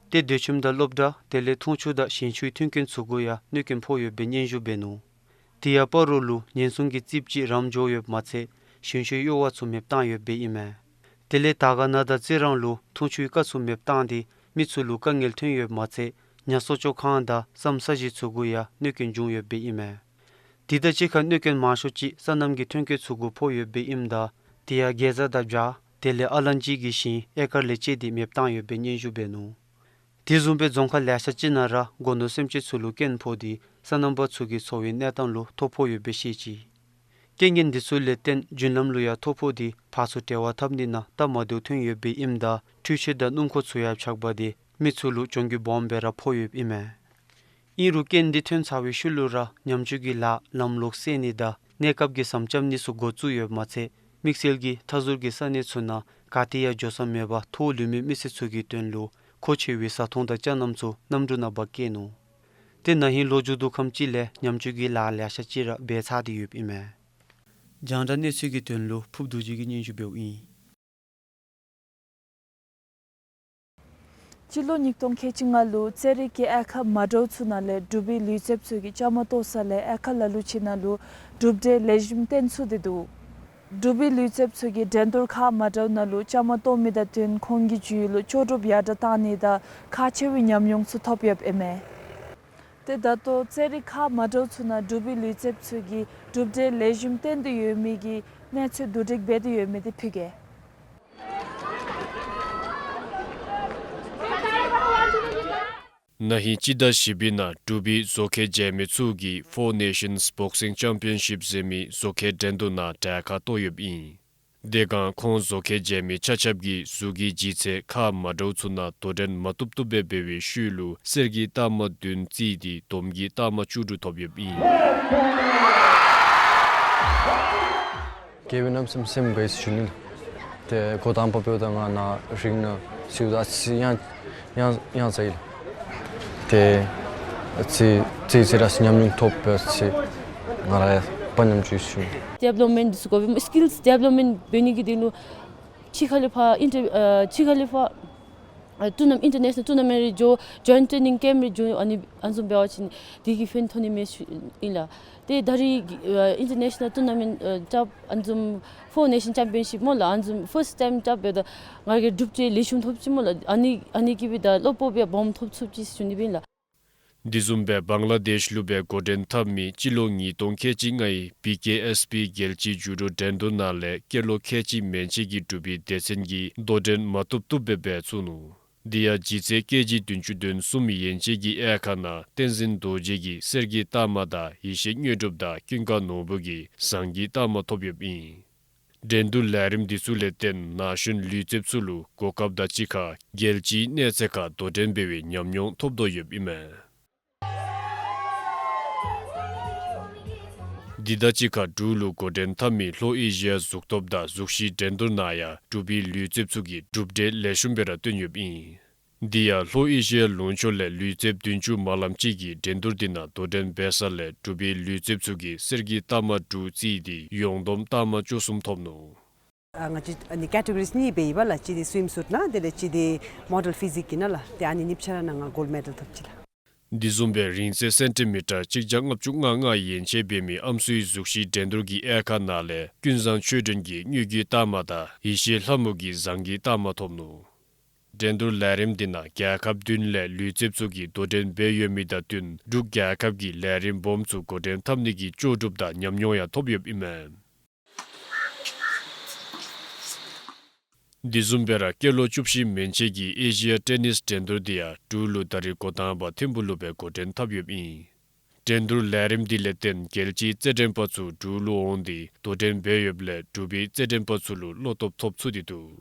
ཏེ་སྡོད་ཁྱིམ་དང་སློབ་གྲྭ་དེ་ལས་འཐུང་ཆུ་དང་ཞིང་ཆུའི་མཐུན་རྐྱེན་ཚུ་གུ་ཡང་གནོད་སྐྱོན་ཕོག་ཡོདཔ་སྦེ་སྙན་ཞུ་འབད་ནུག། དེ་ཡང་སྤ་རོ་ལུ་ཉེན་སྲུང་གི་རྩིགཔ་ཅིག་རམ་འགྱོ་ཡོདཔ་མ་ཚད་ཞིང་ཆུའི་གཡུར་བ་ཚུ་མེདཔ་བཏང་ཡོདཔ་སྦེ་ཨིན་མས། དེ་ལས་དར་དཀར་ན་དང་རྩི་རང་ལུ་འཐུང་ཆུའི་རྐ་ཚུ་མེདཔ་བཏང་སྟེ་མི་ཚུ་ལུ་དཀའ་ངལ་ཐོན་ཡོདཔ་མ་ཚད་ཉ་གསོ་བཅོས་ཁང་དང་ཟམ་ས་གཞི་ཚུ་གུ་ཡང་གནོད་སྐྱོན་བྱུང་ཡོདཔ་སྦེ་ཨིན་མས། དེ་དང་གཅིག་ཁར་གནོད་སྐྱོན་མང་ཤོས་ཅིག་སོ་ནམ་གྱི་ཐོན་སྐྱེད་ཚུ་གུ་ཕོག་ཡོདཔ་སྦེ་ཨིནམ་ད་དེ་ཡང་གེ་ཛ་དང་བྱ་དེ་ལས་ཨ་ལན་ཅི་གི་ཞིང་ཨེ་ཀར་ལས་བཅད་དེ་མེདཔ་བཏང་ཡོདཔ་སྦེ་སྙན་ཞུ་འབད་ནུག། དེ་བཟུམ་སྦེ་རྫོང་ཁག་ལེ་ཤ་ཅིག་ནང་ར་སྒོ་ནོར་སེམས་ཅན་ཚུ་ལུ་སྐྱོན་ཕོག་སྟེ་སོ་ནམ་པ་ཚུ་གི་འཚོ་བའི་གནས་སྟངས་ལུ་ཐོ་ཕོག་ཡོདཔ་སྦེ་བཤད་ཅི། རྐྱེན་ངན་འདི་ཚུ་ལས་བརྟེན་རྒྱུན་ལམ་ལུ་ཡང་ཐོ་ཕོག་སྟེ་ཕར་ཚུར་འབྲེལ་བ་འཐབ་ནི་ནང་སྟབས་མ་བདེཝ་ཐོན་ཡོདཔ་ཨིནམ་ད་འཕྲུལ་ཆས་དང་སྣུམ་འཁོར་ཚུ་ཡང་ཆག་པ་དེ་མི་ཚུ་ལུ་གྱོང་གུད་སྦོམ་སྦེ་ར་ཕོག་ཡོདཔ་ཨིན་མས། ཨིན་རུང་རྐྱེན་འདི་ཐོན་ཚར་བའི་ཤུལ་ལུ་ར་ཉམས་བཅོས་ཀྱི་ལཱ་ལམ་ལུགས་གསལ་ནི་དང་གནས་སྐབས་ཀྱི་ཟམ་རྐྱབ་ནི་ཚུ་འགོ་བཙུགས་ཡོདཔ་མ་ཚད་དམིགས་བསལ་གྱིས་མཐའ་ཟུར་གྱི་ས་གནས་ཚུ་ནང་ག་ཏེ་ཡང་འགྱོ་ས་མེད་པར་ཐོག་ལུས་མི་མི་སེར་ཚུ་གི་དོན་ལུ་མཁོ་ཆེ་བའི་བཟའ་འཐུང་དང་ཅ་རྣམས་ཚུ་གནམ་གྲུ་ནང་འབག་བསྐྱལ་ནུག། ཏེ་ན་ཧིང་ལོ་མཇུག་བསྡུ་ཁམས་ཅིག་ལས་ཉམས་བཅོས་ཀྱི་ལཱ་ལེ་ཤ་ཅིག་ར་འབད་ཚར་ཏེ་ཡོདཔ་ཨིན་མས། རྒྱང་བསྒྲགས་གནས་ཚུལ་གྱི་དོན་ལུ་ཕུབ་རྡོ་རྗེ་གིས་སྙན་ཞུ་འབདཝ་ཨིན། སྤྱི་ལོ་ཉིས་སྟོང་ཁལ་གཅིག་ལྔ་ལུ་རྩེད་རིགས་ཀྱི་དབྱེ་ཁག་མ་འདྲཝ་ཚུ་ནང་ལས་འབྲུག་པའི་ལུས་རྩལཔ་ཚུ་གིས་བཅའ་མར་གཏོགས་ས་ལས་དབྱེ་ཁག་ལ་ལུ་ཅིག་ནང་ལུ་གྲུབ་འབྲས་ལེགས་ཤོམ་བཏོན་ཚུགས་ཏེ་འདུག། འབྲུག་པའི་ལུས་རྩལཔ་ཚུ་གིས་འགྲན་བསྡུར་ཁག་མ་འདྲཝ་ནང་ལུ་བཅའ་མར་གཏོགས་མི་དང་བསྟུན་ཁོང་གི་རྒྱུས་ལུ་ལྕོགས་གྲུབ་ཡར་དྲགས་བཏང་ནི་དང་ཁག་ཆེ་བའི་ཉམས་མྱོང་ཚུ་ཐོབ་ཡོདཔ་ཨིན་མས། ཏེ་ད་ལྟོ་རྩེད་རིགས་ཁག་མ་འདྲཝ་ཚུ་ནང་འབྲུག་པའི་ལུས་རྩལཔ་ཚུ་གིས་གྲུབ་འབྲས་ལེགས་ཤོམ་བཏོན་ཏེ་ཡོད་མི་གི་གནས་ཚུལ་བསྡུ་སྒྲིག་འབད་དེ་ཡོད་མི་དེ་ཕུལ་གེ། ན་ཧིང་སྤྱི་ཟླ་བཞི་པའི་ནང་འབྲུག་པའི་བཟོ་མཁས་རྒྱལ་མི་ཚུ་གིས་Four Nations Boxing Championship ཟེར་མི་བཟོ་མཁས་འགྲན་བསྡུར་ནང་གྲལ་ཁར་གཏོགས་ཡོདཔ་ཨིན། དེ་སྒང་ཁོང་བཟོ་མཁས་རྒྱལ་མི་ཆ་ཁྱབ་ཀྱིས་གཟུགས་ཀྱི་ལྗིད་ཚད་ཁག་མ་འདྲཝ་ཚུ་ནང་དོ་འགྲན་མ་བཏུབ་བཏུབ་སྦེ་འབད་བའི་ཤུལ་ལུ་གསེར་གྱི་རྟགས་མ་བདུན་རྩིས་ཏེ་དོམ་གྱི་རྟགས་མ་བཅུ་དྲུག་ཐོབ་ཡོདཔ་ཨིན། དགེ་བའི་རྣམ་སེམས་སེམས་དགའ་ཡི་ཟེར་ཞུ་ནི་ལགས། ཏེ་འགོ་དང་པ་འབདཝ་ད་ང་ནཱ་རིང་ནང་ཟེརཝ་ད་ཨ་ཙི་ཡང་ཡང་ཡང་ཟ་ཡི་ལགས། ཏེ་ཨ་ཙི་ཙི་ཙི་ར་ཉམས་མྱོང་ཐོབ་པས་ཟེར་ང་ར་ཡང་དཔའ་ཉམས་ཅིག་ཞུ། Development འདི་ཚུ་དགོ་པས་སྨོ། Skills development འབད་ནི་གི་དོན་ལུ་ཕྱི་ཁ་ལས་ཕར་ཨིན་ཊར་ཨ་ཕྱི་ཁ་ལས་ཕར་ཨ་ཊུར་ནམ་ཨིན་ཊར་ནེ་ཤ་ནཱལ་ཊུར་ནམེནཊ་རེ་འགྱོ། ཇོའིནཊ་ཊེ་ནིང་ཀེམཔ་རེ་འགྱོ། ཨ་ནི་ཨ་ནི་བཟུམ་འབད་བ་ཅིན་དེ་གིས་ཕན་ཐོགས་ནི་མས་ཟེར་ཨིན་ལགས། ཏེ་ད་རེས་ཀྱི་ཨ་ཨིན་ཊར་ནེ་ཤ་ནཱལ་ཊུར་ནམེནཊ་ཨ་རྐྱབ་ཨ་ནི་བཟུམ་Four Nation Championship སྨོ་ལགས། ཨ་ནི་བཟུམ་ཕརསཊ་ཊའིམ་རྐྱབ་འབདཝ་ད་ང་གིས་གྲུབ་འབྲས་ལེགས་ཤོམ་ཐོབ་ཅི་སྨོ་ལགས། ཨ་ནི་ཨ་ནི་གིས་འབདཝ་ད་བློ་སྤོབས་ཡང་སྦོམ་ཐོབ་ཚུགས་ཅི་ཟེར་ཞུ་ནི་སྦེ་ཨིན་ལགས། དེ་བཟུམ་སྦེ་བང་ལ་དེཤ་ལུ་སྦེ་འགོ་འདྲེན་འཐབ་མི་སྤྱི་ལོ་ཉིས་སྟོང་ཁལ་གཅིག་ལྔའི་བི་ཀེ་ཨེསི་པི་རྒྱལ་སྤྱིའི་ཇུ་ཌོ་འགྲན་བསྡུར་ནང་ལས་སྐྱེས་ལོ་ཁལ་གཅིག་མན་ཆད་ཀྱི་འབྲུག་པའི་སྡེ་ཚན་གྱིས་དོ་འགྲན་མ་བཏུབ་བཏུབ་སྦེ་འབད་ཚུགས་ནུག། དེ་ཡང་ལྗིད་ཚད་ཀེ་ཇི་བདུན་ཅུ་དོན་གསུམ་ཡན་ཆད་ཀྱི་དབྱེ་ཁག་ནང་བསྟན་འཛིན་རྡོ་རྗེ་གིས་གསེར་གྱི་རྟགས་མ་དང་ཡེ་ཤེས་དངོས་གྲུབ་དང་ཀུན་དགའ་ནོར་བུ་གིས་ཟངས་ཀྱི་རྟགས་མ་ཐོབ་ཡོདཔ་ཨིན། འགྲན་བསྡུར་ལས་རིམ་འདི་ཚུ་ལས་བརྟེན་ན་གཞོན་ལུས་རྩལཔ་ཚུ་ལུ་གོ་སྐབས་དང་གཅིག་ཁར་རྒྱལ་སྤྱིའི་གནས་ཚད་ཁར་དོ་འགྲན་འབད་བའི་ཉམས་མྱོང་ཐོབ་དོ་ཡོདཔ་ཨིན་མས། འདི་དང་གཅིག་ཁར་འབྲུག་ལུ་འགོ་འདྲེན་འཐབ་མི་ལྷོ་ཨེ་ཤི་ཡ་གཟུགས་སྟོབས་དང་གཟུགས་གཞི་འགྲན་བསྡུར་ནང་ཡང་འབྲུག་པའི་ལུས་རྩལཔ་ཚུ་གིས་གྲུབ་འབྲས་ལེགས་ཤོམ་སྦེ་ར་བཏོན་ཡོདཔ་ཨིན། དེ་ཡང་ལྷོ་ཨེ་ཤི་ཡ་ལུང་ཕྱོགས་ལས་ལུས་རྩལཔ་བདུན་ཅུ་མ་ལམ་ཅིག་གིས་འགྲན་བསྡུར་འདི་ནང་དོ་འགྲན་འབད་ས་ལས་འབྲུག་པའི་ལུས་རྩལཔ་ཚུ་གིས་གསེར་གྱི་རྟགས་མ་དྲུག་རྩིས་ཏེ་ཡོངས་བསྡོམས་རྟགས་མ་བཅུ་གསུམ་ཐོབ་ནུག། ཨ་ང་བཅས་ཨ་ནི་ཀེ་ཊེ་གོ་རིས་གཉིས་སྦེ་ཡོདཔ་ལགས། གཅིག་འདི་སུའིམ་སུཊ་ནང་དེ་ལས་གཅིག་འདི་མོ་ཌེལ་ཕི་ཟིག་གི་ནང་ལགས། ཏེ་ཨ་ནི་གཉིས་ཆ་ར་ནང་ང་གོལཌ་མེ་ཌལ་ཐོབ་ཅི་ལགས། དེ་བཟུམ་སྦེ་རིང་ཚད་སེན་ཊི་མི་ཊར་གཅིག་བརྒྱ་ལྔ་བཅུ་ང་ལྔ་ཡན་ཆད་འབད་མི་ཨམ་སྲུའི་གཟུགས་གཞི་འགྲན་བསྡུར་གྱི་དབྱེ་ཁག་ནང་ལས་ཀུན་བཟང་ཆོས་སྒྲོན་གྱིས་དངུལ་གྱི་རྟགས་མ་དང་ཡེ་ཤེས་ལྷ་མོ་གིས་ཟངས་ཀྱི་རྟགས་མ་ཐོབ་ནུག། འགྲན་བསྡུར་ལས་རིམ་འདི་ནང་རྒྱལ་ཁབ་བདུན་ལས་ལུས་རྩལཔ་ཚུ་གིས་དོ་འགྲན་འབད་ཡོད་མི་དང་བསྟུན་འབྲུག་རྒྱལ་ཁབ་ཀྱི་ལས་རིམ་སྦོམ་ཚུ་འགོ་འདྲེན་འཐབ་ནི་གི་ལྕོགས་གྲུབ་དང་ཉམས་མྱོང་ཡང་ཐོབ་ཡོདཔ་ཨིན་མས། དེ་བཟུམ་སྦེ་ར་སྐྱེས་ལོ་བཅུ་བཞི་མན་ཆད་ཀྱི་ཨེ་ཤི་ཡ་ཊེ་ནིས་འགྲན་བསྡུར་འདི་ཡང་འབྲུག་ལུ་ད་རེས་འགོ་དང་པ་ཐིམ་ཕུག་ལུ་སྦེ་འགོ་འདྲེན་འཐབ་ཡོདཔ་ཨིན། འགྲན་བསྡུར་ལས་རིམ་འདི་ལས་བརྟེན་རྒྱལ་སྤྱིའི་རྩེད་འགྲན་པ་ཚུ་འབྲུག་ལུ་འོང་སྟེ་དོ་འགྲན་འབད་ཡོདཔ་ལས་འབྲུག་པའི་རྩེད་འགྲན་པ་ཚུ་ལུ་བློ་སྟོབས་ཐོབ་ཚུགས་ཏེ་འདུག།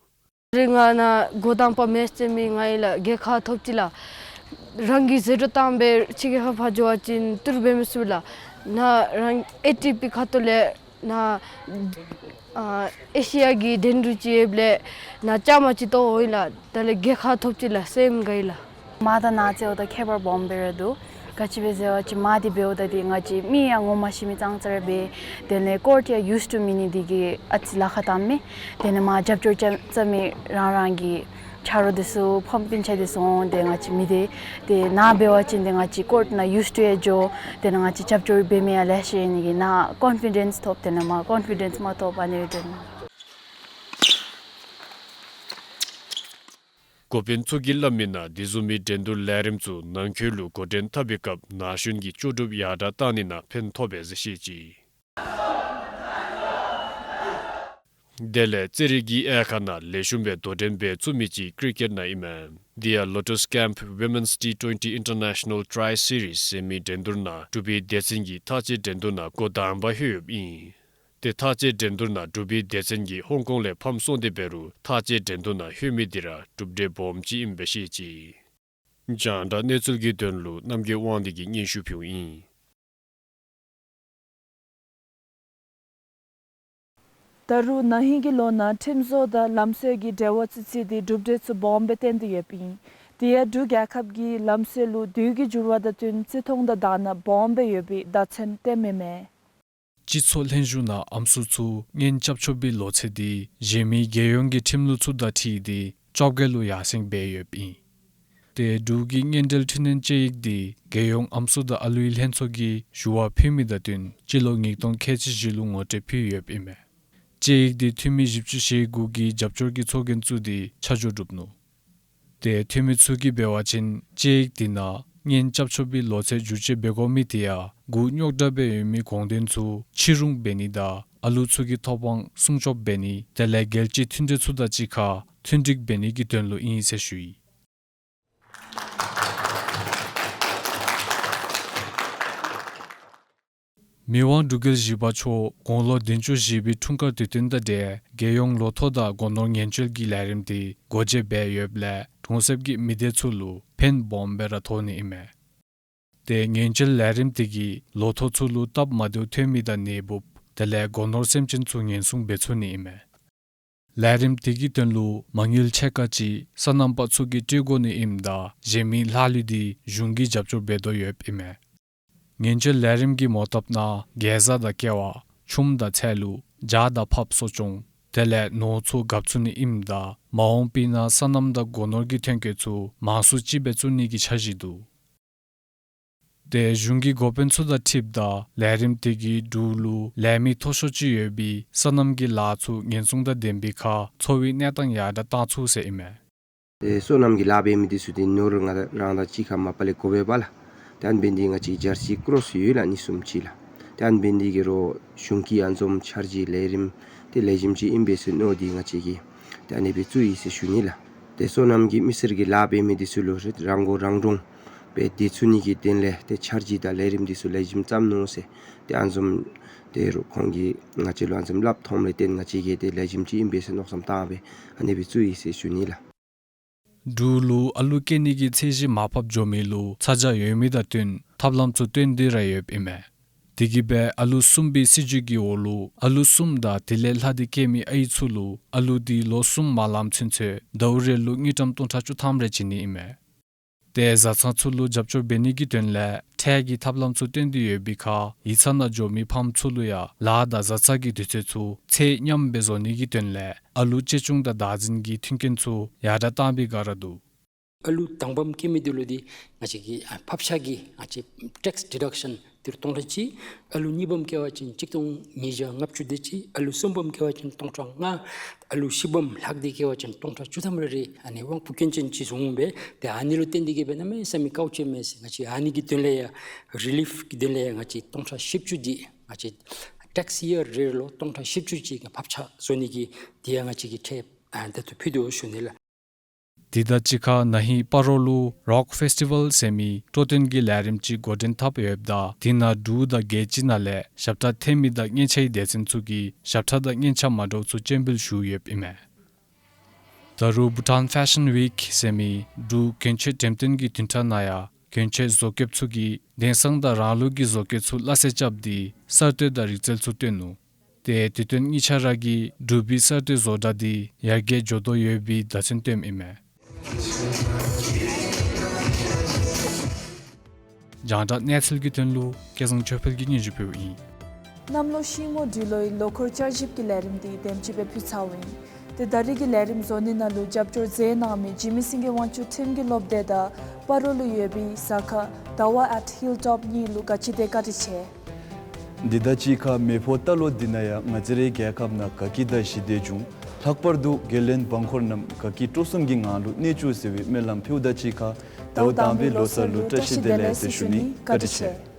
རིང་ང་ནཱ་འགོ་དང་པ་མེདཔ་ཅིག་མི་ང་ཡི་ལགས་རྒྱལ་ཁ་ཐོབ་ཅི་ལགས། རང་གིས་ཟད་འགྲོ་བཏང་སྦེ་ཕྱི་རྒྱལ་ཁབ་ཕར་འགྱོ་བ་ཅིན་ཏི་རུ་འབད་མི་ཚུགས་ལགས། ནཱ་རང་ཨེ་ཊི་པི་ཁ་ཐུག་ལས་ནཱ་ཨ་ཨེ་ཤི་ཡ་གི་འགྲན་བསྡུར་ཅིག་ཡོདཔ་ལས་ནཱ་བཅའ་མར་ཅིག་གཏོགས་འོང་ཡི་ལགས། དེ་ལས་རྒྱལ་ཁ་ཐོབ་ཅི་ལགས། སེམས་དགའ་ཡི་ལགས། མ་དང་ནཱ་རྩེདཔ་ད་ཁྱད་པར་སྦོམ་སྦེ་ར་འདུག། ག་ཅི་སྦེ་ཟེར་བ་ཅིན་མ་འདི་འབདཝ་ད་འདི་ང་བཅས་མི་ཡང་ངོ་མ་ཤེས་མི་ཙང་ཙ་ར་འབད། དེ་ལས་ཀོརཊ་ཡང་ཡུསི་ཊུ་མེད་ནི་འདི་གིས་ཨ་ཙི་ལཱ་ཁག་བཏངམ་མས། དེ་ལས་མར་རྒྱབ་སྐྱོར་རྐྱབ་རྩ་མི་རང་རང་གི་ཆ་རོགས་འདི་ཚུ་ཕམ་སྤུན་ཆ་འདི་ཚུ་འོང་སྟེ་ང་བཅས་མི་འདི་ཏེ་ནཱ་འབད་བ་ཅིན་ཏེ་ང་བཅས་ཀོརཊ་ནང་ཡུསི་ཊུ་ཡང་འགྱོ། དེ་ལས་ང་བཅས་རྒྱབ་སྐྱོར་འབད་མི་ཡང་ལེ་ཤ་ཡོད་ནི་གིས་ནཱ་ཀོན་ཕི་ཌེནསི་ཐོབ། དེ་ལས་མར་ཀོན་ཕི་ཌེནསི་མ་ཐོབ་པར་ཨ་ནི་སྦེ་འགྱོ་ནི། འགོ་དཔོན་ཚུ་གིས་སླབ་མི་ནང་དེ་བཟུམ་མའི་འགྲན་བསྡུར་ལས་རིམ་ཚུ་ནང་འཁོད་ལུ་འགོ་འདྲེན་འཐབ་པའི་སྐབས་ན་གཞོན་གྱི་ལྕོགས་གྲུབ་ཡར་དྲགས་བཏང་ནི་ནང་ཕན་ཐོགས་པས་ཟེར་བཤད་ཅི། དེ་ལས་རྩེད་རིགས་ཀྱི་དབྱེ་ཁག་ནང་ལེགས་ཤོམ་སྦེ་དོ་འགྲན་འབད་ཚུགས་མི་ཅིག་ཀྲི་ཀེཊ་ནང་ཨིན་མས། དེ་ཡང་Lotus Camp Women's T twenty International Tri Series ཟེར་མི་འགྲན་བསྡུར་ནང་འབྲུག་པའི་སྡེ་ཚན་གྱིས་ཐག་བཅད་འགྲན་བསྡུར་ནང་འགོ་དང་པ་ལྷོད་ཡོདཔ་ཨིན། ཏེ་ཐག་བཅད་འགྲན་བསྡུར་ནང་འབྲུག་པའི་སྡེ་ཚན་གྱིས་ཧོང་ཀོང་ལས་ཕམ་སོང་སྟེ་འབད་རུང་ཐག་བཅད་འགྲན་བསྡུར་ནང་ལྷོད་མི་འདི་ར་གྲུབ་འབྲས་སྦོམ་ཅིག་ཨིནམ་སྦེ་བཤད་ཅི། རྒྱང་བསྒྲགས་གནས་ཚུལ་གྱི་དོན་ལུ་རྣམ་རྒྱལ་དབང་འདུས་ཀྱིས་སྙན་ཞུ་ཕུལཝ་ཨིན། ད་རུང་ན་ཧིང་གི་ལོ་ནང་ཁྲིམས་བཟོ་དང་ལམ་སྲོལ་གྱི་འབྲེལ་བ་ཚུ་བརྩིས་ཏེ་གྲུབ་འབྲས་ཚུ་སྦོམ་སྦེ་བཏོན་ཏེ་ཡོདཔ་ཨིན། དེ་ཡང་འབྲུག་རྒྱལ་ཁབ་ཀྱི་ལམ་སྲོལ་ལུ་དུས་ཀྱི་འགྱུར་བ་དང་བསྟུན་བརྩི་མཐོང་དང་དག་སྣང་སྦོམ་སྦེ་ཡོད་པའི་བརྡ་མཚོན་སྟོནམ་ཨིན་མས། སྤྱི་ཚོགས་ལྷན་བཞུགས་ནང་ཨམ་སྲུ་ཚུ་གཉེན་རྐྱབ་ཆོག་པའི་ལོ་ཚད་འདི་གཞན་མི་རྒྱལ་ཡོངས་ཀྱི་ཁྲིམས་ལུགས་ཚུ་དང་འཁྲིལ་ཏེ་བཅོ་བརྒྱད་ལུ་ཡར་སེང་འབད་ཡོདཔ་ཨིན། ཏེ་འབྲུག་གི་གཉེན་འབྲེལ་འཕྲི་སྣོན་དཔྱད་ཡིག་འདི་རྒྱལ་ཡོངས་ཨམ་སྲུ་དང་ཨ་ལུའི་ལྷན་ཚོགས་ཀྱིས་ཞུ་བ་ཕུལ་མི་དང་བསྟུན་སྤྱི་ལོ་ཉིས་སྟོང་ཁལ་གཅིག་བཞི་ལུ་ངོ་སྤྲོད་ཕུལ་ཡོདཔ་ཨིན་མས། དཔྱད་ཡིག་འདི་འཐུས་མི་བཞི་བཅུ་ཞེ་དགུ་གིས་རྒྱབ་སྐྱོར་གྱི་ཚོགས་རྒྱན་བཙུགས་ཏེ་ཆ་འཇོག་གྲུབ་ནུག། ཏེ་འཐུས་མི་ཚུ་གིས་འབད་བ་ཅིན་དཔྱད་ཡིག་འདི་ནང་གཉེན་རྐྱབ་ཆོག་པའི་ལོ་ཚད་བསྒྱུར་བཅོས་འབད་དགོ་མི་དེ་ཡང་མགུ་རྙོག་དྲགས་སྦེ་ཡོད་མི་དགོངས་དོན་ཚུ་ཕྱིར་འོང་འབད་ནི་དང་ཨ་ལུ་ཚུ་གི་ཐོབ་དབང་སྲུང་སྐྱོབ་འབད་ནི་དེ་ལས་རྒྱལ་སྤྱིའི་མཐུན་འབྲེལ་ཚུ་དང་གཅིག་ཁར་མཐུན་འགྲིག་འབད་ནི་གི་དོན་ལུ་ཨིན་ཟེར་ཞུ་ཡི། མི་དབང་འབྲུག་རྒྱལ་བཞི་པ་མཆོག་དགུང་ལོ་བདུན་ཅུ་བཞེས་པའི་འཁྲུངས་སྐར་དུས་སྟོན་དང་འབྲེལ་རྒྱལ་ཡོངས་ལོ་ཐོག་དང་སྒོ་ནོར་ཉེན་བཅོལ་གྱི་ལས་རིམ་འདི་སྒོ་འབྱེད་འབད་ཡོདཔ་ལས་གྲོང་གསེབ་ཀྱི་མི་སྡེ་ཚུ་ལུ་ཕན་སྦོམ་སྦེ་ར་ཐོགས་ནི་ཨིན་མས། ཏེ་ཉེན་བཅོལ་ལས་རིམ་འདི་གིས་ལོ་ཐོག་ཚུ་ལུ་སྟབས་མ་བདེཝ་ཐོན་མི་དང་ནད་འབུཔ་དེ་ལས་སྒོ་ནོར་སེམས་ཅན་ཚུ་ཉེན་སྲུང་འབད་ཚུགས་ནི་ཨིན་མས། ལས་རིམ་འདི་གི་དོན་ལུ་མ་དངུལ་ཕྱེད་ཀ་ཅིག་སོ་ནམ་པ་ཚུ་གིས་སྤྲོད་དགོ་ནི་ཨིནམ་ད་གཞན་མི་ལྷག་ལུས་འདི་གཞུང་གིས་རྒྱབ་སྐྱོར་འབད་དོ་ཡོདཔ་ཨིན་མས། ཉེན་བཅོལ་ལས་རིམ་གྱི་མོ་བཏབ་ནང་གེ་ཛ་དང་ཀེ་བ་ཆུམ་དང་ཚལ་ལུ་ཇ་དང་ཕགཔ་གསོ་སྐྱོང་དེ་ལས་ནོར་ཚུ་གབ་ཚུགས་ནི་ཨིནམ་ད་མ་འོངས་པའི་ནང་སོ་ནམ་དང་སྒོ་ནོར་གྱི་ཐོན་སྐྱེད་ཚུ་མང་སུ་ཅིག་སྦེ་བཙུགས་ནི་གི་འཆར་གཞི་འདུག། ཏེ་གཞུང་གི་འགོ་དཔོན་ཚུ་དང་འཁྲིལཝ་ད་ལས་རིམ་འདི་གིས་འབྲུག་ལུ་ལས་མི་མཐོ་ཤོས་ཅིག་ཡོད་པའི་སོ་ནམ་གྱི་ལཱ་ཚུ་ཉེན་སྲུང་དང་ལྡན་པའི་ཁར་འཚོ་བའི་གནས་སྟངས་ཡར་དྲགས་བཏང་ཚུགས་ཟེར་ཨིན་མས། ཏེ་སོ་ནམ་གྱི་ལཱ་འབད་མི་འདི་ཚུ་ཏེ་ནོར་ང་རང་དང་གཅིག་ཁར་མ་པ་ལས་དགོ་པས་པ་ལགས། ཏེ་ཨ་ནི་འབད་ནི་འདི་ང་བཅས་ཇར་སི་ཀྲོས་ཡོད་ལགས་གཉིས་གསུམ་ཅིག་ལགས། ཏེ་ཨ་ནི་འབད་ནི་འདི་གིས་རོགས་གཞུང་གི་ཨ་ནི་བཟུམ་འཆར་གཞི་ལས་རིམ་ཏེ་ལེགས་ཤོམ་ཅིག་ཨིན་པས་ཟེར་མནོ་སྟེ་ང་བཅས་ཀྱིས་ཏེ་ཨ་ནི་སྦེ་བཙུགས་ཡི་ཟེར་ཞུ་ནི་ལགས། ཏེ་སོ་ནམ་གྱི་མི་སེར་གྱི་ལཱ་འབད་མི་འདི་ཚུ་ལུ་རང་མགོ་རང་འདྲོངས་སྦེ་སྡོད་ཚུགས་ནི་གི་དོན་ལས་ཏེ་འཆར་གཞི་དང་ལས་རིམ་འདི་ཚུ་ལེགས་ཤོམ་བརྩམས་ནུག་ཟེར་ཏེ་ཨ་ནི་བཟུམ་ཏེ་རོགས་ཁོང་གིས་ང་བཅས་ལུ་ཨ་ནི་བཟུམ་སླབ་ཐོནམ་ལས་བརྟེན་ང་བཅས་ཀྱིས་ཏེ་ལེགས་ཤོམ་ཅིག་ཨིན་པས་ཟེར་མནོ་བསམ་བཏང་སྦེ་ཨ་ནི་སྦེ་བཙུགས་ཡི་ཟེར་ཞུ་ནི་ལགས། འབྲུག་ལུ་ཨ་ལུ་སྐྱེ་ནི་གི་ཚད་གཞི་མར་ཕབ་འགྱོ་མི་ལུ་ཚ་གྱང་ཡོད་མི་དང་བསྟུན་ཐབས་ལམ་ཚུ་བཏོན་ཏེ་ར་ཡོདཔ་ཨིན་མས། དེ་གིས་སྦེ་ཨ་ལུ་གསུམ་པའི་སྲིད་བྱུས་ཀྱི་འོག་ལུ་ཨ་ལུ་གསུམ་དང་དེ་ལས་ལྷག་སྟེ་སྐྱེ་མི་ཨའི་ཚུ་ལུ་ཨ་ལུ་འདི་ལོ་གསུམ་མ་ལངམ་ཚུན་ཚོད་ཟླཝ་རེ་ལུ་དངུལ་ཀྲམ་སྟོང་ཕྲག་བཅུ་ཐམ་རེ་བྱིན་ནི་ཨིན་མས། ཏེ་བཟའ་ཚང་ཚུ་ལུ་རྒྱབ་སྐྱོར་འབད་ནི་གི་དོན་ལས་ཁྲལ་གྱི་ཐབས་ལམ་ཚུ་བཏོན་ཏེ་ཡོད་པའི་ཁར་ཡིག་ཚང་ནང་འགྱོ་མི་ཕམ་ཚུ་ལུ་ཡང་ལཱ་དང་བཟའ་ཚང་གི་དུས་ཚོད་ཚུ་ཚད་མཉམ་སྦེ་བཟོ་ནི་གི་དོན་ལས་ཨ་ལུ་གཅེས་སྐྱོང་དང་བདག་འཛིན་གྱི་མཐུན་རྐྱེན་ཚུ་ཡར་དྲགས་བཏང་བའི་བསྒང་ར་འདུག། ཨ་ལུ་དང་པམ་སྐྱེ་མི་འདི་ལུ་འདི་ང་བཅས་ཀྱིས་ཨ་ཕབ་ཆག་གི་ང་བཅས་ཊེགསི་ཌི་ཌག་ཤཱན་འདི་རུ་སྟོང་ཕྲག་གཅིག། ཨ་ལུ་གཉིས་པམ་སྐྱེ་བ་ཅིན་གཅིག་སྟོང་ཉིས་བརྒྱ་ལྔ་བཅུ་དེ་ཅིག། ཨ་ལུ་གསུམ་པམ་སྐྱེ་བ་ཅིན་སྟོང་ཕྲག་ལྔ། ཨ་ལུ་བཞི་པམ་ལྷག་སྟེ་སྐྱེ་བ་ཅིན་སྟོང་ཕྲག་བཅུ་ཐམ་རེ་རེ་ཨ་ནི་དབང་པོ་སྐྱོན་ཅན་ཅིག་བཟུང་སྦེ་ཏེ་ཨ་ནི་ལུ་བརྟེན་ཏེ་གིས་སྦེ་གནམ་མེད་ས་མེད་དཀའཝ་སྤྱད་མས་ཟེར། ང་བཅས་ཨ་ནི་གི་དོན་ལས་ཡང་རི་ལིཕ་གི་དོན་ལས་ཡང་ང་བཅས་སྟོང་ཕྲག་བཞི་བཅུ་འདི་ང་བཅས་ཊེགསི་ཡར་རེ་ལུ་སྟོང་ཕྲག་བཞི་བཅུ་ཅིག་ཕབ་ཆག་བཟོ་ནི་གི་དེ་ཡང་ང་བཅས་ཀྱིས་ཁྲལ་ཨ་ད་ལྟོ་ཕུལ་དོ་ཞུ་ནི་ལགས། དེ་དང་གཅིག་ཁར་ན་ཧིང་སྤ་རོ་ལུ་རོཀ་ཕེསི་ཊི་བཱལ་ཟེར་མི་སྤྲོ་སྟོན་གྱི་ལས་རིམ་ཅིག་འགོ་འདྲེན་འཐབ་ཡོདཔ་ད་དེ་ནང་འབྲུག་དང་རྒྱལ་སྤྱི་ནང་ལས་ཞབས་ཁྲ་འཐེན་མི་དང་སྙན་ཆའི་སྡེ་ཚན་ཚུ་གིས་ཞབས་ཁྲ་དང་སྙན་ཆ་མ་འདྲཝ་ཚུ་སྤྱན་འབུལ་ཞུ་ཡོདཔ་ཨིན་མས། ད་རུང་བྷུ་ཊཱན་ཕེ་ཤཱན་ཝིཀ་ཟེར་མི་འབྲུག་གྱོན་ཆས་འགྲེམས་སྟོན་གྱི་བདུན་ཕྲག་ནང་ཡང་གྱོན་ཆས་བཟོ་མཁསཔ་ཚུ་གིས་དེང་སང་དང་རང་ལུགས་ཀྱི་བཟོ་བཀོད་ཚུ་སླ་བསྲེ་རྐྱབ་སྟེ་གསར་གཏོད་དང་རིག་རྩལ་ཚུ་སྟོན་ནུག། ཏེ་དུས་སྟོན་གཉིས་ཆ་ར་གིས་འབྲུག་པའི་གསར་གཏོད་བཟོ་གྲྭ་འདི་ཡར་རྒྱས་འགྱོ་དོ་ཡོད་པའི་བརྡ་མཚོན་སྟོནམ་ཨིན་མས། རྒྱང་བསྒྲགས་གནས་ཚུལ་གྱི་དོན་ལུ་སྐལ་བཟང་ཆོས་འཕེལ་གྱིས་སྙན་ཞུ་ཕུལཝ་ཨིན། གནམ་ལོ་ཤིང་མོ་འབྲི་ལོའི་ལོ་འཁོར་བསྐྱར་ཞིབ་ཀྱི་ལས་རིམ་འདི་དེམ་ཅིག་སྦེ་ཕུལ་ཚརཝ་ཨིན། ཏེ་ད་རིས་ཀྱི་ལས་རིམ་བཟོ་ནི་ནང་ལུ་རྒྱབ་སྐྱོར་མཛད་གནང་མི་འཇིགས་མེད་སེང་གེ་དབང་ཕྱུག་ཁྲིམས་ཀྱི་སློབ་སྡེ་དང་སྤ་རོ་ལུ་ཡོད་པའི་ཟ་ཁང་ཟླ་བ་ཨེཊ་ཧིལ་ཊོབ་གཉིས་ལུ་ག་ཅི་དེ་བཀའ་དྲིན་ཆེ། འདི་དང་གཅིག་ཁར་མེ་ཕོ་རྟ་ལོག་འདི་ནང་ཡང་ང་བཅས་རའི་རྒྱལ་ཁབ་ནང་དགའ་སྐྱིད་དང་ཞི་བདེ་འབྱུང་། ལྷག་པར་དུ་རྒྱལ་བློན་འབངས་འཁོར་རྣམས་དགའ་སྐྱིད་སྤྲོ་གསུམ་གྱི་ངང་ལུ་གནས་བཅུག་ཟེར་བའི་སྨོན་ལམ་ཕུལཝ་དང་གཅིག་ཁར་ཟླཝ་དང་པའི་ལོ་གསར་ལུ་བཀྲ་ཤིས་བདེ་ལེགས་ཟེར་ཞུ་ནི། བཀའ་དྲིན་ཆེ།